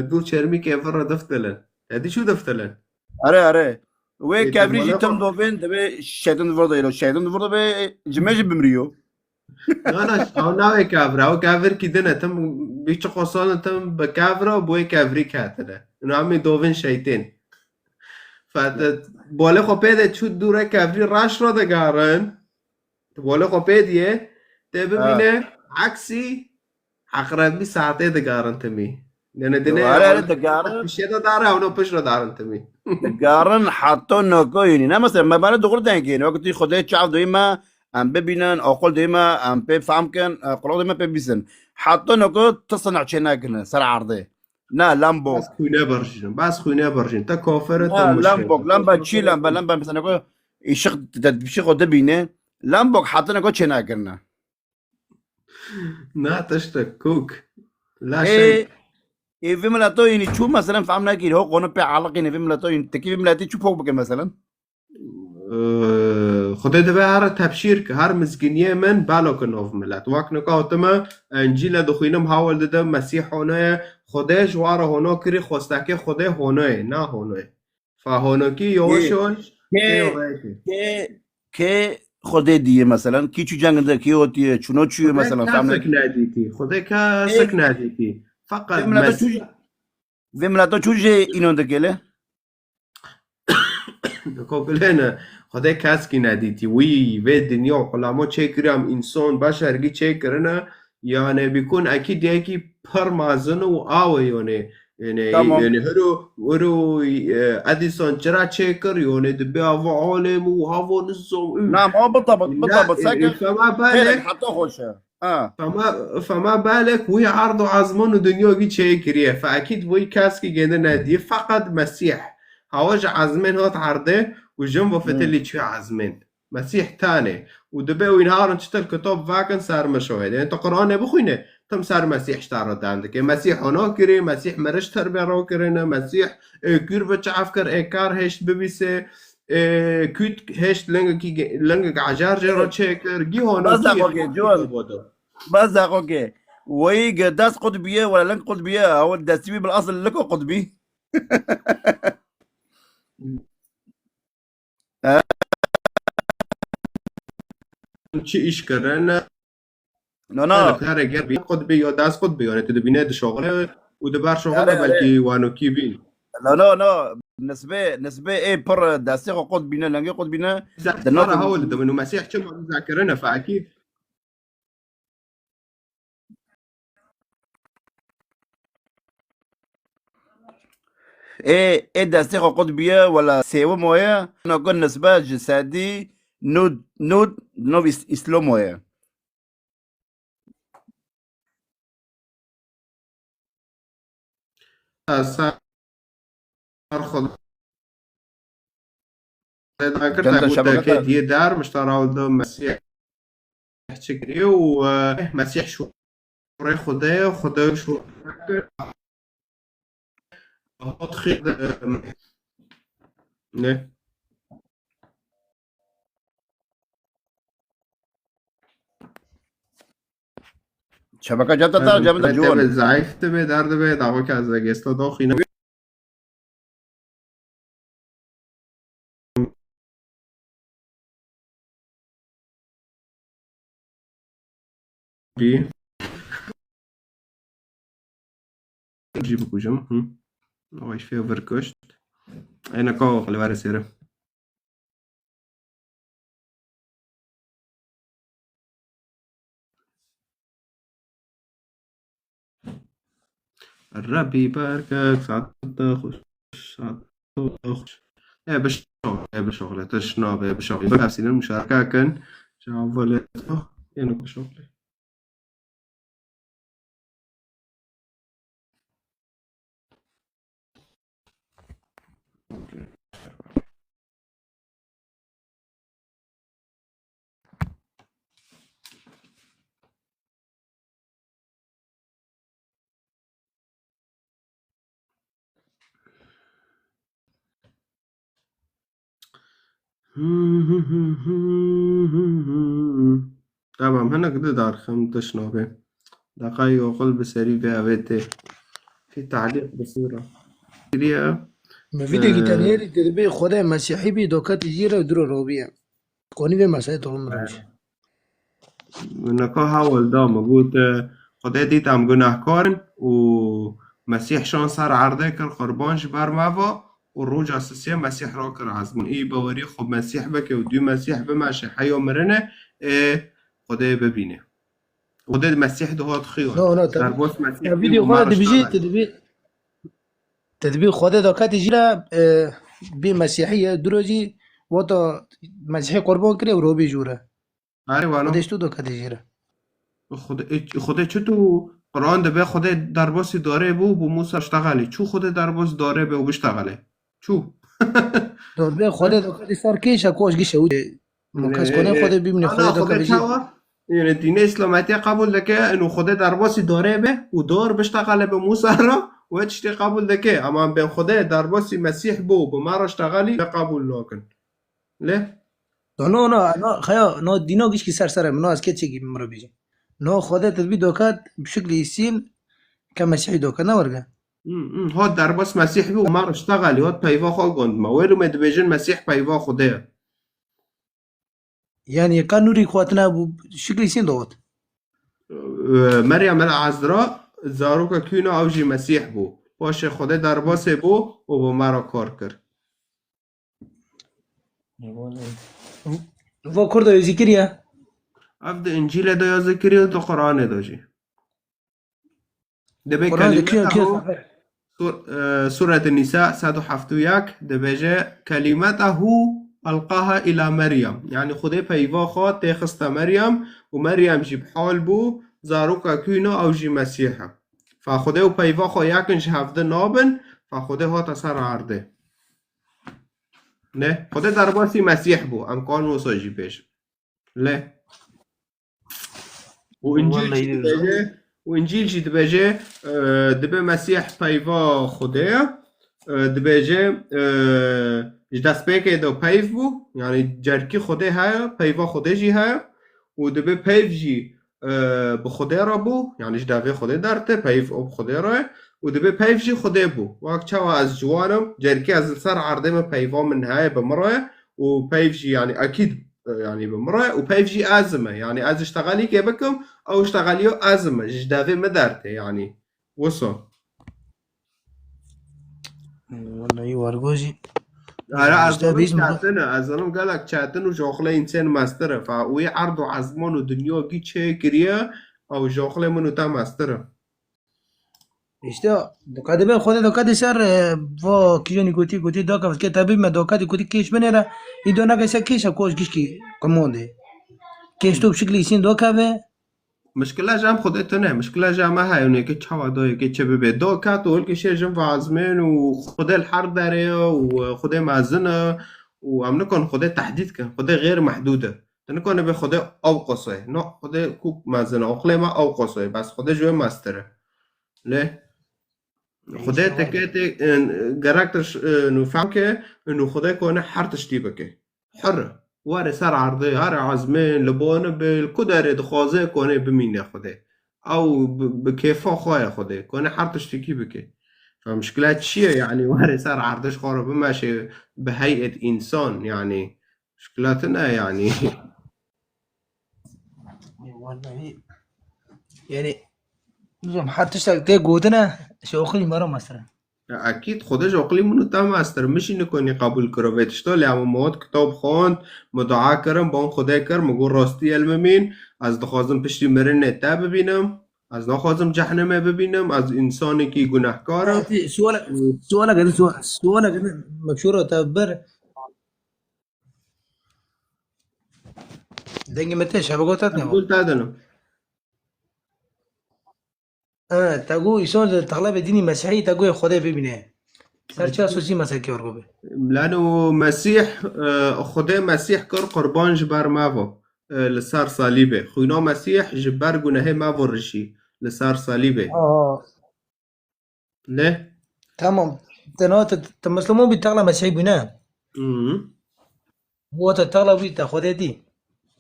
dûr çermîkê vir re diftilin. Te dî çû diftilin? Are, are. Wê E, te kevrî jî mala tim xwe dovên, divê şeytan vir de, şeytan vir de be, cime jî bimriyo. Na, na, ew navê kevir e. Ew kevirkî din e. Tim bî çi qosalin tim bi kevir e, bi wê kevirî ketine. Û namê dovin şeytên. Fe-, te, bolê xwe pê de çû dûre kevirî raş re digarin. Tu bolê xwe pê diyê. Tê Ha. bibîne, eksî, eqrebî saetê digarin timî. Yani Yo, dinê are, are, ew digarin. pişê de dare, ew no pişt re darin timî. Digarin heta noko yînî. Ne mesela, me bana doğru denk yînî. Wekî tu Xwedê çav doyî me, em bibînin, aqil doyî me, em pê fehm kin, e, qulaq doyî me pê bîsin. Heta noko tu sina çê nekirine, ser erdê. Ne, lembok. Bas xwîne birjîn, bas xwîne birjîn. Te kafir e, te Ne, muşrik. lembok, lemba çi lemba, lemba mesela noko, îşiq, te, te, bir şey xwe dibîne. Lembok heta noko çê nekirine. Na tiştek kok. La Ê, şey. ê vê mileto yînî çû, meselen, fehm nekî, ho qonu pê aliqîne vê mileto yînî, tekî vê miletî çû pok bike, meselen? Ee, Xwedê dibe her tebşîr ki, her mizginiyê min belo ki nov milet. Wek nika hotime, Encîle dixwînim, hawil didim, Mesîh honoye, Xwedê ji wara hono kirî, xwestekê Xwedê honoye, na honoye. Fa honokî yavaş Kê, yavaş kê, tê rêkê. kê, kê Xwedê diye, meselen? Kî çû ceng de, kî otiye, çûno çûye, Xwedê meselen, fehm kesek ne- nedîtî. Xwedê kesek Ê, nedîtî. Feqet vê mileta mes- çû, vê mileta çû jê înon dikele? Kokulêne. Xwedê keskî nedîtî. Wî vê dinya û qulamo çêkirî em însan, beşergî çêkirine. Yani bîkun ekî diyekî pir mezin û awe yone. Yani, Tamam. yani hiro, hiro, e, Edison çira çêkir, yani dibe hava alem û hava nizam, û Na, ma bitabit, Ne, bitabit, e, seke e, fema xêrek belek, heta xweş e. Ha. fema, fema belek wî erd û ezman û dinya wî çêkiriye. Fe ekîd wî keskî gêde nedî. Feqet Mesîh. Hawa ji ezmên hat erdê û jin ve Hmm. fitilî çû ezmên. Mesîh tenê. Û dibe wî niharin çitir kitab vekin ser min şahid. Yani tu Qur'anê bixwîne, tim ser Mesîh ji te re dem dike. Mesîh hona kirî, Mesîh miriş terbê re kirine, Mesîh, e, kûr bi çav kir, ê kar hêşt bibîse, e, kût hêşt lingekî ge-, lingek ecar jê re çêkir. Gî hona Bas kî daxo ke, Ciwan. Bas daxo ke. Weyî ge dest qutbiye, wala ling qutbiye, ew destî wî bil asl liko qutbî. Çi îş kirine? No, no. Kare, kare, ger bi qutbî ya dest qutbî, yani tu dibîne dişoxile û di ber şoxile Are, are. belkî wanokî bîn. No, no, no. Nisbê, nisbê ê pir destê xwe qutbîne, lengê qutbîne. Zehra Di nota hawil dibin û Mesîh çima zakirine fe ekîd. Ê, ê destê xwe qutbiye, wela sêwim oye, noko nisbe ji sedî nod, nod, nov îs-, îslom oye. ser Xwedê dakir, te got te ketiye der, mişta rawil da Mesîh çi kiriye û, e, Mesîh şûrê Xwedê ye, Xwedê şûr kir. Hot xî-, ne? Şebeke cem te, te cem te, cem te. Zayıf dibe, dar dibe, daxo ke ez vegesta doxîne. Bî. Jî bikujim. Hı. Ay fê vir kuşt. Ene ka qilvere sêre. Rebî berkek, saet xweş, saet xweş. E, bişoxle, e, bişoxle, tiş nabe, bişoxle. Bixefsînin, muşareke kin. Ji hevalê to, êno bişoxle. Tamam, hinek di darxim, tiş nabe. Deqayê oxil bi serî vê avê tê. Fî tehlîq bi sura. Kiriye. Me vîdekî, e, tenê rî te dibê Xwedê Mesîhî bî, doketî jî re duro robiye. Konî vê meselê tom bira. Nika hewil da min got, e, Xwedê dît em gunehkar in û Mesîh şan ser erdê kir, qurban ji ber me va û roja sisê Mesîh rakir ezmûn. Î bawerî xwe Mesîh bike û dû Mesîh bimeşe heya mirine, ê Xwedê bibîne. Xwedê Mesîh dihat xiya. No, no, te, derbas Mesîh te bî vîdeo û xwe me dibijî, rişta te dibî, te dibî Xwedê da ketî jî re, e, bî Mesîhî ye, duro jî wata Mesîhî qurban kiriye û robî jû re. Erê, wano. Xwedê ji tu doketî jî re. Xwedê, Xwedê çi tu Quran dibe Xwedê derbasî darê bû, bû Musa ştexelî. Çû Xwedê derbasî darê be û biştexelê. Çû. Darbe Xwedê doketî ser kêşa koş gişe û ma kes kone Xwedê bimîne, Xwedê doketî jî. Yani dînê İslamiyetê qebûl dike, inu Xwedê derbasî darê be û dar biştexele be Musa re, we tiştê qebûl dike. Ama ben Xwedê derbasî Mesîh bû, bi me re ştexelî, qebûl nakin. Lê? No, no, no, xeya, no, dîno gişkî ser ser e, no, ez keçekî min re bêjim. No, Xwedê te dibî dokat, bi şiklî îsîn, ke Mesîhî dokat, ne werge. Hmm, hmm, hot derbas Mesîh bû, ma rişta xalî, hot peyva xwe gund me. Wêlû me dibêjin Mesîh peyva Xwedê ye. Yani, ka nûrî xwe tine bû, şiklî îsîn dawet. Ee, Meryem el Azra, zaroka kûna ew jî Mesîh bû. Paşê Xwedê derbasê bû û bi me re kar kir. Va Kurda ya zikiriye. Ev di Încîlê de ya zikiriye û di Quranê de jî. Dibê Quran de kî, kî kelimetahu, sabe? Sur-, e, Suret Nîsa sed û heft û yek dibêje, kelimetahu elqaha ila Meryem. Yani Xwedê peyva xwe têxiste Meryem û Meryem jî bi hal bû, zaroka kûna ew jî Mesîh e. Fa Xwedê û peyva xwe yekin ji hevdi nabin, fa Xwedê hate ser erdê. Ne? Xwedê derbasî Mesîh bû. Em kan wisa jî bêjin. Lê. Û Încîl jî dibêje, û Încîl jî dibêje, e, dibe Mesîh peyva Xwedê ye. E, dibêje, e, ji destpêkê de peyv bû. Yani cerkî Xwedê heye, peyva Xwedê jî heye. Û dibe peyv jî e, bi Xwedê re bû, yani ji devê Xwedê derte, peyv û bi Xwedê re, û dibe peyv jî Xwedê bû. Wek çawa ez ciwan im, cerkî ez li ser erdê me peyva min heye bi min re, û peyv jî yani ekîd, e, yani bi min re, û peyv jî ez im e. Yani ez ji teqelîkê bikim, ew ji teqeliyo ez im e, ji devê min derte yani. Wisa. Wallahî wergo jî. Ara, ez zanim çetin e, ez zanim gelek çetin û ji oxlê însen mestir e. Fa wî erd û ezman û dinya gî çê kiriye, ew ji oxlê min û te mestir e. İşte, dikkat be, Xwedê doketî ser, e, va kîjanî gotî, gotî dakef, ke tebî me doketî gotî kêş binêre, î do nake ser kêşa koş gişkî qimondê. Kêş to bi şiklî îsîn dokeve, Mişkila ji em Xwedê tune, mişkila ji em e heye, û yekê çawa do yekê çi bibe. Do ket û hilkişê jin ve ezmên û Xwedê li her derê ye û Xwedê mezin e û em nikon Xwedê tehdîd kin. Xwedê xêr mehdûd e. Tu nikone bê Xwedê ew qasayê. No, Xwedê kûk mezin e. Aqilê me ew qasayê. Bes Xwedê ji wê mestir e. Lê Xwedê teke tê, e, gerek tu ş-, e, nû fehm ke, nû Xwedê kone her tiştî bike. Hir e. Were ser erdê, here ezmên, li bo ne bê, li ku derê dixwaze kone bimîne Xwedê. Ew bi, bi kêfa xwe ye Xwedê. Kone her tiştekî bike. Fa mişkila çi ye? Yanî were ser erdê ji xwe re bimeşe bi heyet însan, yanî. Mişkila tune, yanî. Wellahî. Yanî, nizam her tiştek tê gotine, şewqî me re mestir e. Ya, ekîd, Xwedê ji aqilî min û te mestir, min jî nikonî qebûl kiro vê tişto, lê ew min got, kitab xwend, min dua kirin, ban Xwedê kir, min got, rastî ye li min mîn, ez dixwazim piştî mirinê te bibînim, ez naxwazim cehnimê bibînim, ez însanekî gunehkar im. Suala, suala gidin, suala, suala gidin, mekşûra te bir. Dengê me tê, şebeke te tê. Gul te dinim. E, te got, îson ji texlebê dînî mesîhî, te got Xwedê bibîne. Ser çi esosî me ser kê wergo be? Lano Mesîh, e, Xwedê Mesîh kir qurban ji ber me vo, e, li ser salîbê. Xwîna Mesîh ji ber gunehê me vo rijî li ser salîbê. Aha. Ne? Tamam. Te na te, te Musliman bî, texla Mesîhî bû, ne? Hı. Wa te texla wî te Xwedê dî?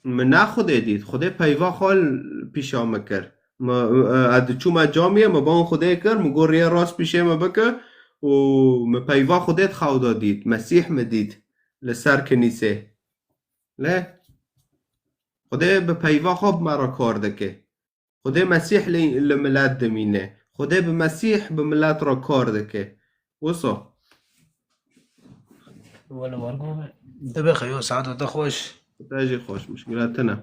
Min ne Xwedê dît. Xwedê peyva xwe l-, pîşa min kir. Me, e, ez diçûme camiyê, me bang Xwedê kir, min got riyê rast pîşê me bike û min peyva Xwedê di xew de dît. Mesîh min dît li ser kinîsê. Lê Xwedê bi peyva xwe bi me re kar dike. Xwedê Mesîh li, li milet dimîne. Xwedê bi Mesîh bi milet re kar dike. Wisa. Wele wargo be. Dibe xeyo, saet te xweş. Te jî xweş, muşkila tine.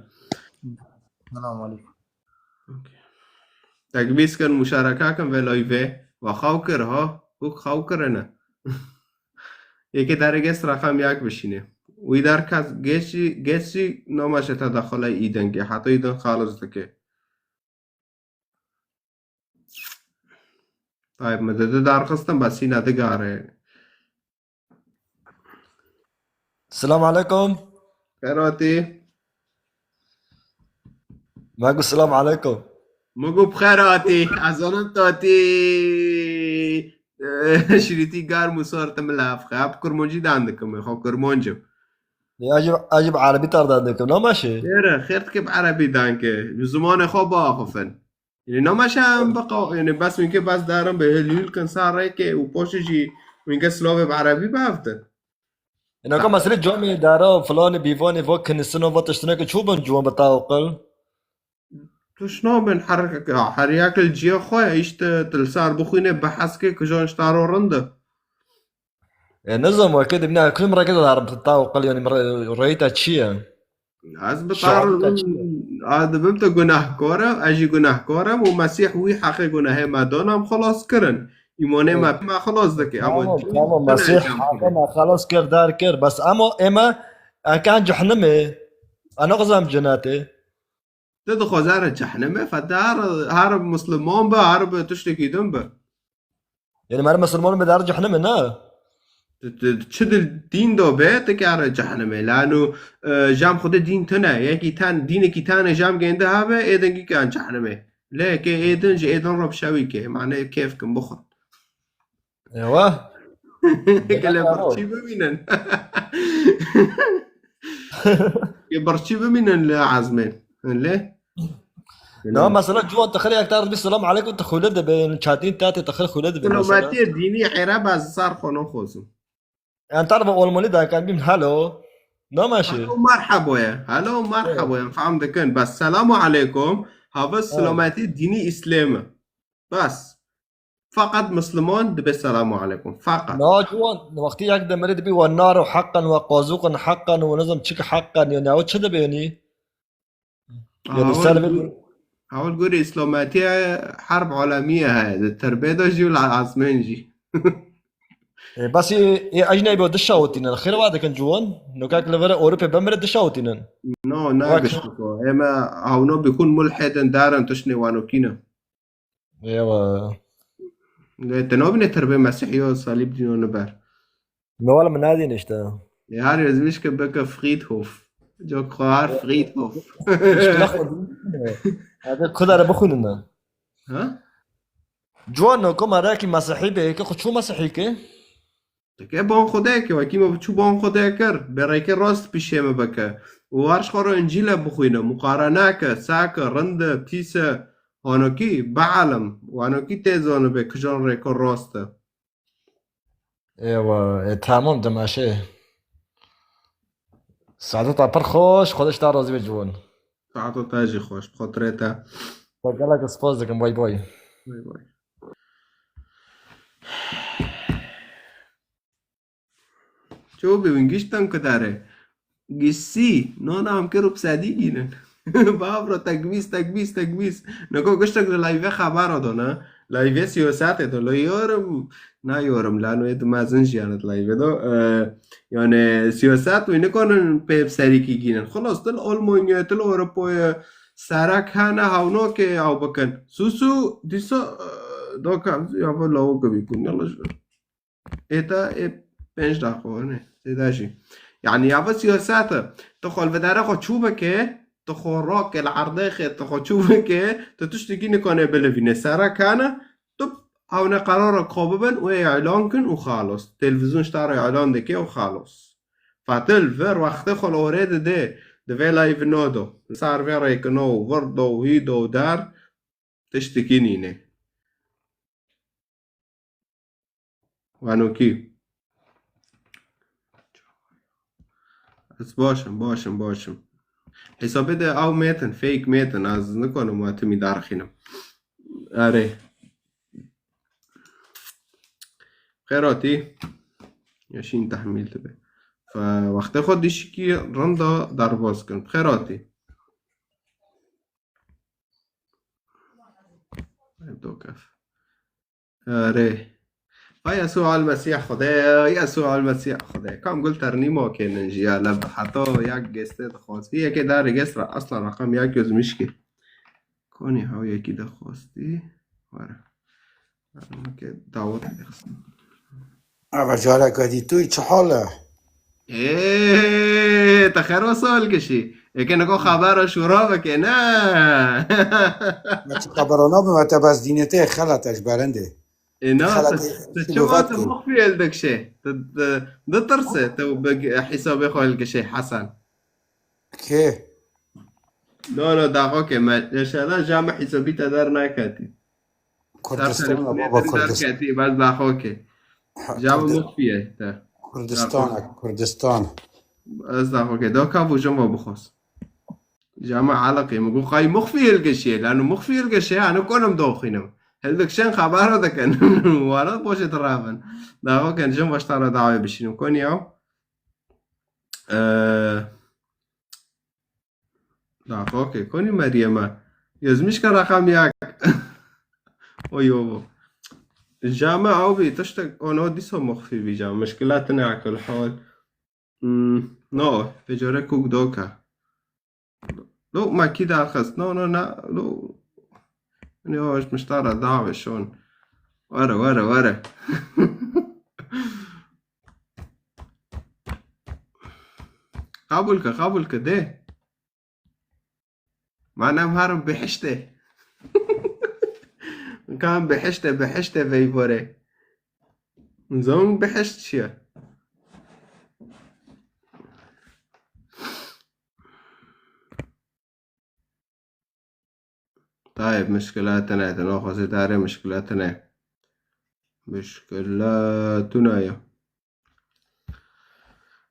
Selam aleykum. Okey. Tekbîs kin, muşareka kin vê live. Wa xew kir ha. Huk xew kirine. Yekê derê gest reqem yek bişîne. Wî der kes geçî, geçî namaşe te daxile îdin ke. Heta îdin xalis dike. Tayyip, min dide darxistin, bes hîna digare. Selam aleykum. Xêr hatî. Me got selam aleykum. Min got bi xêr hatî. Ez zanim tu hatî, e, şirîtî garm û sar te min laf xe. Bi kurmancî dan dikim, xwe kurmanc im. Ya, ez jî, ez jî bi erebî te re dan dikim, namaşe? Xêr e, xêr dike bi erebî dan ke. Bi zimanê xwe biaxifin. Yanî namaşe em biqa-, yanî bes wînke bes darin bi hil hil kin ser rêkê û paşê jî wînke silavê bi erebî biheftin. Ina ka meselê camê dara filanê bîvanê va kinisina va tiştineke çû bin ciwan bi te aqil? Tişt nabin her, her yek li cihê xwe ye, îşte tu li ser bixwîne bi heskê kijan ji te re rind e. E, nizam weke dibîne, kul mirekê de herim te aqil, yanî reyî te çi ye? Ez bi te re, ez dibim tu gunehkar e, ez jî gunehkar im û Mesîh wî heqê gunehê me dan, em xelas kirin. Îmanê me, me xelas dike. Ama tamam, tamam, Mesîh heqê me xelas kir, der kir. Bes ema ême, eke em cehnimê, em naxwazim cenetê. Tu dixwaze re cehnimê, fete her, her Musliman be, her bi tiştekî din be. Yanî, meriv Misilman be der cehennemê, ne? Tu, tu, çi dil dîn do be, tu kare cehennemê. Lano, e, jam Xwedê dîn tune. Yekî ten, dînekî tane jam gênde habe, ê dengî kan cehennemê. Lê ke ê din ji ê din re bi şewî ke. Mane kêf kin bixwin. Ewa. Ke lê birçî bimînin. Ke birçî bimînin li ezmên. Lê? Na, mesela, ciwan te xelê ektar bi selam aleykum te xule dibe, yani çatin tate te xel xule dibe, mesela. Selametiyê dînî Ereb ez sar xwe naxwazim. Em te ve Almanî da kan bîm, hello. Namaşe. Hello, merhaba ye. Hello, merhaba ye. Fam dikin. Bes selamu aleykum. Hava selametiyê dînî Îslamê. Bes. Feqet Misliman dibe selamu aleykum. Feqet. Na ciwan, wextî yek demerê dibî we nar û heqan, we qazûqan heqan û nizam çik heqan, yani ew çi dibe yani? Yani ser ve gur-, hewl gurê Îslametiye herb alemiye heye. Di terbê de jî û li ezmên jî. E, bas ê, ê ecnebî dişawitînin. Xêr va dikin ciwan. Nokak li vir Ewropê bimire dişawitînin. No, ne Wek- giştiko. Ême hawno bikun mulhidin darin tiştê wanokî ne. Ewa. Lê te nabîne terbê Mesîhiyo salîb dîno niber. Me wala min nadîn işte. Ê her êzmiş ke bike Friedhof. Cok xwe her Friedhof. Hadi kudara bixwînin. Ha? Ciwan no, ku merekî Mesîhî be, ke xwe çû Mesîhî ke? Dike ban Xwedê ke, wekî me biçû ban Xwedê kir, bereke rast pîşê me bike. Û her ji xwe re Încîle bixwîne, muqarene ke, seke, rind e, pîs e, wanokî, bielem, wanokî tê zanibe kijan rêka rast e. Ewa, e, tamam, demaşe. Saeta pir xweş, Xwedê ji te razî be ciwan. Saeta te jî xweş, bi xatirê te. Gelek spas dikim, bay bay. Bay bay. Ço bi wingiştan kudare. Gisi, no nam ke rupsedî gînin. Bavro tekbîs, tekbîs, tekbîs. Neko giştek li live xebera dona. Live siyasete do. Lo yorum, na yorum. Lano et mezin jiyanet live do. Ee, yani siyaset wî nikonin pê serîkî gînin. Xelas, til Almanya, til Avrupaya, serek hene hawno ke ew bikin. Susu, dîsa, e, doka, ya va lawo ke bîkun. Yallah. Ê te ê pênc daqiqo ne, zêde jî. Yani ya va siyaset e. Tu xwe li vedere xwe çû bike, tu xwe rake li erdê xê, tu xwe çû bike, tu tiştekî nikane bilivîne. Serek hene, tu hewne qerara xwe bibin û ê elan kin û xalos. Televîzyon ji te re elan dike û xalos. Fetil vir wextê xwe li orê dide, divê live nado. Ser vê rêkino û vir do û hî do û der, tiştekî nîne. Wanokî. Ez baş im, baş im, baş im. Hesabê de ew mêtin, fake mêtin, ez nikanim we timî derxînim. Erê. Xêr hatî. Yaşîn tehmîl dibe. Fe-, wextê xwe dişikî rinda derbas kin. Xêr hatî. Dokef. Erê. Fa Yesû al Mesîh Xwedê, Yesû al Mesîh Xwedê. Kam gul ternîmo kênin jî ya leb heta yek gestê dixwaz. Vî yekê darê gest re asla reqem yek yoz mişkê. Konî hew yekî dixwastî. Were. Were, ke dawet dixwastin. Ava careke dî tu çi hal e? Ê, te xêr wesa hilkişî. Êke niko xebera şûra bike, ne? Me çi xebera nabim, te bes dînê te xelet e ji berendê. Ê, na, Xelet te, e, te çi çima te bikî. Mixfî hildikşê? Te, te, ditirse, te bi hesabê xwe hilkişê, Hesen. Kê? No, no, daxo ke me, inşallah, ja me hesabî te der neketî. Kurdistan, baba, Kurdistan. Bas daxo ke. Ha, Cevabı Kurdi-, muxfiye te. Kurdistan, Kurdistan. Ez daxo ke. Do ka bu jin va bixwaz. Cama alaqe mi gu xay muxfi hilgeşiye. Lanu muxfi hilgeşiye, anu konum doxinem. Hildik şen xabaro deken. Wala boşe tarafın. Daxo ken jin baştara dawe bişinim. Kon ya. Ee, Daxo ke konî Meryeme. Yazmışka rakam yak. O yo bu. Came abi, tiştek ono diso muxfi bi cam. Muşkilat ne akıl hal. Hmm, no, pecare kuk doka. Lo, ma ki daxist. No, no, na, lo. Ne hoş miştara dave şon. Were, were, were. Qabul ke, qabul ke, de. Man em herim bihiştê. Kan bihiştê, bihiştê veyvorê. Zon bihişt çi ye? Tayeb, muşkila tune, tu naxwazî dare muşkila tune. Muşkila tune ya.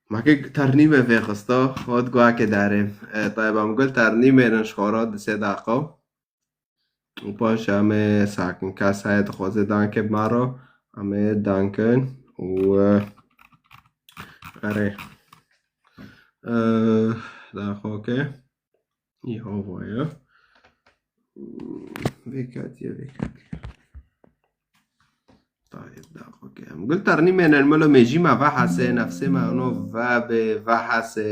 Ma ke ternîme vêxista, xwe di guhekê derê. E, Tayeb, em gul ternîmê rin ji xwe re di sê deqa. Û paş em ê sakin kes heye dixwaze dankê bi me re, em ê dankin û, e, erê. E, daxo ke. Yehova ye. Vêketiye, vêketiye. Tayyib, da, okey. Em gul ternîmên en melo mêjî me vehese, nefsê me ono ve bê, vehese.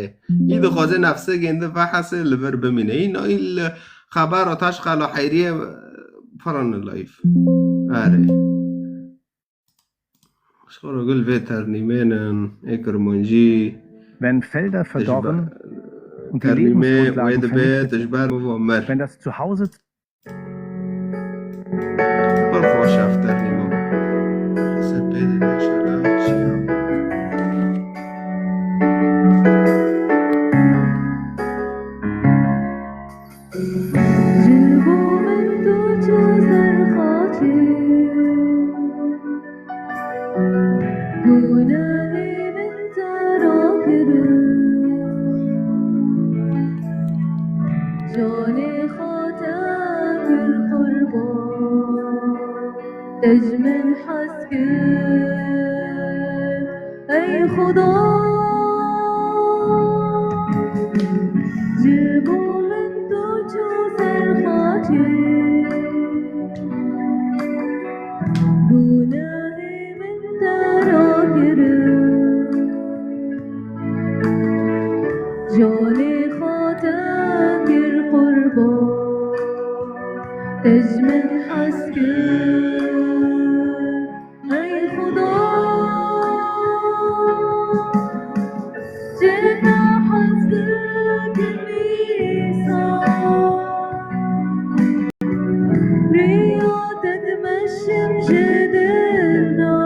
Î dixwaze nefsê gêndi vehese li vir bimîne. Î no î li xebera taş xalo heyriye, pran life. Erê. Şoro gul vê ternîmên ê kirmancî. Wenn Felder verdorren und die Lebensgrundlagen vernichtet sind, wenn das Zuhause Pir xweş ev ternîma. Sepê de şela çiya. Ji bo min tu çû ser xaçê. Gunehê min te rakirin. Canê xwe te kir qurban. Te ji min hez kir, ey Xuda. Ji bo min tu çû ser xaçê. Gunehê min te rakirin. Canê xwe te kir qurban. Te ji min hez kir, ey Xuda. Ji te hez dikim îsa. Riya te dimeşim ji dil de.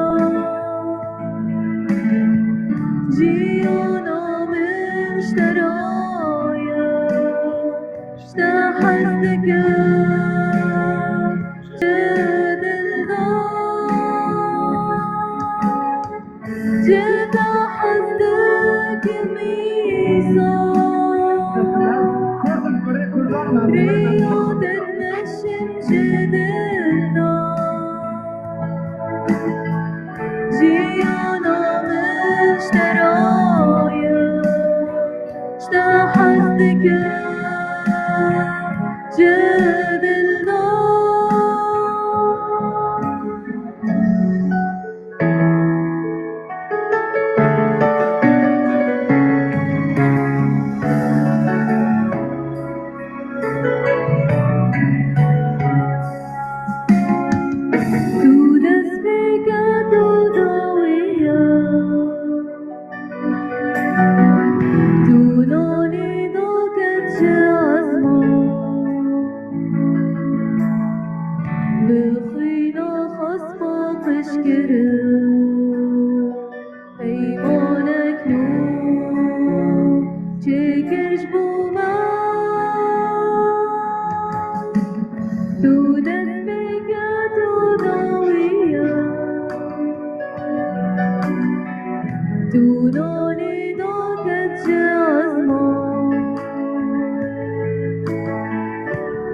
Jiyana min ji te re ye. Ji te hez dikim ji dil de. Ji te hez dikim îsa. Riya te dimeşim ji dil de. Jiyana min ji te re ye. Ji te hez dikim ji dil de. Tu destpêke, tu dawiye. Tu nanî doket ji esman. Bi xwîna xaspa qij kirin. Peymanek nû çêkir ji bo me. Tu destpêke, tu dawiye. Tu nanî doket ji esman.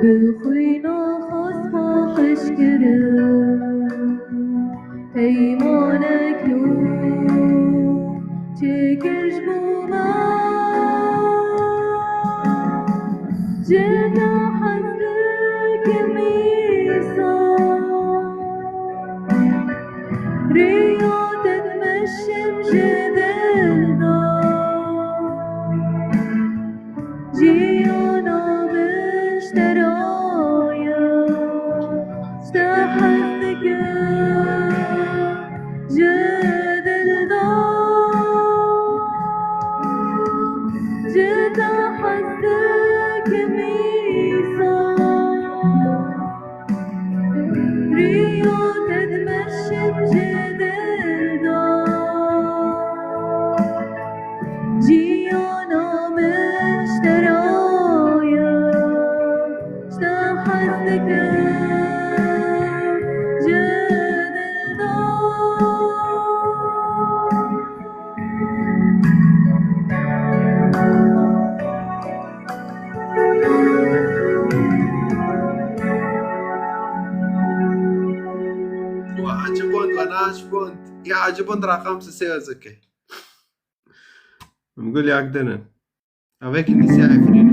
Bi xwîna xaspa qij kirin. Peymanek nû çêkir ji bo me. Ji te hez dikim îsa. Riya te dimeşim ji dil de. Jiyana min ji te re ye. Ji te hez dikim ji dil de. Ji te hez dikim îsa. Riya te dimeşim ji dil de. Jiyana min ji te re ye. Ji te hez dikim ji dil de. Wa acibond, wa naşbond. Ya acibond raqam sisê ezike. Em gul yak dene. Avek nîsiya Efrîn.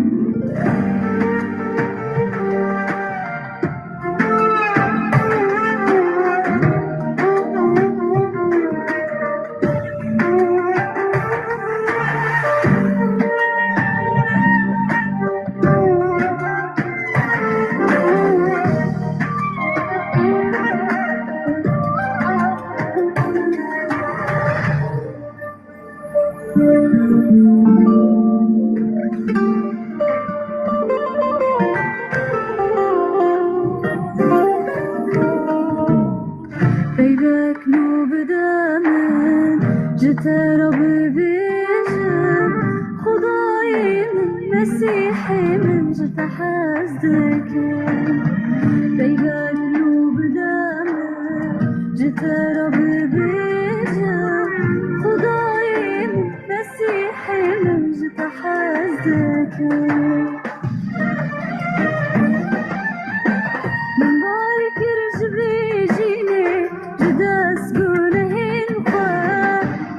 Mesîhê min ji te hez dikim. Peywend û bide min, ji te re bibêjim. Xwedayê min, Mesîhê min, ji te hez dikim. Min bar kir ji vê jînê, ji dest gunehên xwe.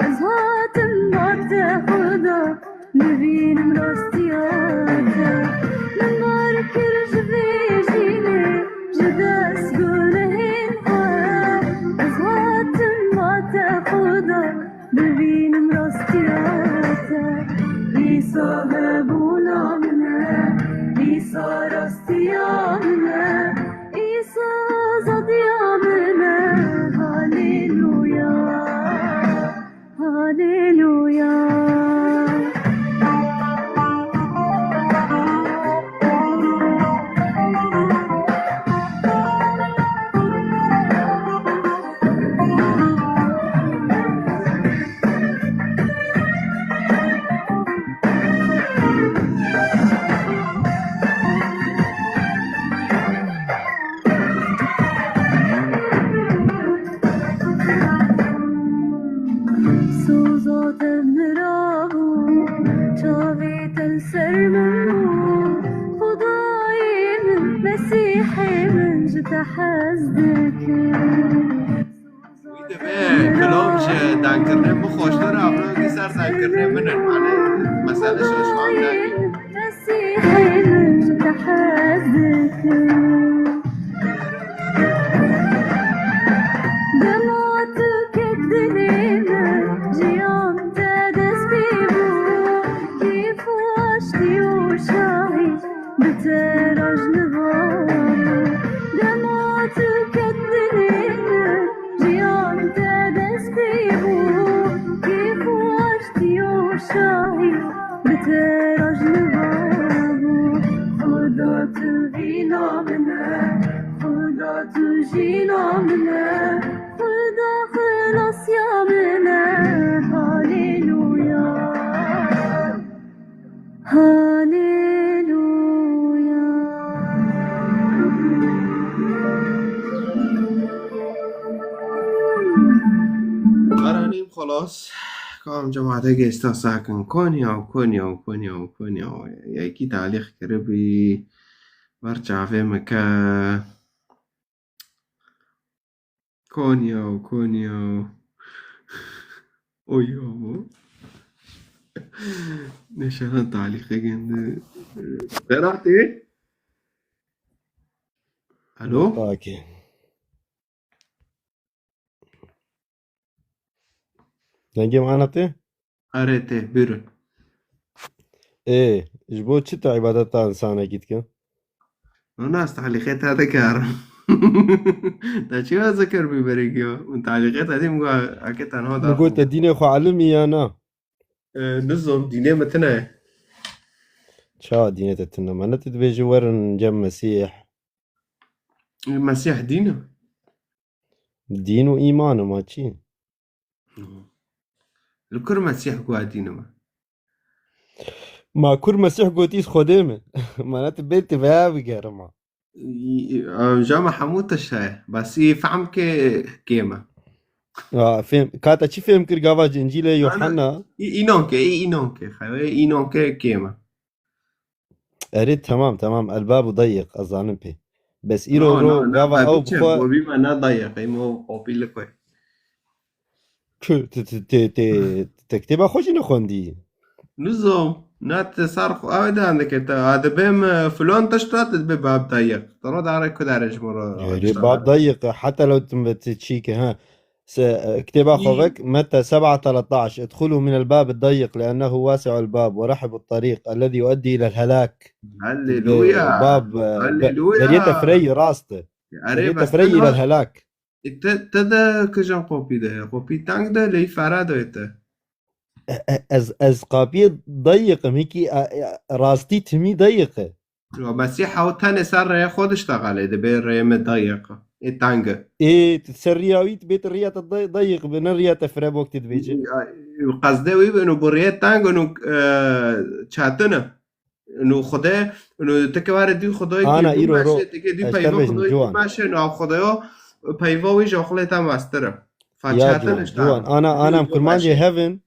Ez hatim ba te Xweda, bibînim rastiya te. Min bar kir ji vê jînê, ji dest gunehên xwe. Ez hatim ba te Xweda, bibînim rastiya te. Îsa hebûna min e, Îsa rastiya min e, Îsa azadiya min e. Haleluya, haleluya. Soza te min rabû, çavê te li ser min bû. Xwedayê min, Mesîhê min, ji te hez dikim. Wî divê kilam ji dengkirinê bixweştir, ev wî ser dengkirinê min in. Yanî mesele şaşvan nebî. Mesîhê min, ji te hez dikim. Dema tu ket dilê min, jiyan te dest pê bû. Kêf û aştî û şahî bi te rojniva bû. Dema tu ket dilê min, jiyan te dest pê bû. Kêf û aştî û şahî bi te rojniva bû. Xuda tu vîna min e, Xuda tu jîna min e, Xuda xilasya min e. Haleluya. Haleluya. Qaranîm xelas. Kam cemaate gêsta sakin. Konya û Konya û Konya û Konya û yekî talîq kiribî. Ber çavê min ke. Konya û Konya û Oya bu. Neşana talîqe gende. Beratê. Alo? Okey. Dengê min anatê? Erê tê, buyurun. Ê, ji bo çi tu îbadeta însanekî dikin? Ona ez talîqê te dikarim. Te çi weza kir bî berê giya? Min talîqê te dî, min got, eke tenha Min got, te dînê xwe elimî ya na? E, nizom, dînê min tune ye. Çawa dînê te tune? Me ne tu dibêjî werin cem Mesîh? Mesîh dîn e. Dîn û îman e, ma çi? Li kur Mesîh got dîn e me? Ma kur Mesîh gotî, Xwedê min. Ma ne tu bê tu veya bigere ma. Ew ja me hemû tişt heye. Bes î fehm ke kêm e. Ha, fêm. Ka te çi fêm kir gava ji Încîlê Yohanna? Î, înan ke, î, înan ke. Xewe înan ke kêm e. Erê, temam, temam. El babu dayyiq, ez zanim pê. Bes îro ro gava ew bixwe. Bobî me ne dayyiq, ê me qopî li ku ye? Ku, te, te, te, te, te kitêba xwe jî nexwendî? Nizom. Ne te ser xwe, ew de dike te. A dibê me filan tişt re, te dibê bab dayyiq. Te ro dare ku dare ji min re. Erê, bab dayyiq, heta lew tim ve ti çî ke, ha. Se-, kitêba xwe vek, Mete seb'a teletaş, "Idxulu minel bab dayyiq, li'ennehu wasi'ul bab, ve rahibut tariq, ellezî yueddi ilel helak." Haleluya. Bab, e, be-, Haleluya. Beriyete fireyî rast. Erê, beriyete fireyî ilel helak. E, te, te de kijan qopî de heye? Qopî teng de, ley fera de te. E, e, ez, ez qapiyê dayyiq im, hikî, e, e, rastî timî dayyiq e. Ya Mesîh ew tenê ser rêyê xwe diştexelê, dibê rêyê me dayyiq e. Ê teng e. Ê, tu ser riya wî, tu bê tu riya te day-, dayyiq be, ne riya te firebok tê dibêje. Ya, qezdê wî bin û bi rêyê teng in û, e, çetin e. Ino Xwedê, ino tike were dî Xwedayê Ana kî îro ro, bûmeşe, tike dî ez peyva terbêjim, Xwedayê ciwan. Bûmeşe, ino Xwedaya peyva wî ji aqilê te mestir e. Ya Façatin ciwan, işte. Ciwan. Ana, ana em kurmancê hevin,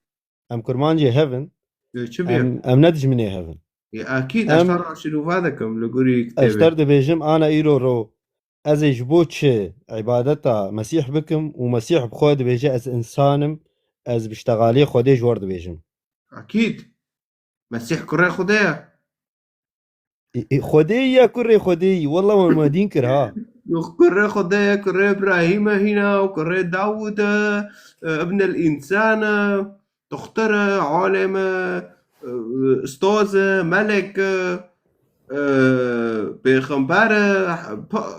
em kurmancê hevin, Yo, çi bî? Em, em ne dijminê hevin. Ya, akîd, Em, ez te re şîrova dikim, li gorî ez kitêbê. Ter dibêjim, ana îro ro, ez ê ji bo çi îbadeta Mesîh bikim û Mesîh bi xwe dibêje, ez însan im, ez bi ştexaliyê Xwedê ji we re dibêjim. Akîd. Mesîh kurê Xwedê ye. E, e, Xwedê ye, kurê Xwedê yî. Wallah, we me dîn kir, ha. Kurê Xwedê ye, kurê Îbrahîm e hîna û kurê Dawûd e, e, ibn el însan e, doxtir e, alim e, e, ustaz e, melek e, e, pêxember e, pa-,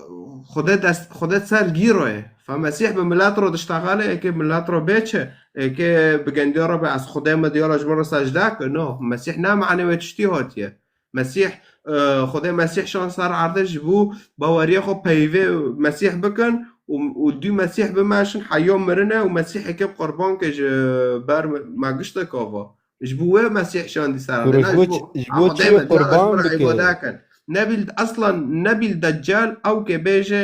Xwedê dest, Xwedê ser gîro ye. Fa Mesîh bi milet ro diştexale, eke milet ro bêçe, eke bi gendiya re be, ez Xwedê me diya re ji min re secde ke. No, Mesîh ne manê wê tiştî hatiye. Mesîh, e, Xwedê Mesîh şan ser erdê ji bo baweriya xwe peyvê Mesîh bikin û, û dû Mesîh bimeşin, heya mirine û Mesîh eke qurban ke ji ber me, me giştek ava. Ji bo wê Mesîh şandî ser erdê, Kuro, ne ji ji bo bo, ç-, ji bo Xwedê çi me diya, ez qurban min re bike? Îbade kin. Nebîl, eslan nebîl deccal ew ke bêje,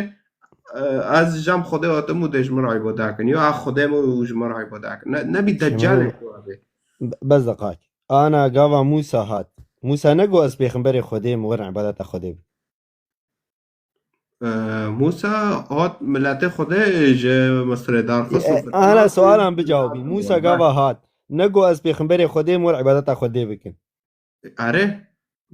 e, ez jem Xwedê hatim û dê ji min re îbade kin. Ya ez Xwedê me û ji min re îbade kin. Ne, nebî Şema deccal ro-, ek wabê. Be-, bez deqak. Ana gava Musa hat. Musa nego ez pêxemberê Xwedê me, werin îbadeta Xwedê bi. E, Musa hat miletê Xwedê ji Misirê derxist û E, firqina ana sualan bicawibî. Musa gava hat. Nego ez pêxemberê Xwedê me, werin îbadeta Xwedê bikin. Erê.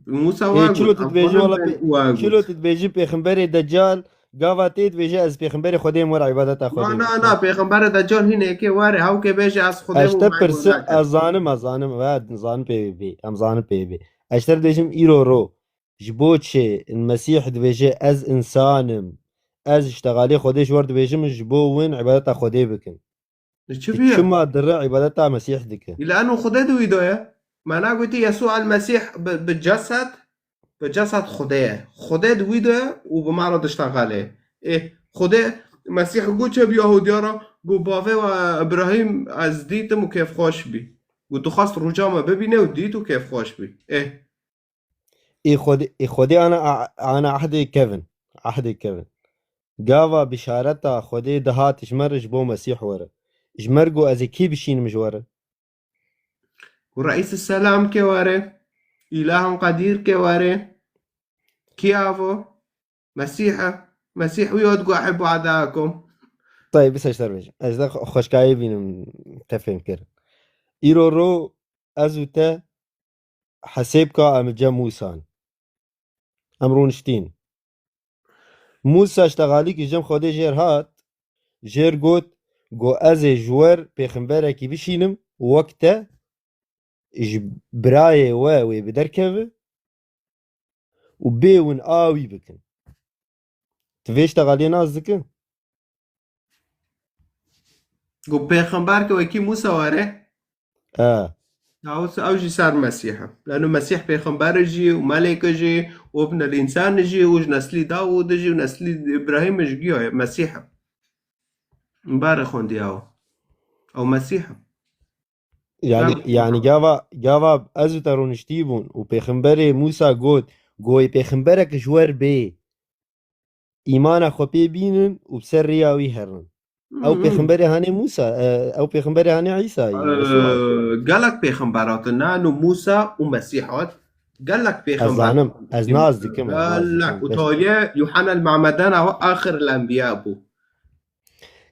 Musa Ê, wa çilo got, tu dibêjî, Efxanê wala pê-, wa got. Çilo tu dibêjî pêxemberê deccal, gava tê dibêje ez pêxemberê Xwedê me, werin îbadeta Xwedê bikin. Na, na, na, pêxemberê deccal hîn eke were, hewke bêje ez Xwedê me, werin îbadeta. Ez te pirsim, ez zanim, ez zanim, we zanim pê bê, em zanim pê bê. Ez te dibêjim îro ro. Ji bo çi Mesîh dibêje, ez însan im, ez ji ştexalê Xwedê ji we re dibêjim, ji bo win îbadeta Xwedê bikin. Li çi E, bîye? Çima dire îbadeta Mesîh dike? Îla eno Xwedê di wî de ye. Me nagotî Yesû el Mesîh bi, bi cesed, bi cesed Xwedê ye. Xwedê di wî de ye û bi me re diştexele. Ê, Xwedê Mesîh got çi bi Yahudiya re? Got, bavê we Îbrahîm ez dîtim û kêfxweş bî. Got, tu xwest roja me bibîne û dît û kêfxweş bî. Ê. Ê Xwedê, ê Xwedê ana, ana ehdê kevin. Ehdê kevin. Gava bişareta Xwedê dihat ji me re ji bo Mesîh were. Ji me re got, ez ê kî bişînim ji we re? Û Reîs Selam kê were? Îlahim Qedîr kê were? Kî avo? Mesîh e. Mesîh wî hat got, "Ehibbu adakum." Tayê, bi seşter bêjim. Ez de xwe-, xweşkayê bînim, te fêm kir. Îro ro ez û te hesêb ka em cem Mûsan. Em rûniştîn. Mûsa ji texalîkî cem Xwedê jêr hat, jêr got, got, ez ê ji wer pêxemberekî bişînim, wek te ji birayê we wê bi derkeve û bê win a wî bikin. Tu vê ştexaliyê nas dikin? Got, pêxember ke wekî Mûsa were. E. Ya, ew, ew jî ser Mesîh e. Lano Mesîh pêxember e jî û melêk e jî û ibn el însan e jî û ji neslî Dawûd e jî û neslî Îbrahîm e jî giya ye. Mesîh e. Bare xwendiya ew. Ew Mesîh e. Yani, Tamam. Yani gava, gava ez û te rûniştî bûn û pêxemberê Mûsa got, goyê pêxemberek ji wer bê, îmana xwe pê bînin û bi ser rêya wî herin. Ew Hmm. Pêxemberê hanê Mûsa, e, ew pêxemberê hanê Îsa ye. Ee, gelek pêxember hatin, ne, no Mûsa û Mesîh hat. Gelek pêxember. Ez zanim, ez nas dikim, ez nas dikim. Gelek. Û taliye Yuhanna el Mu'emmedan ew axir el enbiya bû.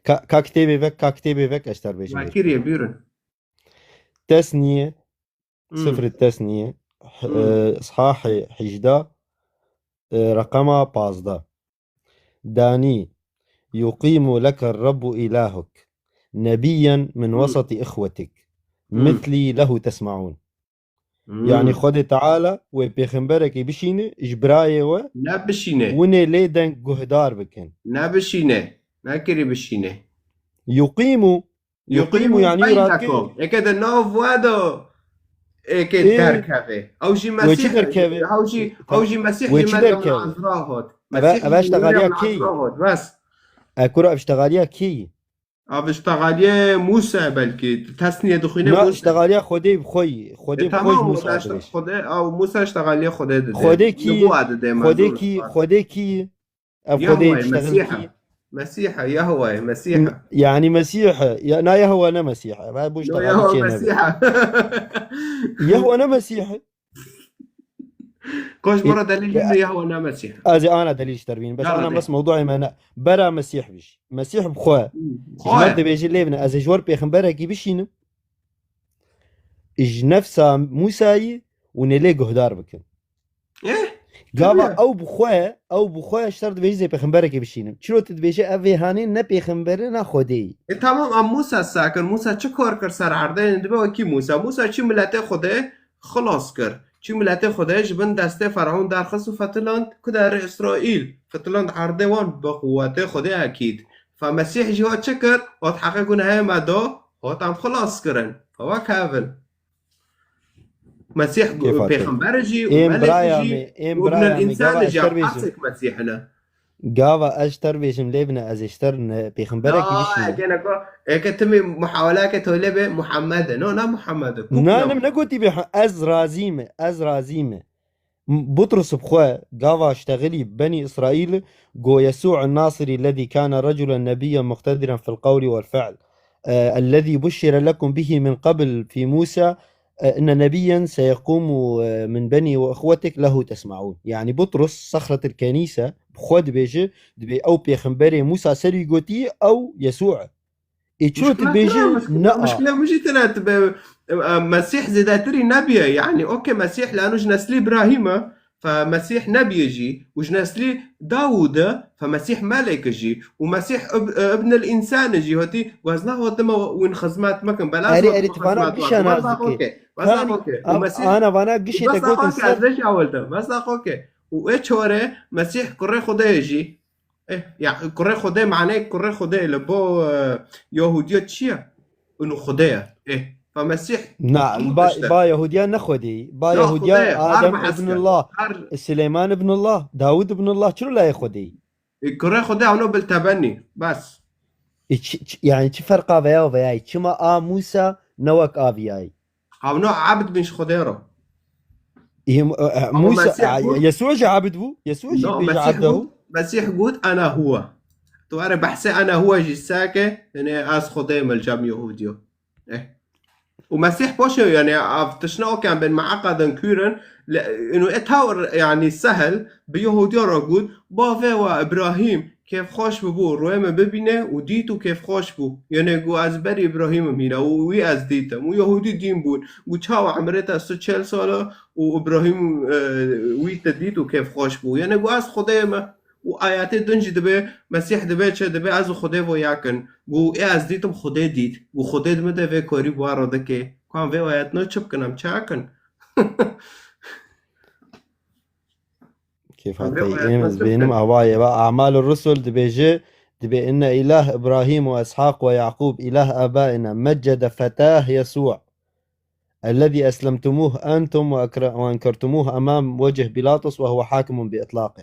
Ka, ka kitêbê vek, ka kitêbê vek ez ter bêjim. Makiriye, buyurun. Tesniye, Hmm. Sifrê Tesniye, h-, Hmm. E, ishahê hejda, e, reqema pazdeh. Danî, "Yuqimu leke Rabbu ilahuk, nebiyyen min Hmm. wesati ihwetik, Hmm. mitlî lehu tesmaun." Hmm. Yani Xwedê Teala wê pêxemberekî bişîne ji birayê we, Ne bişîne. Winê lê deng guhdar bikin. Ne bişîne. Nekirî bişîne. Yuqimu, yuqimu Yuqimu yani beynekum. Eke de nav we de eke Ê, derkeve. Ew jî we çi Mesîh, derkeve? Ew jî, ew jî Mesîh We jî çi Meryem derkeve? Azra hat. Eve, Mesîh eve jî işte Meryem galiya kî? Azra hat. Bes. E, kura ev işte galiya kî? Ev ji texaliyê Mûsa belkî. Tesniye dixwîne Na, Mûsa. Ji texaliya Xwedê bi xwe yî. Xwedê E, bi xwe yî tamam, Mûsa o da işte dibêje. Xwedê, ew Mûsa ji texaliyê Xwedê dide. Xwedê kî, Nibûa dide, Xwedê menzûr kî, var. Xwedê kî, ev Xwedê Yahweh, işte Mesîha. Kî. Mesîha, Yahweh, Mesîha. M-, yani Mesîh, ya, na Yahweh ne Mesîh. Ben bu işte Yo, Yahweh çê nebe. Mesîha. Yahweh ne Mesîh. Koş bora delîl Ya, bîne Yahweh ne Mesîh. Ez ê ana delîl ji te bînim. Bes Ya ana Rabbi. Bes mewduê me ne. Bera Mesîh bî. Mesîh bi xwe. Xwe. Ji me dibêje lê bine. Ez ê ji wer pêxemberekî bişînim. Ji nefsa Mûsayî û nê lê guhdar bikin. Eh, Gava tabii. Ew bi xwe, ew bi xwe ji te dibêje zê pêxemberekî bişînim. Çiro tu dibêje ev vê hanê ne pêxembere ne Xwedê yî. E, tamam, em Mûsa sakir. Mûsa çi kar kir ser erdê? Dibe wekî Mûsa. Mûsa çi miletê Xwedê xilas kir. Çi miletê Xwedê ji bin destê Fer'ûn derxist û fetiland ku derê Îsraîl. Fetiland erdê wan bi quwetê Xwedê ekîd. Fe Mesîh jî hat çi kir? Hat heqê gunehê me da, hat em xilas kirin. Ewa kevin. Mesîh gu-, Kêfa te. Pêxember jî û Êm melekî biraya jî me, êm û biraya binel me, însan gava jî ez te em bêjim. Esek Mesîh ne. Gava ez ji te bêjim lê bine ez ê ji te ne pêxemberekî Ya, bişînim. Eke neko, eke timî muhawelake tolê be Muhammed e. No, na Muhammed e. Kuk Na, ne. Ne, ne gotî be ha, ez razî me, ez razî me. M-, Butrus bi xwe gava ji texilî Benî Îsraîl go Yesû Nasirî lezî kana reculen nebiyyen muqtediren fil qewlî wel fi'l. E, ellezî buşşire lekum bihî min qebl fî Mûsa, e, inne nebiyyen seyequmu, e, min benî we ixwetik lehu tesme'ûn. Yani Butrus, sexretil kenîse, bi xwe dibêje, dibê ew pêxemberê Mûsa serî gotî, ew Yesû e. Ê çiro tu Muşkila dibêjî, tira, muşkila, na. Muşkila min jî tira tu be, e, e, Mesîh zêdetirî nebiye. Yani, okey, Mesîh lano ji neslî Îbrahîm e, fe Mesîh nebiye jî, û ji neslî Dawûd e, fe Mesîh melek e jî, û Mesîh ib-, e, ibn el însan e jî, hotî, wezna hotime win xizmet mekin, bela Erê, erê, tu vana gişa nas dike. Wezna xokê. Wezna xokê. Û Mesîh, ana vana gişê te gotin ser. Wezna xokê, ez vê jî awil de. Wezna xokê. Û ê çore Mesîh kurê Xwedê ye jî. Eh, ya, kurê Xwedê, maneyê kurê Xwedê li bo, e, Yahûdiya çi ye? Û Xwedê ye. Eh, fa Mesîh Na, kim ba, işte? Ba Yahûdiya ne Xwedê. Ba Ya Yahûdiya Xwedê, har Adem bi hes ibnullah, kir. Har Sileyman ibnullah, Dawud ibnullah, çilo layê Xwedê? E, kurê Xwedê, ano bil tebenî. Bes. E, çi, çi, yani çi ferqa veya veya çima a Musa ne wek a viyayî? Hawno abd bin ji Xwedê re. Ê, e, e, Ama Musa, Mesîh e, bû. Yesû jî abd bû. Yesû jî No, bêje Mesîh abdehu. Got, Mesîh got, "Ana huwa." Tu were behsê ana huwa jî sake, yani ez Xwedê me li cem Yahûdiyo. Eh. Û Mesîh poşe, yani, av tişna okan ben meaqadan kûrin, le, inu e tawr, yani, sehel, bi Yahûdiyo re got, "Bavê we Îbrahîm, kêfxweş bûbû, rûyê me bibîne û dît û kêfxweş bû. Yanê got ez berî Îbrahîm im hîna û wî ez dîtim. Û Yahûdî dîn bûn. Got çawa emrê te sed çel sal e û Îbrahîm, e, wî te dît û kêfxweş bû. Yanê got ez Xwedê me." Û ayetê din jî dibe, Mesîh dibe çi? Dibe ez û Xwedê vo yek in. Got ê ez dîtim Xwedê dît. Got Xwedê di min de vê korî bi we re dike. Kan vê ayet ne çi bikin em çi ekin? Kêfa Em vê te ayet êm ne ez çi bênim bikin? Avayê ve. Amal Rusul dibêje, dibê inne îlah Îbrahîm û Îshaq ve Yaqûb, îlah abaina, meccede fetah Yesû, ellezî eslemtumuh entum ve ekre-, ve enkertumuh emam wecih Pîlatus ve huve hakimun bi itlaqih.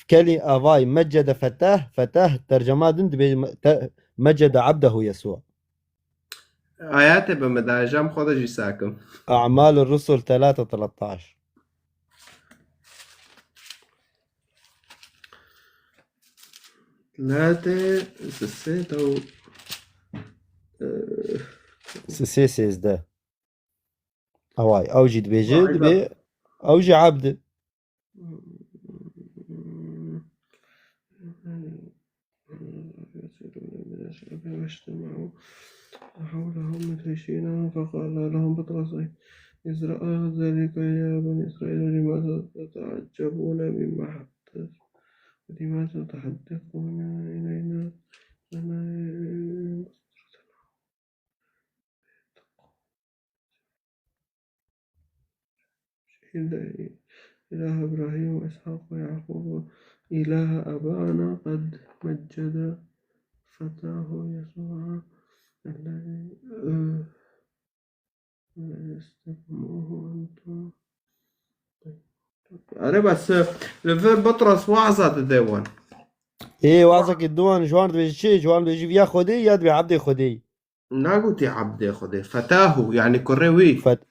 Kelî avay meccede fetah, fetah tercema din dibê me-, te-, meccede abdehu Yesû. Ayetê bi me de, jem xwe de jî sakim. Amal Rusul telate teletaş. Telate, sisê de û, e, Sisê sêzdeh. Away, ew jî dibêje, Vay dibê, be. Ew jî abd. اجتمعوا حوله مدهشين فقال لهم بطرس: إذ رأى ذلك يا بني إسرائيل لماذا تعجبون مما حدث ولماذا تحدثون إلينا لنا إله إبراهيم وإسحاق ويعقوب إله آبائنا قد مجد فتاه يسوع الذي، آه، الذي استقموه أنتم. Erê bes, e, li vir Petros waza dide wan. Ê, wazekî duwan ji wan dibêjî çi? Ji wan dibêjî viya Xwedê ya dibê ebdê Xwedê? Nagotî ebdê Xwedê. Fetahu, yani kurê wî. Fet-,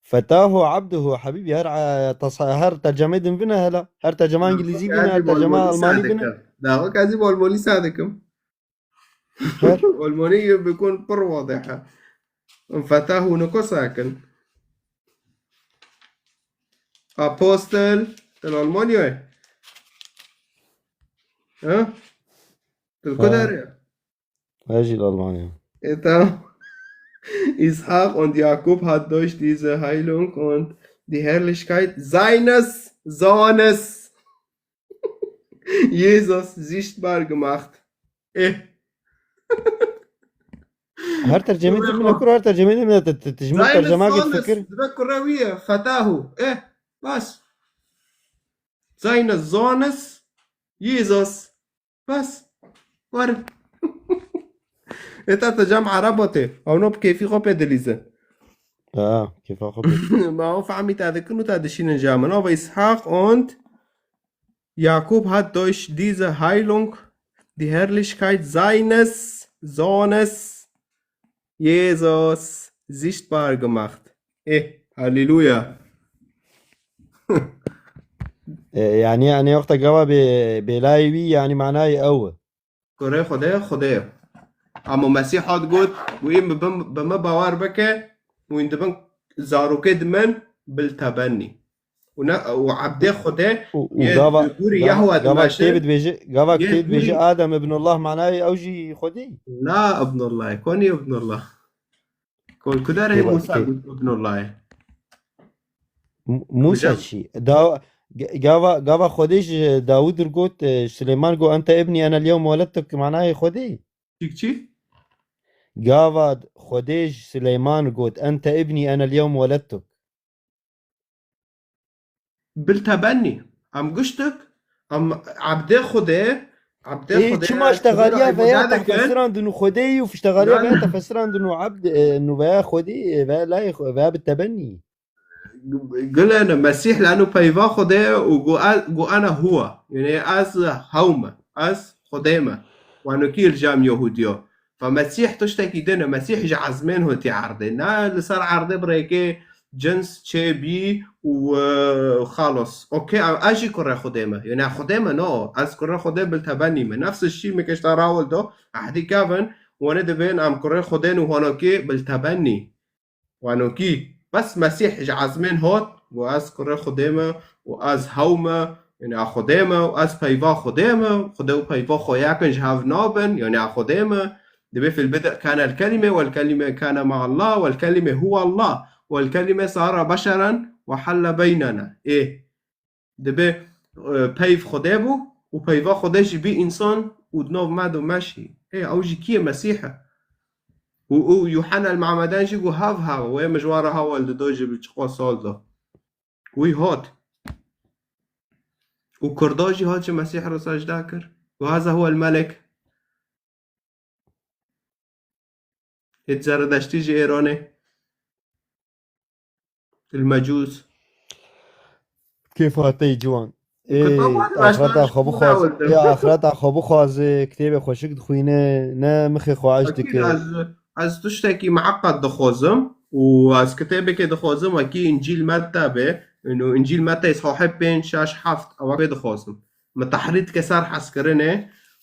fetahu abduhu, hebîbî, her, e, tas-, her tercemeyê din vine hela. Her tercema îngilîzî vine, her tercema almanî vine. Daxik ez ê bi almanî sadikim. Her. Almanî bikun pir wadih e. Fetahu niko sakin. Apostel, til Almanyayê. Ha? Til ku derê? Ez jî li Almanya. E, tamam. Ishak und Jakob hat durch diese Heilung und die Herrlichkeit seines Sohnes Jesus sichtbar gemacht. Eh. Her tercemê din min kur, her tercemê din min te, te, te, ji min tercema kir fikir. Dibe kurê wî ye, fetahu. Eh, bas. Seines Sohnes Jesus. Bas. Werin. Ê te, te cem Ereba tê. Ew no bi kêfî xwe pê dilîze. Ha, kêfa xwe pê. Ma ew fehmî te dikin û te dişînin cem min. Ava Ishak und Jakob hat durch diese Heilung die Herrlichkeit seines Sohnes Jesus sichtbar gemacht. Eh, Halleluja. E, yani, yani, wexta gava bê, bêlayê wî, yani, manayê ew e. Kurê Xwedê, Xwedê ye. Ama Mesîh hat got, wî bi, bi, bi min bawer bike, wî dibin zarokê di min bil tebennî. Û ne, û ebdê Xwedê û, û yê gava, li gorî gava, Yahwe gava dimeşe, kitêb dibêje, gava yê kitêb dibêje gorî Adem ibnullah manayê ew jî Xwedê? Na ibnullah, konî ibnullah. Kon ku derê Kêva, Musa kê-, got ibnullah. M-, Musa Hocam. Çi? Da, g-, gava, gava Xwedê ji Dawud ir got, e, Silêman got, "Ente ibnî ene l-yewm weledtuk", manayê Xwedê? Çik çi? Gava Xwedê ji Silêman got, "Ente ibnî ene l-yewm weledtuk." Bil tebennî. Em giştik, em ebdê Xwedê, ebdê Ê, Xwedê çima ji tegaliya veya te fesirandin û Xwedê yî û ji tegaliya veya te fesirandin û ebd, e, nû veya Xwedê, e, veya layê xwe, veya bi tebennî. Gilene Mesîh lano peyva Xwedê û gu, gu ana huwa. Yani ez hew me, ez Xwedê me. Wanokî li cem Yehudiyo. Fe Mesîh tiştekî din e. Mesîh ji ezmên hotî erdê. Ne li ser erdê bi rêkê cins çêbî û, e, xalos. Okey, ez jî kurê Xwedê me. Yani Xwedê me no. Ez kurê Xwedê bil tebennî me. Nefs şî me keşta rawil do. Ehdî kevin, wane dibên em kurê Xwedê ne û wanokî bil tebennî. Wanokî, bes Mesîh ji ezmên hot, got, "Ez kurê Xwedê me û ez hew me, yani a Xwedê me û ez peyva Xwedê me, Xwedê û peyva xwe yek in, ji hev nabin, yani a Xwedê me." Dibê fil bid-, kane el kelîme, wel kelîme kane ma Allah, wel kelîme huwa Allah, wel kelîme sara beşeren ve helle beynena. Ê, Dibe, e, peyv Xwedê bû û peyva Xwedê jî bî însan û di nav me de meşî. Ê, ew jî kî ye? Mesîh e. Û, û Yuhanna el Muhammeden jî got, "Hev hev, wê mijwara hewa li do jî bi çiqas sal de." Wî hat. Û Kurda jî hat ji Mesîh re secde kir. Û heza huwa el melek. Ê Zeredeştî ji Êranê. Il Mecûs. Kêfa te yî ciwan. Ê, axireta xwe bixwaze, ê, axireta xwe bixwaze, kitêbê xweşik dixwîne, ne mixê xwe aç dike. Akîd ez, ez tiştekî miheqeq dixwazim û ez kitêbekê dixwazim, wekî Încîl Metta be, û Încîl Metta sahib pênc, şeş, heft, ew pê dixwazim. Min tehrît dike ser hezkirinê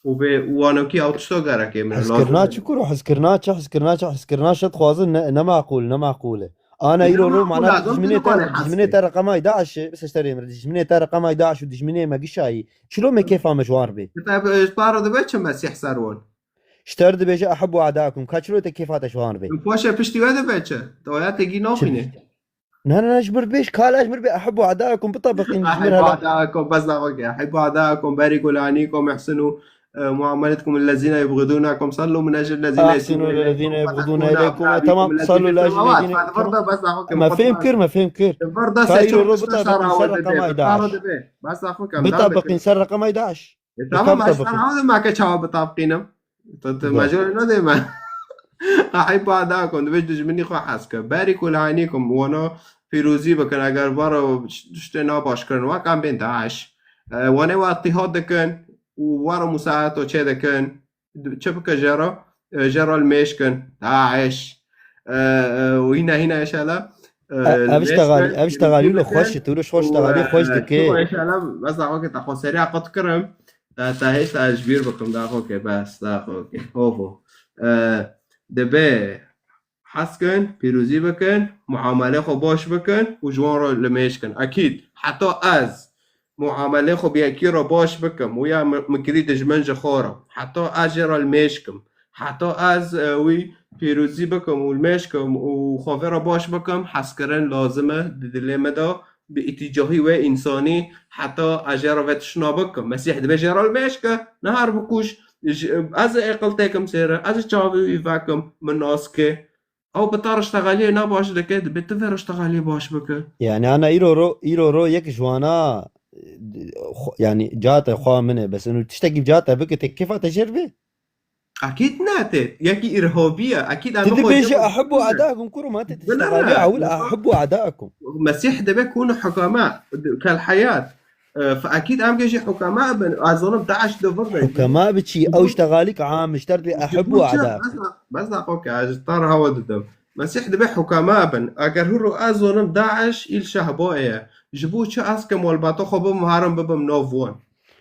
û bê wanokî ew tişto gerek e min. Hezkirina çi kuro? Hezkirina çi? Hezkirina çi? Hezkirina şe dixwazin ne, ne maqûl, ne maqûl e. Ana îro ro mana dijminê te, dijminê te reqemay DAIŞ e, bi seşterê min, dijminê te reqemay DAIŞ û dijminê me gişayî. Çilo me kêfa me ji wan re bê? Te bi, ji te re dibe çi Mesîh ser wan? Ji te re dibêje, "Ehibbu adakum." Ka çilo te kêfa te ji wan re bê? Paşê piştî we dibe çi? Te waya te gî naxwîne. Ne, ne, ne, ji mir bêj, kala ji mir bê, "Ehibbu adakum", bitabiqîn ji mir hela. Ehibbu adakum, bes daxwe ke. Ehibbu adakum, bariku li anîkum, ihsinu, e, muameletkum lillezîne yubxidunakum, sallu min ecli lillezîne yusî'ûne ileykum, tamam, sallu li ecli lillezîne yusî'ûne ileykum. Me fêm kir, me fêm kir. Ka îro ro bitabiqîn ser reqemay DAIŞ. Bitabiqîn ser reqemay DAIŞ. E, tamam, ez sana hadi ma ke çawa bitabiqînim. Tu, tu mecbur nadê me. Ehibbu adakum, dibê dijminî xwe hez ke. Bariku li anîkum, wana pîrozî bikin, eger vara tiştê nabaş kirin, wek em bên DAIŞ. E, wane we îtîhad dikin, û wara musaeto çê dikin. Çi bike jê re? E, jê re li mêj kin. DAIŞ. E, e, û hîna hîna inşallah, e, Ev, ev ji li mêj tegalî, kin, ev ji tegalî pîrozî li xweş bikin. Tu li xweş û, tegalî e, xweş dike. Çima inşallah, bes daxo ke te xwe seriya qut kirim. Te, te hêşta ez ji bîr bikim, daxo ke bes, daxo ke. Ovo. E, dibe hez kin, pîrozî bikin, muamelê xwe baş bikin û ji wan re li mêj kin. Ekîd, heta ez muamelê xwe bi yekî re baş bikim û ya min, min kirî dijmin ji xwe re, heta ez jê re li mêj kim, heta ez, e, wî pîrozî bikim û li mêj kim û xwe vê re baş bikim, hezkirin lazim e di dilê me de, bi îtîcahî wê însanî, heta ez jê re vê tiştna bikim. Mesîh dibê jê re li mêj ke, nehar bikuj, ji, ez ê aqil têkim sêre, ez ê çavê wî vekim, min nas ke. Ew bi te riştegaliyê ne baş dike, dibê tu vê riştegaliyê baş bike. Yani ana îro ro, îro ro yek ji wana, e, xwe, yani cate xwe min e, bes inu tiştekî cate bike, te kêfa te jêr be? Ekîd ne tê. Yekî îrhabî ye. Ekîd em Tu xwe dibêje jê "Ehibbu adakum", kuro ma te Bila tiştegaliyê ne, ewil "Ehibbu adakum". Mesîh dibê kunu hukama, kel heyat. E, fe ekîd em gê jî hukama bin. Ez zonim DAIŞ di vir de. Hukama bi çi? Ew ji tegalîk am, ji ter dibê "Ehibbu adakum". Bes da, bes da xwe ke ez ji te re hewa didim. Mesîh dibê hukama bin. Eger hûro ez zonim DAIŞ îl şehba ye. Ji bo çi ez ke malbata xwe bim herim bibim nav wan?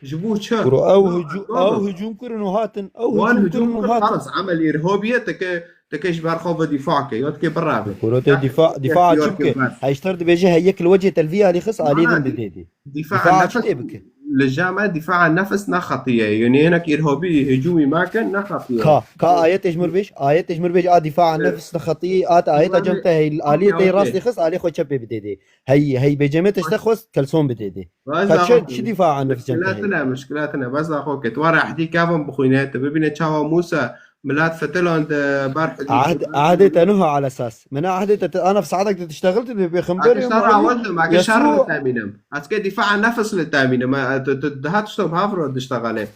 Ji bo çi? Kuro ew hücû-, ew hücûm kirin û hatin. Ew Wan hücûm hücûm kirin û kir, hatin. Xalas, emel îrhabî ye, teke, teke ji ber xwe ve dîfa ke, ya dike bira be. Kuro te Ya, dîfa, dîfa ya çi bike? Bes. Heyşter dibêje heyek li wecê te li vî alî xist, alî din bidê dê. Dîfa Dîfa an çi nefs, tê bike? Li cama dîfa an nefs ne xetiye. Yani hinek îrhabî hücûmî me kin ne xetiye. Ka, ka ayetê ji mir bêj, ayetê ji mir bêj, a dîfa an nefs ne xetiye, a te ayeta cem te hey, alî te rastê xist, alî xwe çepê bidê dê. Hey, hey bêcemê tişte xwest, kelson bidê dê. Bes Ka daxo çi, ke. Çi dîfa an nefs cem Mişkila te hey? Tine, mişkila tine. Bes daxo ke. Tu wara ehdî kevin bixwîne, tu bibîne çawa Musa, milat fetilan de ber hudûd. Ahd-, ahdê te nuha ala esas. Min ahdê te, te, ana saetek de tiştexil tu dê pêxember Ake ya ştar Muhammed. Awal de, ake şar Yasuo. Li temînim. Ez ke dîfa an nefs li temînim. E, tu, tu, daha tişto havro diştexale.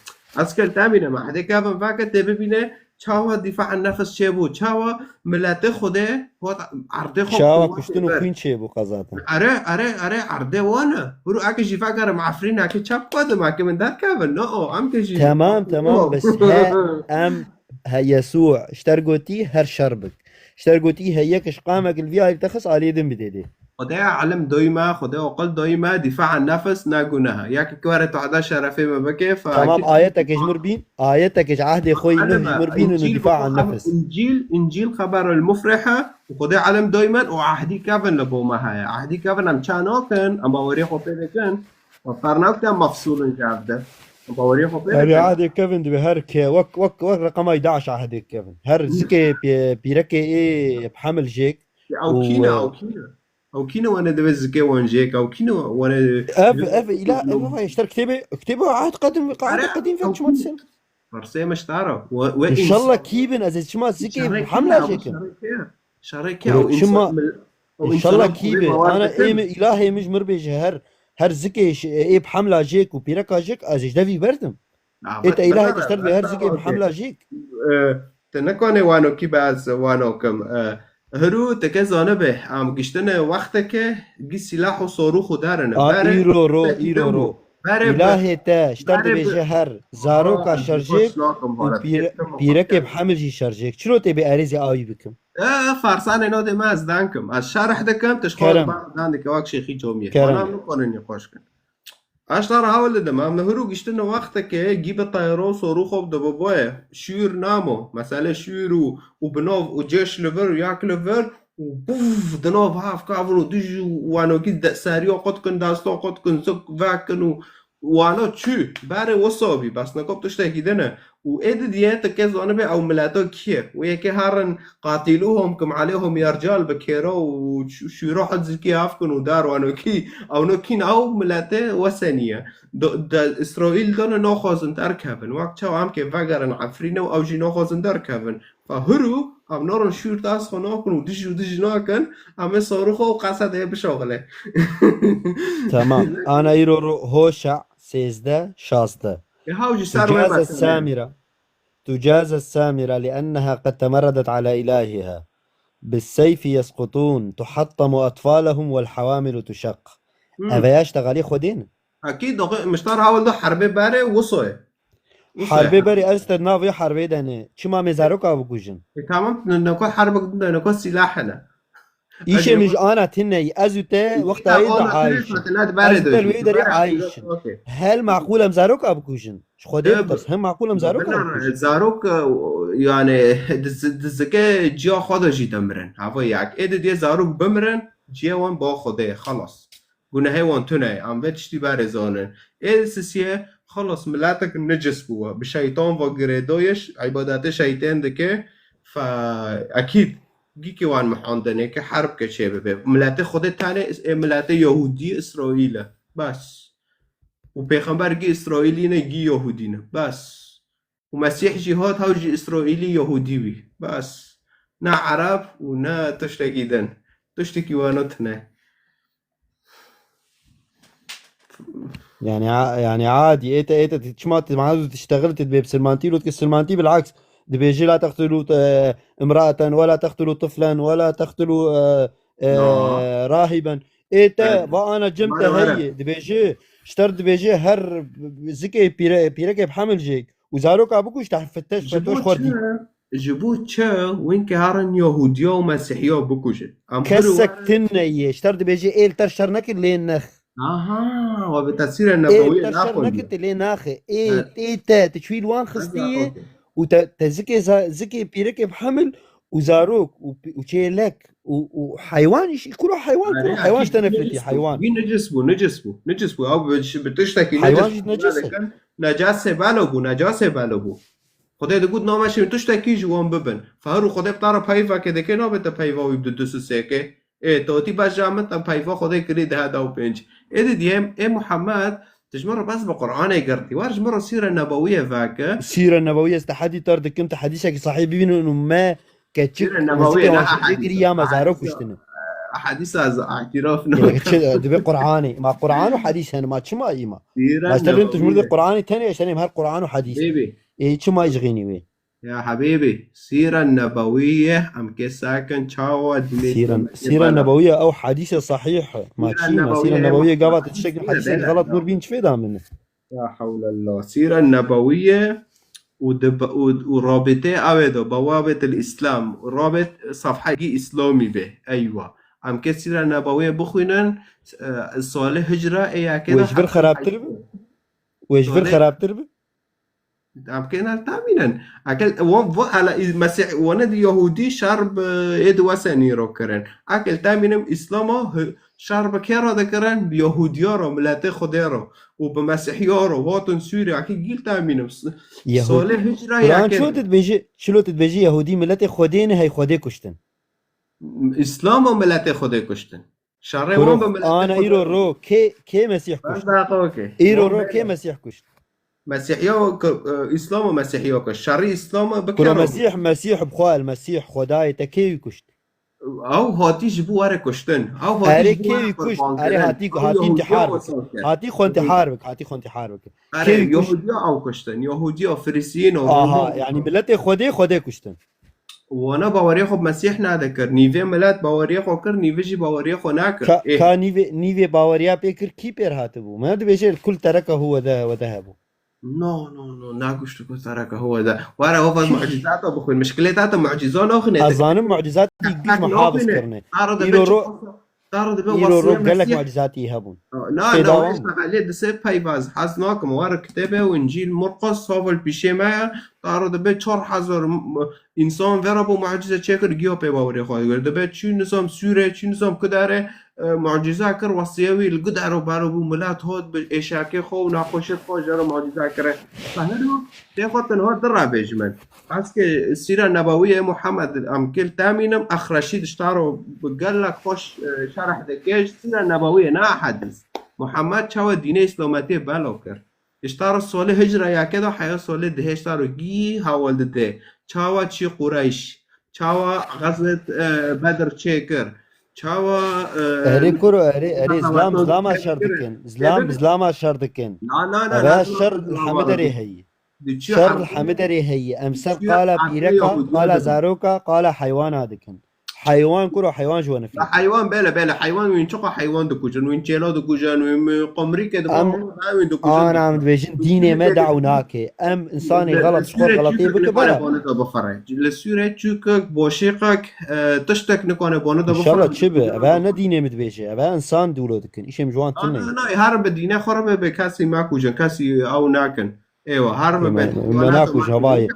Ez ke li temînim. Ahdê kevin vake te bibîne, Çawa dîfa an nefs çêbû? Çawa miletê Xwedê hat erdê xwe Çawa qûwetê kuştin û ber? Xwîn çêbû qezatin? Erê, erê, erê, erdê wan e. Hûrû eke jî vegerim Efrîn eke çap xwe dim eke min derkevin. No, o, em ke jî Temam, temam, bes he, em, he, Yesû, ji ter gotî her şer bik. Ji ter gotî he yek ji qamek li vî alî te xist aliyê din bidê dê. Xwedê elim doyma, Xwedê aqil doyma, dîfa an nefs ne guneh e. Yek ki were tu eda şerefê me bike, fa Tamam, ayeteke ji mir bîn, ayeteke ji ehdê xwe yî nuh ji mir bîn û dîfa an nefs. Încîl, Încîl xeber el mufrih e, û Xwedê elim doymen û ehdî kevin li bo me heye. Ehdî kevin em ça nakin, em baweriyê xwe pê dikin, em fer nakin em mefsûl in ji ev de. Em baweriyê xwe pê Erê dikin. Ehdê kevin dibe her ke, wek, wek, wek reqemay DAIŞ ehdê kevin. Her zikê pê-, pîrekê ê bi hemil jêk Ew û, kî ne, e, ew kî ne? Ew kî ne wane divê zikê wan jêk, ew kî ne wane Ev, ev îla, ev, ev, ji ter kitêbê, kitêbê Ahd Qedîm, Ahd Qedîm ve çima disen? Persê me ji te re. We, we înşallah kî bin, ez ê çima zikê hemla jêkim. Şerê kê? Şerê kê? Ew çima, înşallah kî bin? Ana ê min, îlahê min ji mir bêje her, her zikê ê bi hemla jêk û pîreka jêk, ez ê ji devî berdim. Ê te îlahê te ji ter divê her zikê bi hemla jêk. E, Te nekane wano kî be ez wano kim. E, Hirû teke zanibe, em giştine wexteke gî sîlah û sorûx û derin. A, îro ro, îro ro. Îlahê te, ji ter dibêje her, zaroka şerjêk û pîre-, pîrekê bi hemil jî şerjêk. Çiro tê bê erêzê awî bikim? E, farsanê no dê me ez dan kim. Ez şerh dikim, tu ji xwe dan dike wek şêxî comiyê. Kerem. Bana min konin nîqoş kin. Aştar hawil dedim, em huru giştin wexteke gî bi tayro soru xwe de boboye. Şûr namo. Mesele şûr û, û binov û ceş li vir, yak li vir û buf, dinov hav kavir û dij û wanokî de-, seriyo qut kin, dasto qut kin, zik vekin û wano çû. Berê wisa bî, bes nekop tiştekî dine. Û ê didiye, ti kes zanibe ew mileto kî ye. Û yekê herin Qatiluhum kim aleyhum yercal bi kêro û ş-, şûro hedzikî hav kin û dar wanokî. Ew no kîn ew milete wesenî ye. Do-, de, Îsraîl done naxwazin derkevin. Wek çawa em kê vegerin Efrîne û ew jî naxwazin derkevin. Fa huru, em narin şûr dest xwe nakin û dij û dij nakin, em ê sorixo û qesedê bişoxile. Tamam. Ana îro ro Hoşa sêzdeh şazdeh. E, haw jî ser wê Tucaze mesele. Samira. تجازى السامرة لأنها قد تمردت على إلهها. بالسيف يسقطون، تحطم أطفالهم والحوامل تشق. Hmm. Ev ya ji tegalî Xwedê ne. Akî doxê miştar hawil da herbê berê wiso ye. Wisa Herbê ya. Berê ez te di nav vê herbê de ne. Çima me zaroka bikujin? E, tamam, ne, ne ko herb, ne, ne ko silah hene. Îşê min ji ana tune yî. Ez û te wexta yê de ayîşin. Ez û te li wê derê ayîşin. Hel maqûl em zaroka bikujin. Ji Xwedê bipirs, hem maqûl em zaroka bikujin. Zarok, e, yani, diz-, dizike ciya xwe de jî demirin. Hava yek. Ê didiyê zarok bimirin, ciyê wan ba Xwedê. Xelas. Gunehê wan tune ye, em vê tiştî berê zanin. Ê sisiye, xelas, miletek necis bû we. Bi şeytan ve girêdayê, îbadetê şeytên dike, fe ekîd gîkê wan mihandinê ke herb ke çê bibe. Miletê Xwedê tenê, ê miletê Yahûdî, Îsraîl e. Bes. Û pêxember gî Îsraîlî ne, gî Yahûdî ne. Bes. Û Mesîh jî hat, hew jî Îsraîlî Yahûdî bî. Bes. Ne Ereb û ne tiştekî din. Tiştekî wano tune. Yani, a-, yani adî, ê te, ê te, çima te, ma tu tiştegil te dibê bi silmantî, lût ki silmantî bilaks. Dibêjî la teqtulû, e, imraeten, wela teqtulû tiflen, wela teqtulû, e, e, rahiben. Ê te, va ana cem te heye. Dibêjî, ji te re dibêjî her zikê pîre-, pîrekê bi hemil jêk. Û zaroka bikuj te fetteş, fettoş xwerdî. Ji bo çi? Wînkê herin Yahûdiya û Mesîhiya bikujin. Kesek tune ye. Ji te re dibêjî ê li te şer nekir lê nex. Aha, we bi tesîrê nebewiyê naxwendî. Ê li te şer nekir lê naxe. Ê, ê te, tu çûyî li wan xistî yê û te, te zikê za-, zikê pîrekê bi hemil û zarok û pi-, û çêlek û, û heywan jî, kuro heywan, kuro heywan ji te nefretî, heywan. Wî necis bû, necis bû, necis bû. Ew bi, bi tiştekî necis bû. Heywan jî necis e. Necasê belo bû, necasê belo bû. Xwedê digot, nameşin tiştekî ji wan bibin. Fehir û Xwedê bi te re peyvekê dike, nabe te peyva wî bi du sisêkê. Ê, totî beja min te peyva Xwedê kirî deha da û pênc. Ê didiyê, ê Muhammed, tu ji min re bes bi Qur'anê girtî. War ji min re sîre nebewiyê veke. Sîre nebewiyê ez te hedî tar dikim, te hedîsekî sahîh bibînin û me keçik, sîre nebewiyê, ne ehadîs, kirî ya me zaro kuştine. Ehadîsa ez îtiraf nakim. Çi, dibê Qur'anê. Ma Qur'an û hedîs hene, ma çima îma? Sîre nebewiyê. Ma işte tu ji min re Qur'anê tenê, işte her Qur'an û hedîs. Bêbê. Ê, çima jixînî wê? Ya hebîbî, sîre nebewî ye, em kê sakin çawa dinê Sîre, sîre nebewî ye, ew hedîse sahîh e. Ma çî me, sîre nebewî ye, gava tu tiştekî hedîse xelat nur bîn çi fêda min e? Ya hewlallah. Sîre nebewî ye û di be-, û, û rabitê ew ê de, bewabetil Îslam, rabit safhegî Îslamî be. Eywa. Em kê sîre nebewî ye bixwînin, e, salê hicra ê yekê de. Wê ji vir xerabtir bi? Wê ji vir xerabtir bi? Em kêne tamînen. Ekel wan va ela Mesîh, wane di Yahûdî şer bi ê di wese nîro kirin. Ekel tamînim Îslama hi-, şer bi kê re dikirin? Bi Yahûdiya re, miletê Xwedê re û bi Mesîhiya re. Hatin Sûriye, ekî gîl tamînim. S-, Yahûdî. Solê hicra Quran ya çilo kêne. Dibêje, çilo dibêje Yahûdî miletê Xwedê ne hey Xwedê kuştin. Îslama miletê Xwedê kuştin. Şerê wan bi miletê Xwedê. Ana îro ro kê, kê Mesîh kuşt? Îro ro kê Mesîh kuşt? Mesîhiya ku, e, Îslam û Mesîhiya ku şerî Îslam e, bi kuro kero Mesîh, Mesîh bi xwe el Mesîh Xwedayê te kê wî kuşt? Ew hatî ji bo were kuştin. Ew hatî ji bo were qurban kirin. Erê kê wî kuşt? Erê hatî, hatî intihar bik. Hatî xwe intihar bik, hatî xwe intihar bik. Erê Yahûdiya ew kuştin. Yahûdiya Firîsiyên û Aha, yani miletê Xwedê, Xwedê kuştin. Wana baweriyê xwe bi Mesîh nadikir. Nîvê milet baweriyê xwe kir, nîvê jî baweriyê xwe nakir. Ka, ka nîvê, nîvê baweriya pê kir, kî pêr hatibû? Me dibêje kul tereke hu wede, wede hebû. No, no, no, nagoşt ku tereke hu wede. Were, hova mucizata bixwîn. Mişkilê te, te muciza naxwînê. Ez zanim mucizatî giş me hafiz kirine. Îro ro Îro ro gelek mucizatî hebûn. Na, na, wê şevelê di sê peyvaz hez nakim. Were kitêbê û Încîl Murqas, savil pîşê me ye. Taro dibe çar hezar m-, însan vera bû mucize çêkir, giya pê bawerê xwe kir. Dibe çî nizam Sûrê, çî nizam Kudarê, e, mucize kir, wesiye wî li Gudaro bero bû, milet hot bi êşakê xwe û nexweşê xwe jê re mucize kire. Fehir û tê xwe tenha di re bêjim. Eske sîra nebawiyê Muhammed em kil temînim, Exreşî diştaro bi gelek xweş, e, şerh dike, ji sîra nebawiyê ne ehadîs. Muhammed çawa dînê îslametiyê belo kir. Îştaro solê hicra yeke de heya solê dihê îştaro gî hewal dide. Çawa çî Qureyş, çawa xezwet, e, Bedr çêkir, çawa, e, Erê kuro, erê, erê, zlam, zlama şer dikin. Zlam, zlama şer dikin. Na, na, na, erê, na, şer li hemî derê heyî. Şer li hemî derê heyî. Em ser qala pîreka, qala zaroka, qala heywana dikin. Heywan kuro, heywan ji we nifî. Ya heywan, bele, bele, heywan, wîn çiqa heywan dikujin, wîn çêla dikujin, wîn qumrîkê dikujin, Em- ha, wîn dikujin. Ana em dibêjin dînê me daw nake. Em insanê Li, xelat li ji xwe Sûrê xelatê çûkek bike nikane bera. Bonu da bifire. Li Sûrê çûkek, boşêqek, e, tiştek nikane bonu da bifire. İnşallah çi bi? Eve ne dînê min dibêje. Eve insan dûlo dikin. Îşê min ji wan tune. Na, na, her bi dînê xwe re be, be kesî me kujin, kesî ew nakin. Eywa, her bi Me, be. Me nakuj, hevayê.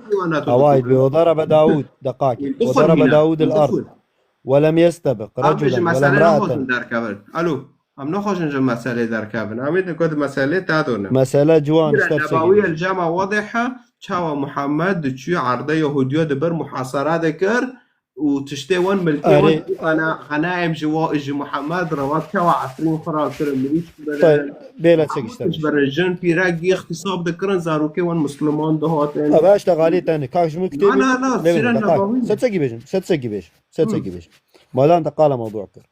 Hevayê bi odara be Dawud, deqakê. Odara be Dawud el ard. Welem yestebiq. Abi, reculen, ji welem meselê imraeten. Nexwazin derkevin. Alo. Em nexwazin ji meselê derkevin. Em ê di ku di meselê te done. Mesele ciwan, Sîre işte Nebawiye çekilmiş. Cema wadihe, çawa Muhammed diçû erdê Yahudiya di bir muhasara dikir û tiştê wan milkê wan Erê. Ana, ana em ji wa, ji Muhammed re wa çawa Efrîn xwe ra kirin, mirîş Tay, bêle çek işte. Birin jin pîrek gî îxtisab dikirin, zarokê wan Musliman dihatin. Eve işte galî tane. Kak ji min Na, kitêbî. Na, na, Lê Sîre bêjin, deqak. Nebawiye. Sed sekî bêjin, sed sekî bêjin, sed sekî bêjin. Madan te qala mewdu kir.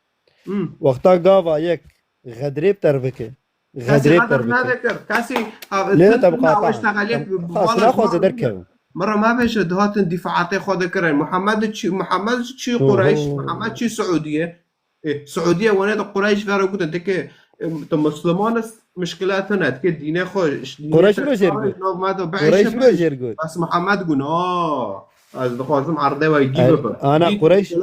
Hmm. Wexta gava yek xedrê bi te re bike. Kesî Xedrê bi te re bike. Kesî xedr nadikir. Kesî, ha, Lê tu, te tu biqata. Nawe iştexeliyet bi, Xas, bala naxwaze derkevin. Mira me bêje dihatin dîfaatê xwe dikirin. Muhammed çi, Muhammed çi Qureyş, Muhammed çi Siûdiye? E, Siûdiye wane de Qureyş vera gotin, teke, e, tu Musliman is, mişkila tune, teke dînê xwe, iş, dînê Qureyş te biro jêr got. Nav me de Qureyş biro jêr got. Bas Muhammed gun, aa, ez dixwazim erdê we gî bibe. Ana Qureyş,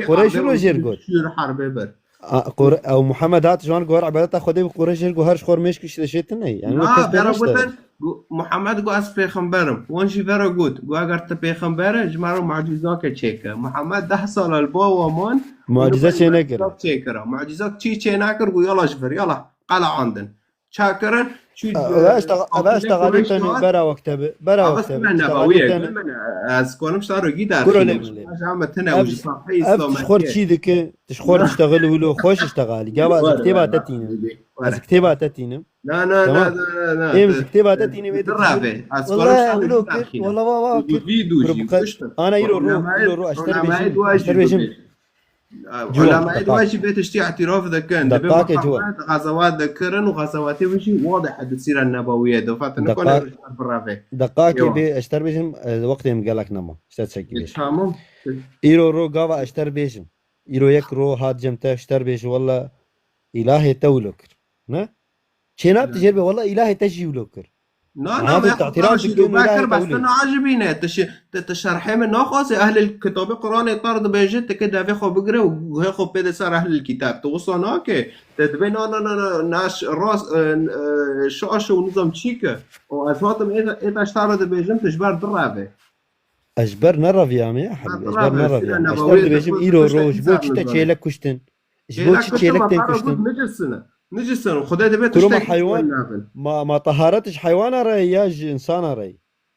Qureyş biro jêr got. Şûr herbê ber. A, Qur-, ew Muhammed hat ji wan got, ibadeta Xwedê bi Qureyş jêr got, her ji xwe mêşk işte şey tune. Yani Na, vera gotin, gu-, Muhammed got, ez pêxember im. Wan jî vera got, got, eger tu pêxember e, ji me re mucîzake çêke. Muhammed deh sal li ba wa man, Mucize çê nekir. Çêkira. Mucize çî çê nekir, got, yala ji vir, yala, qela andin. Çakirin, çû, Eve işte, eve işte galî tene bera wekte bi, bera wekte bi. Nebawiye, ez konim şaro gî derxînim. Kuro lê min lê. Jame tene û ji safheyê Ev tişxor çî dike, tişxor iştexil wilo, xweş iştexalî. Gava ez kitêba te tînim. Ez kitêba te tînim. Na, na, na, na, na, na. Êm ji kitêba te tînim, ê Dirave. Ez konim şaro gî derxînim. Wala va, va, kir. Ana îro ro, îro ro, eşter bêjim, eşter bêjim. Ulemayê di we jî vê tiştî îtîraf dikin. Dibê Muhammed xezewat dikirin û xezewatê wî jî wadih e di Sîra Nebawiyê de. Fatin nikane rêjar bireve. Deqakê bê eşter bêjim, e, wextê min gelek nema. Îşte çekî bêjim. Tamam. Îro ro gava eşter bêjim. Îro yek ro hat cem te eşter bêjim. Walla îlahê te wilo kir. Ne? Çênab tu jêr be, walla îlahê te jî wilo kir. Na, na, me xwe jî dû kir, bes tu naajibîne. Tu şi-, tu, tu şerhê min naxwazê. Ehlil kitabê Quranê tar dibêje, tu ke devê xwe bigire û guhê xwe bide ser ehlil kitab. Tu wisa nake. Tu dibê na, na, na, na, naş, rast, e, e, şaş û nizam çî ke. Û ez hatim ê, ê te ştara dibêjim, tu ji ber direve. Ez ji ber nereviyame, ez ji ber nereviyame. Ez te dibêjim, îro roj, bo çi te çêlek kuştin? Ji bo çi çêlek tên kuştin? Nicisine. Nicisine. Xwedê dibê tiştek heywan. Ma, ma taharet ji heywana re ya ji insana re?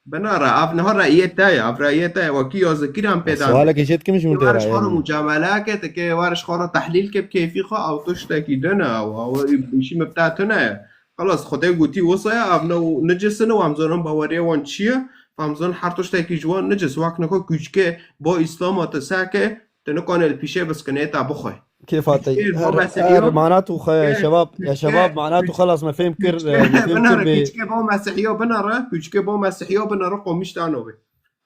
Bina re, ev niha reyê te ye, ev reyê te ye, wekî yazikî re em pê de. Sualekê jê dikim ji min tê reyê. Wariş xwe re mucameleke, teke wariş xwe re tehlîl ke bi keyfî xwe, ew tiştekî din e, ew, ew îşî min bi te tune ye. Xelas, Xwedê gotî wisa ye, ev ne, nicisine û em zanin baweriyê wan çi ye, em zanin her tiştekî ji wan nicis, wek nika kûçikê bo Îslama te seke, Tu nikane li pîşê biskinê te bixwe. Kêfa te. Kûçikê bo Mesîhiyo. Her, her mana tu xwe, ya şebab, ya şebab mana tu xelas me fêm kir, me fêm kir bê. Kûçikê bo Mesîhiyo binere, kûçikê bo Mesîhiyo binere qomîş te nabê.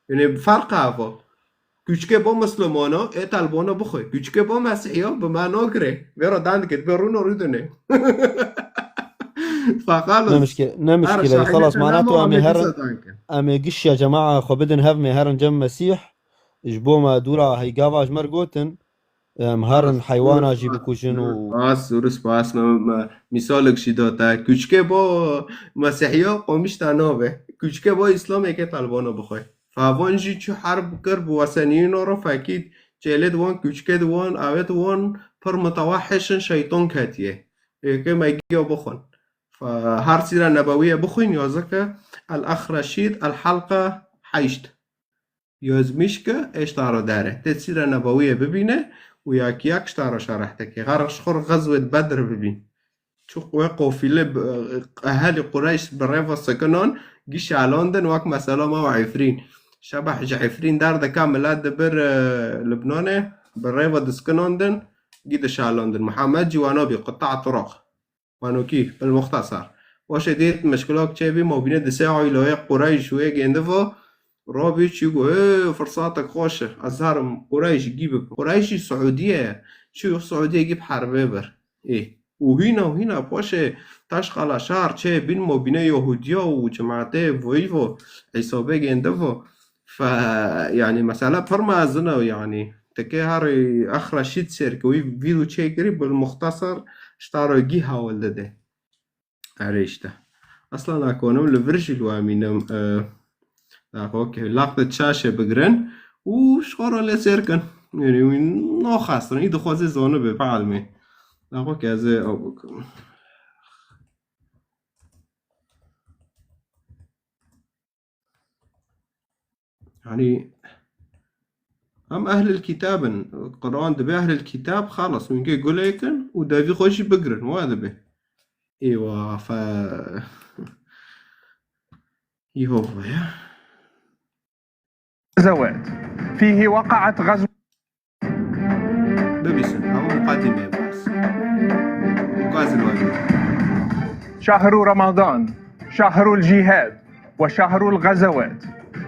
Yani ferq e ava. Kûçikê bo Mislimano, ê te li bona bixwe. Kûçikê bo Mesîhiyo bi me nagire. Vê re dan dike, dibê rûno rûdine. Fa xelas. Ne mişkil-, ne mişkile, xelas mana tu em ê herin, em ê gişya cema'a xwe bidin hev, em ê herin cem Mesîh. Ji bo me dûra heygava ji me re gotin, em herin heywana jî bikujin û Spas, zor spas, me, me mîsalek jî da te. Kûçikê bo Mesîhiya qomîş te nabe. Kûçikê bo Îslamê ke Talibana bixwe. Fa van jî çi herb kir bi weseniyîna re fekî çêlê di wan kûçikê di wan, ewê di wan pir mutewehhiş in, şeytan ketiye. Êkê me giya bixwin. Fa her Sîra Nebewiye bixwîn, yazike El Ex Reşîd, El Helqa heşt. Yazmîş ke êşta re dere. Tê Sîra Nebewiyê bibîne û yak yak şta re şereh dike. Xerx ji xwe re Xezwê Bedr bibîn. Çi wê qofîle bi, ehelî Qureyş bi rêva sikinan gî şelandin wek mesela me û Efrîn. Şebeh ji Efrîn derdike milet dibir, e, Libnanê bi rêva diskinandin gî dişelandin. Mihemed jî wana bî qita Turaq. Wanokî, bil muxtesar. Weşê dêt mişkilok çêbî, mabînê di sê aîleyê Qureyş wê gêndivo Rabî çî got, "Ê, firsatek xweş e. Ez herim Qureyşî gî bibim." Qureyşî Siûdiye ye. Çi Siûdiye gî bi herbê bir. Ê. Û hîna û hîna paşê taşqala şar çê bîn mobîne Yahûdiya û cemaetê voyî vo, Îsabê gênde vo. Fe, yanî mesela pir mezin e yanî. Teke herî ex Reşîd Sêrkewî vîdyo çêkirî bil muxtesar ji te re gî hewil dide. Erê işte. Aslan nakonim li vir jî li we mînim, e, daxo ke laqte çaşe bigirin û ji xwe re lê sêr kin. Yanî wî naxwestin, î dixwaze zanibe, bi elmê. Daxo ke ez ê ew bikim. Yanî em ehlil kitab in. Quran dibe ehlil kitab, xalas, hûn gê gulê kin û devî xwe jî bigirin. Wa dibe. Êwa fe. Yehova ya. غزوات. فيه وقعت غزوة ببسم. أو مقدمة بس. وقازم واجب. شهر رمضان، شهر الجهاد، وشهر الغزوات.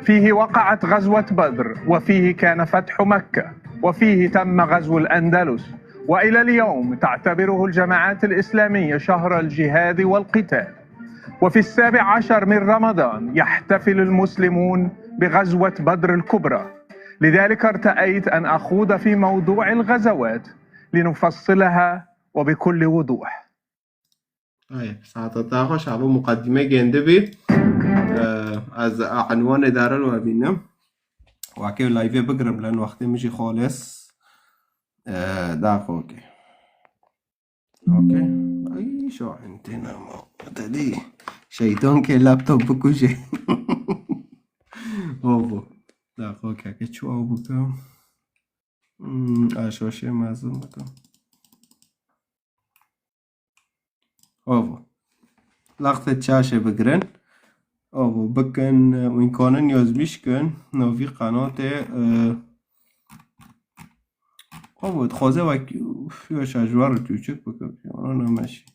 فيه وقعت غزوة بدر، وفيه كان فتح مكة، وفيه تم غزو الأندلس. وإلى اليوم تعتبره الجماعات الإسلامية شهر الجهاد والقتال. وفي السابع عشر من رمضان يحتفل المسلمون بغزوة بدر الكبرى. لذلك ارتأيت أن أخوض في موضوع الغزوات لنفصلها وبكل وضوح. Ay, saeta te xweş, hava muqedîme gêndibî. Ee, ez a enwanê darin we bînim. Wekê live bigirim len wextê min jî xolis. Ee, daxo ke. Okey. Ay, şu an tena ma. Dedi. Şeytan ke laptop bikuje. Ovo. Daxo ke ke çu av bikim. Hmm, aşoşê mezin bikim. Ovo. Laqte çaşe bigirin. Ovo bikin, wîn konin yazmiş kin. Novî qanatê, e, Abo, dixwaze wek, uf, yo şajwar û çûçik bikim. Ona nameşî.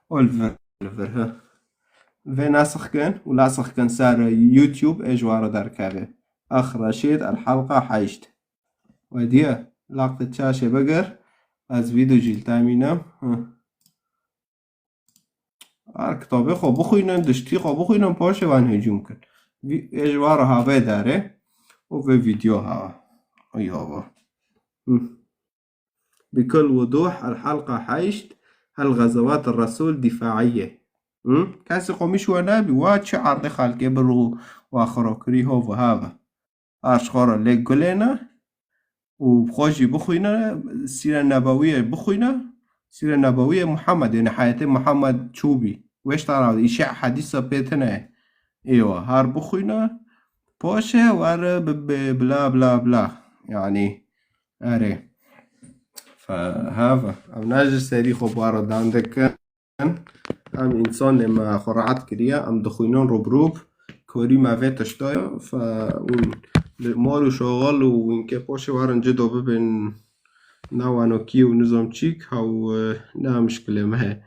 Ol vir, vir, ha. Vê nasix kin û lasix kin ser YouTube ê ji wara derkeve. Ax Reşîd, el halqa heşt. Wediye, laqte çaşê bigir. Ez vîdyo jî li te mînim. Hı. Her kitabê xwe bixwînin, diştî xwe bixwînin, paşê wan hicûm kin. Vî-, ê ji wan re havê derê û vê vîdeo ha. Ay hava. Hı. Bikul wuduh, el halqa heşt, hel gazawat Resul difaiye. Hı? Kesê xwe mişwe nebî, wa çi erdê xelkê bir û wa xiro kirî hov û hava. Arş xwe re lê gulêne û xwe jî bixwîne, Sîre Nebewiyê bixwîne, Sîre Nebewiyê Muhammed, yani heyetê Muhammed çûbî. Weş tara îşe hedîsa pê tine. Êwa, har bixwîne, paşê were bi, bi, bla, bla, bla. Yani, erê. Fe, hava. Ev ne ji serî xwe bara dan dikin. Em însanê me xwe rahat kiriye, em dixwînin rû bi rû, korî me vê tişta ye. Fe, û li mal û şoxal û wînkê poşê werin cido bibin, ne wanokî û nizam çîk, hew, e, ne mişkilê me heye.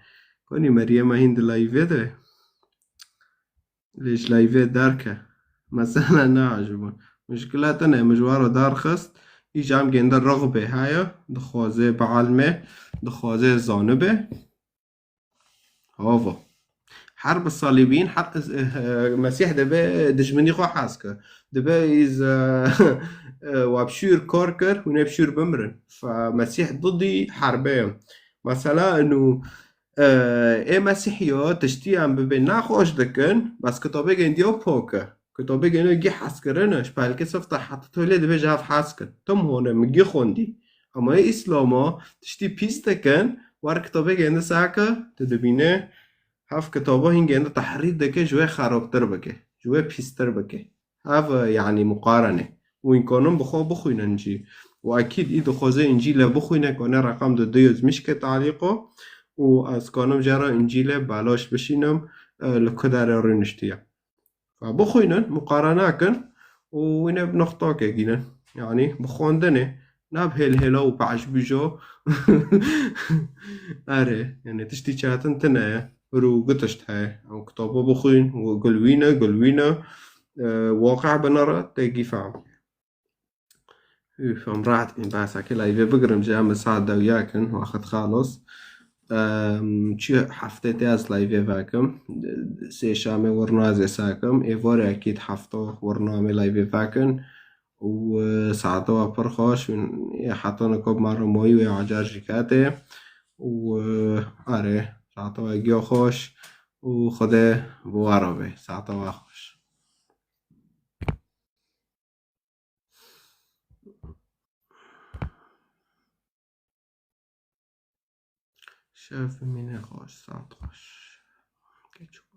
Konî Meryem e hîn di layvê de, lê ji layvê derke. Mesela ne aciban. Mişkila tune, min ji wara darxist, î jam gênde rixbê heye, dixwaze bielme, dixwaze zanibe. Hava. Herb salîbîn, her, eh, Mesîh dibe dijminî xwe hez kir. Dibe îz, eh, eh, wa bi şûr kar kir, hûn ê bi şûr bimirin. Fe Mesîh didî herbê ye. Mesela, inu, eh, ê Mesîhiya tiştî em bibê nexweş dikin, bes kitabê gendiya pok e. Kitabê gene gî hez kirine, ji pelkê sifte heta tolê dibê ji hev hez kin. Tim hone min gî xwendî. Ama ê Îslama tiştî pîs dikin, wer kitabê gende seke, tu dibîne hev kitaba hîn gende tehrîf dike, ji wê xerabtir bike, ji wê pîstir bike. Ev, e, yanî muqarene. Û hîn kanin bi xwe bixwînin jî. Û ekîd î dixwaze Încîle bixwîne, kane reqem di du yazmiş ke talîqo. Û ez kanim jê re Încîle belaş bişînim, e, li ku derê rûniştiye. Fa bixwînin, muqarene kin û wîne bi noxtake gînin. Yanî bi xwendinê, ne bi hêlhêla û pejbîjo. Erê, yanî tiştî çetin tune ye. Vir û gi tişt heye. Ew kitaba bixwîn, û gul wîne, gul wîne. e, waqe binere, tê gî fehm. Üf, em rahat bin, behsa ke live bigirim, ji em saet dewiya kin, wexit xalos. Em, çi hefte te ez live vekim, sê şamê wir nazê sakim, êvarê ekîd hefto wir namê live vekin. Û, e, saeta wa pir xweş, ê heta nika bi me re mayî wê acar jî ketê. Û, e, erê, saeta wa giya xweş û Xwedê bi we re be. Saeta wa xweş. Şev bimîne xweş, saet xweş. Keçik.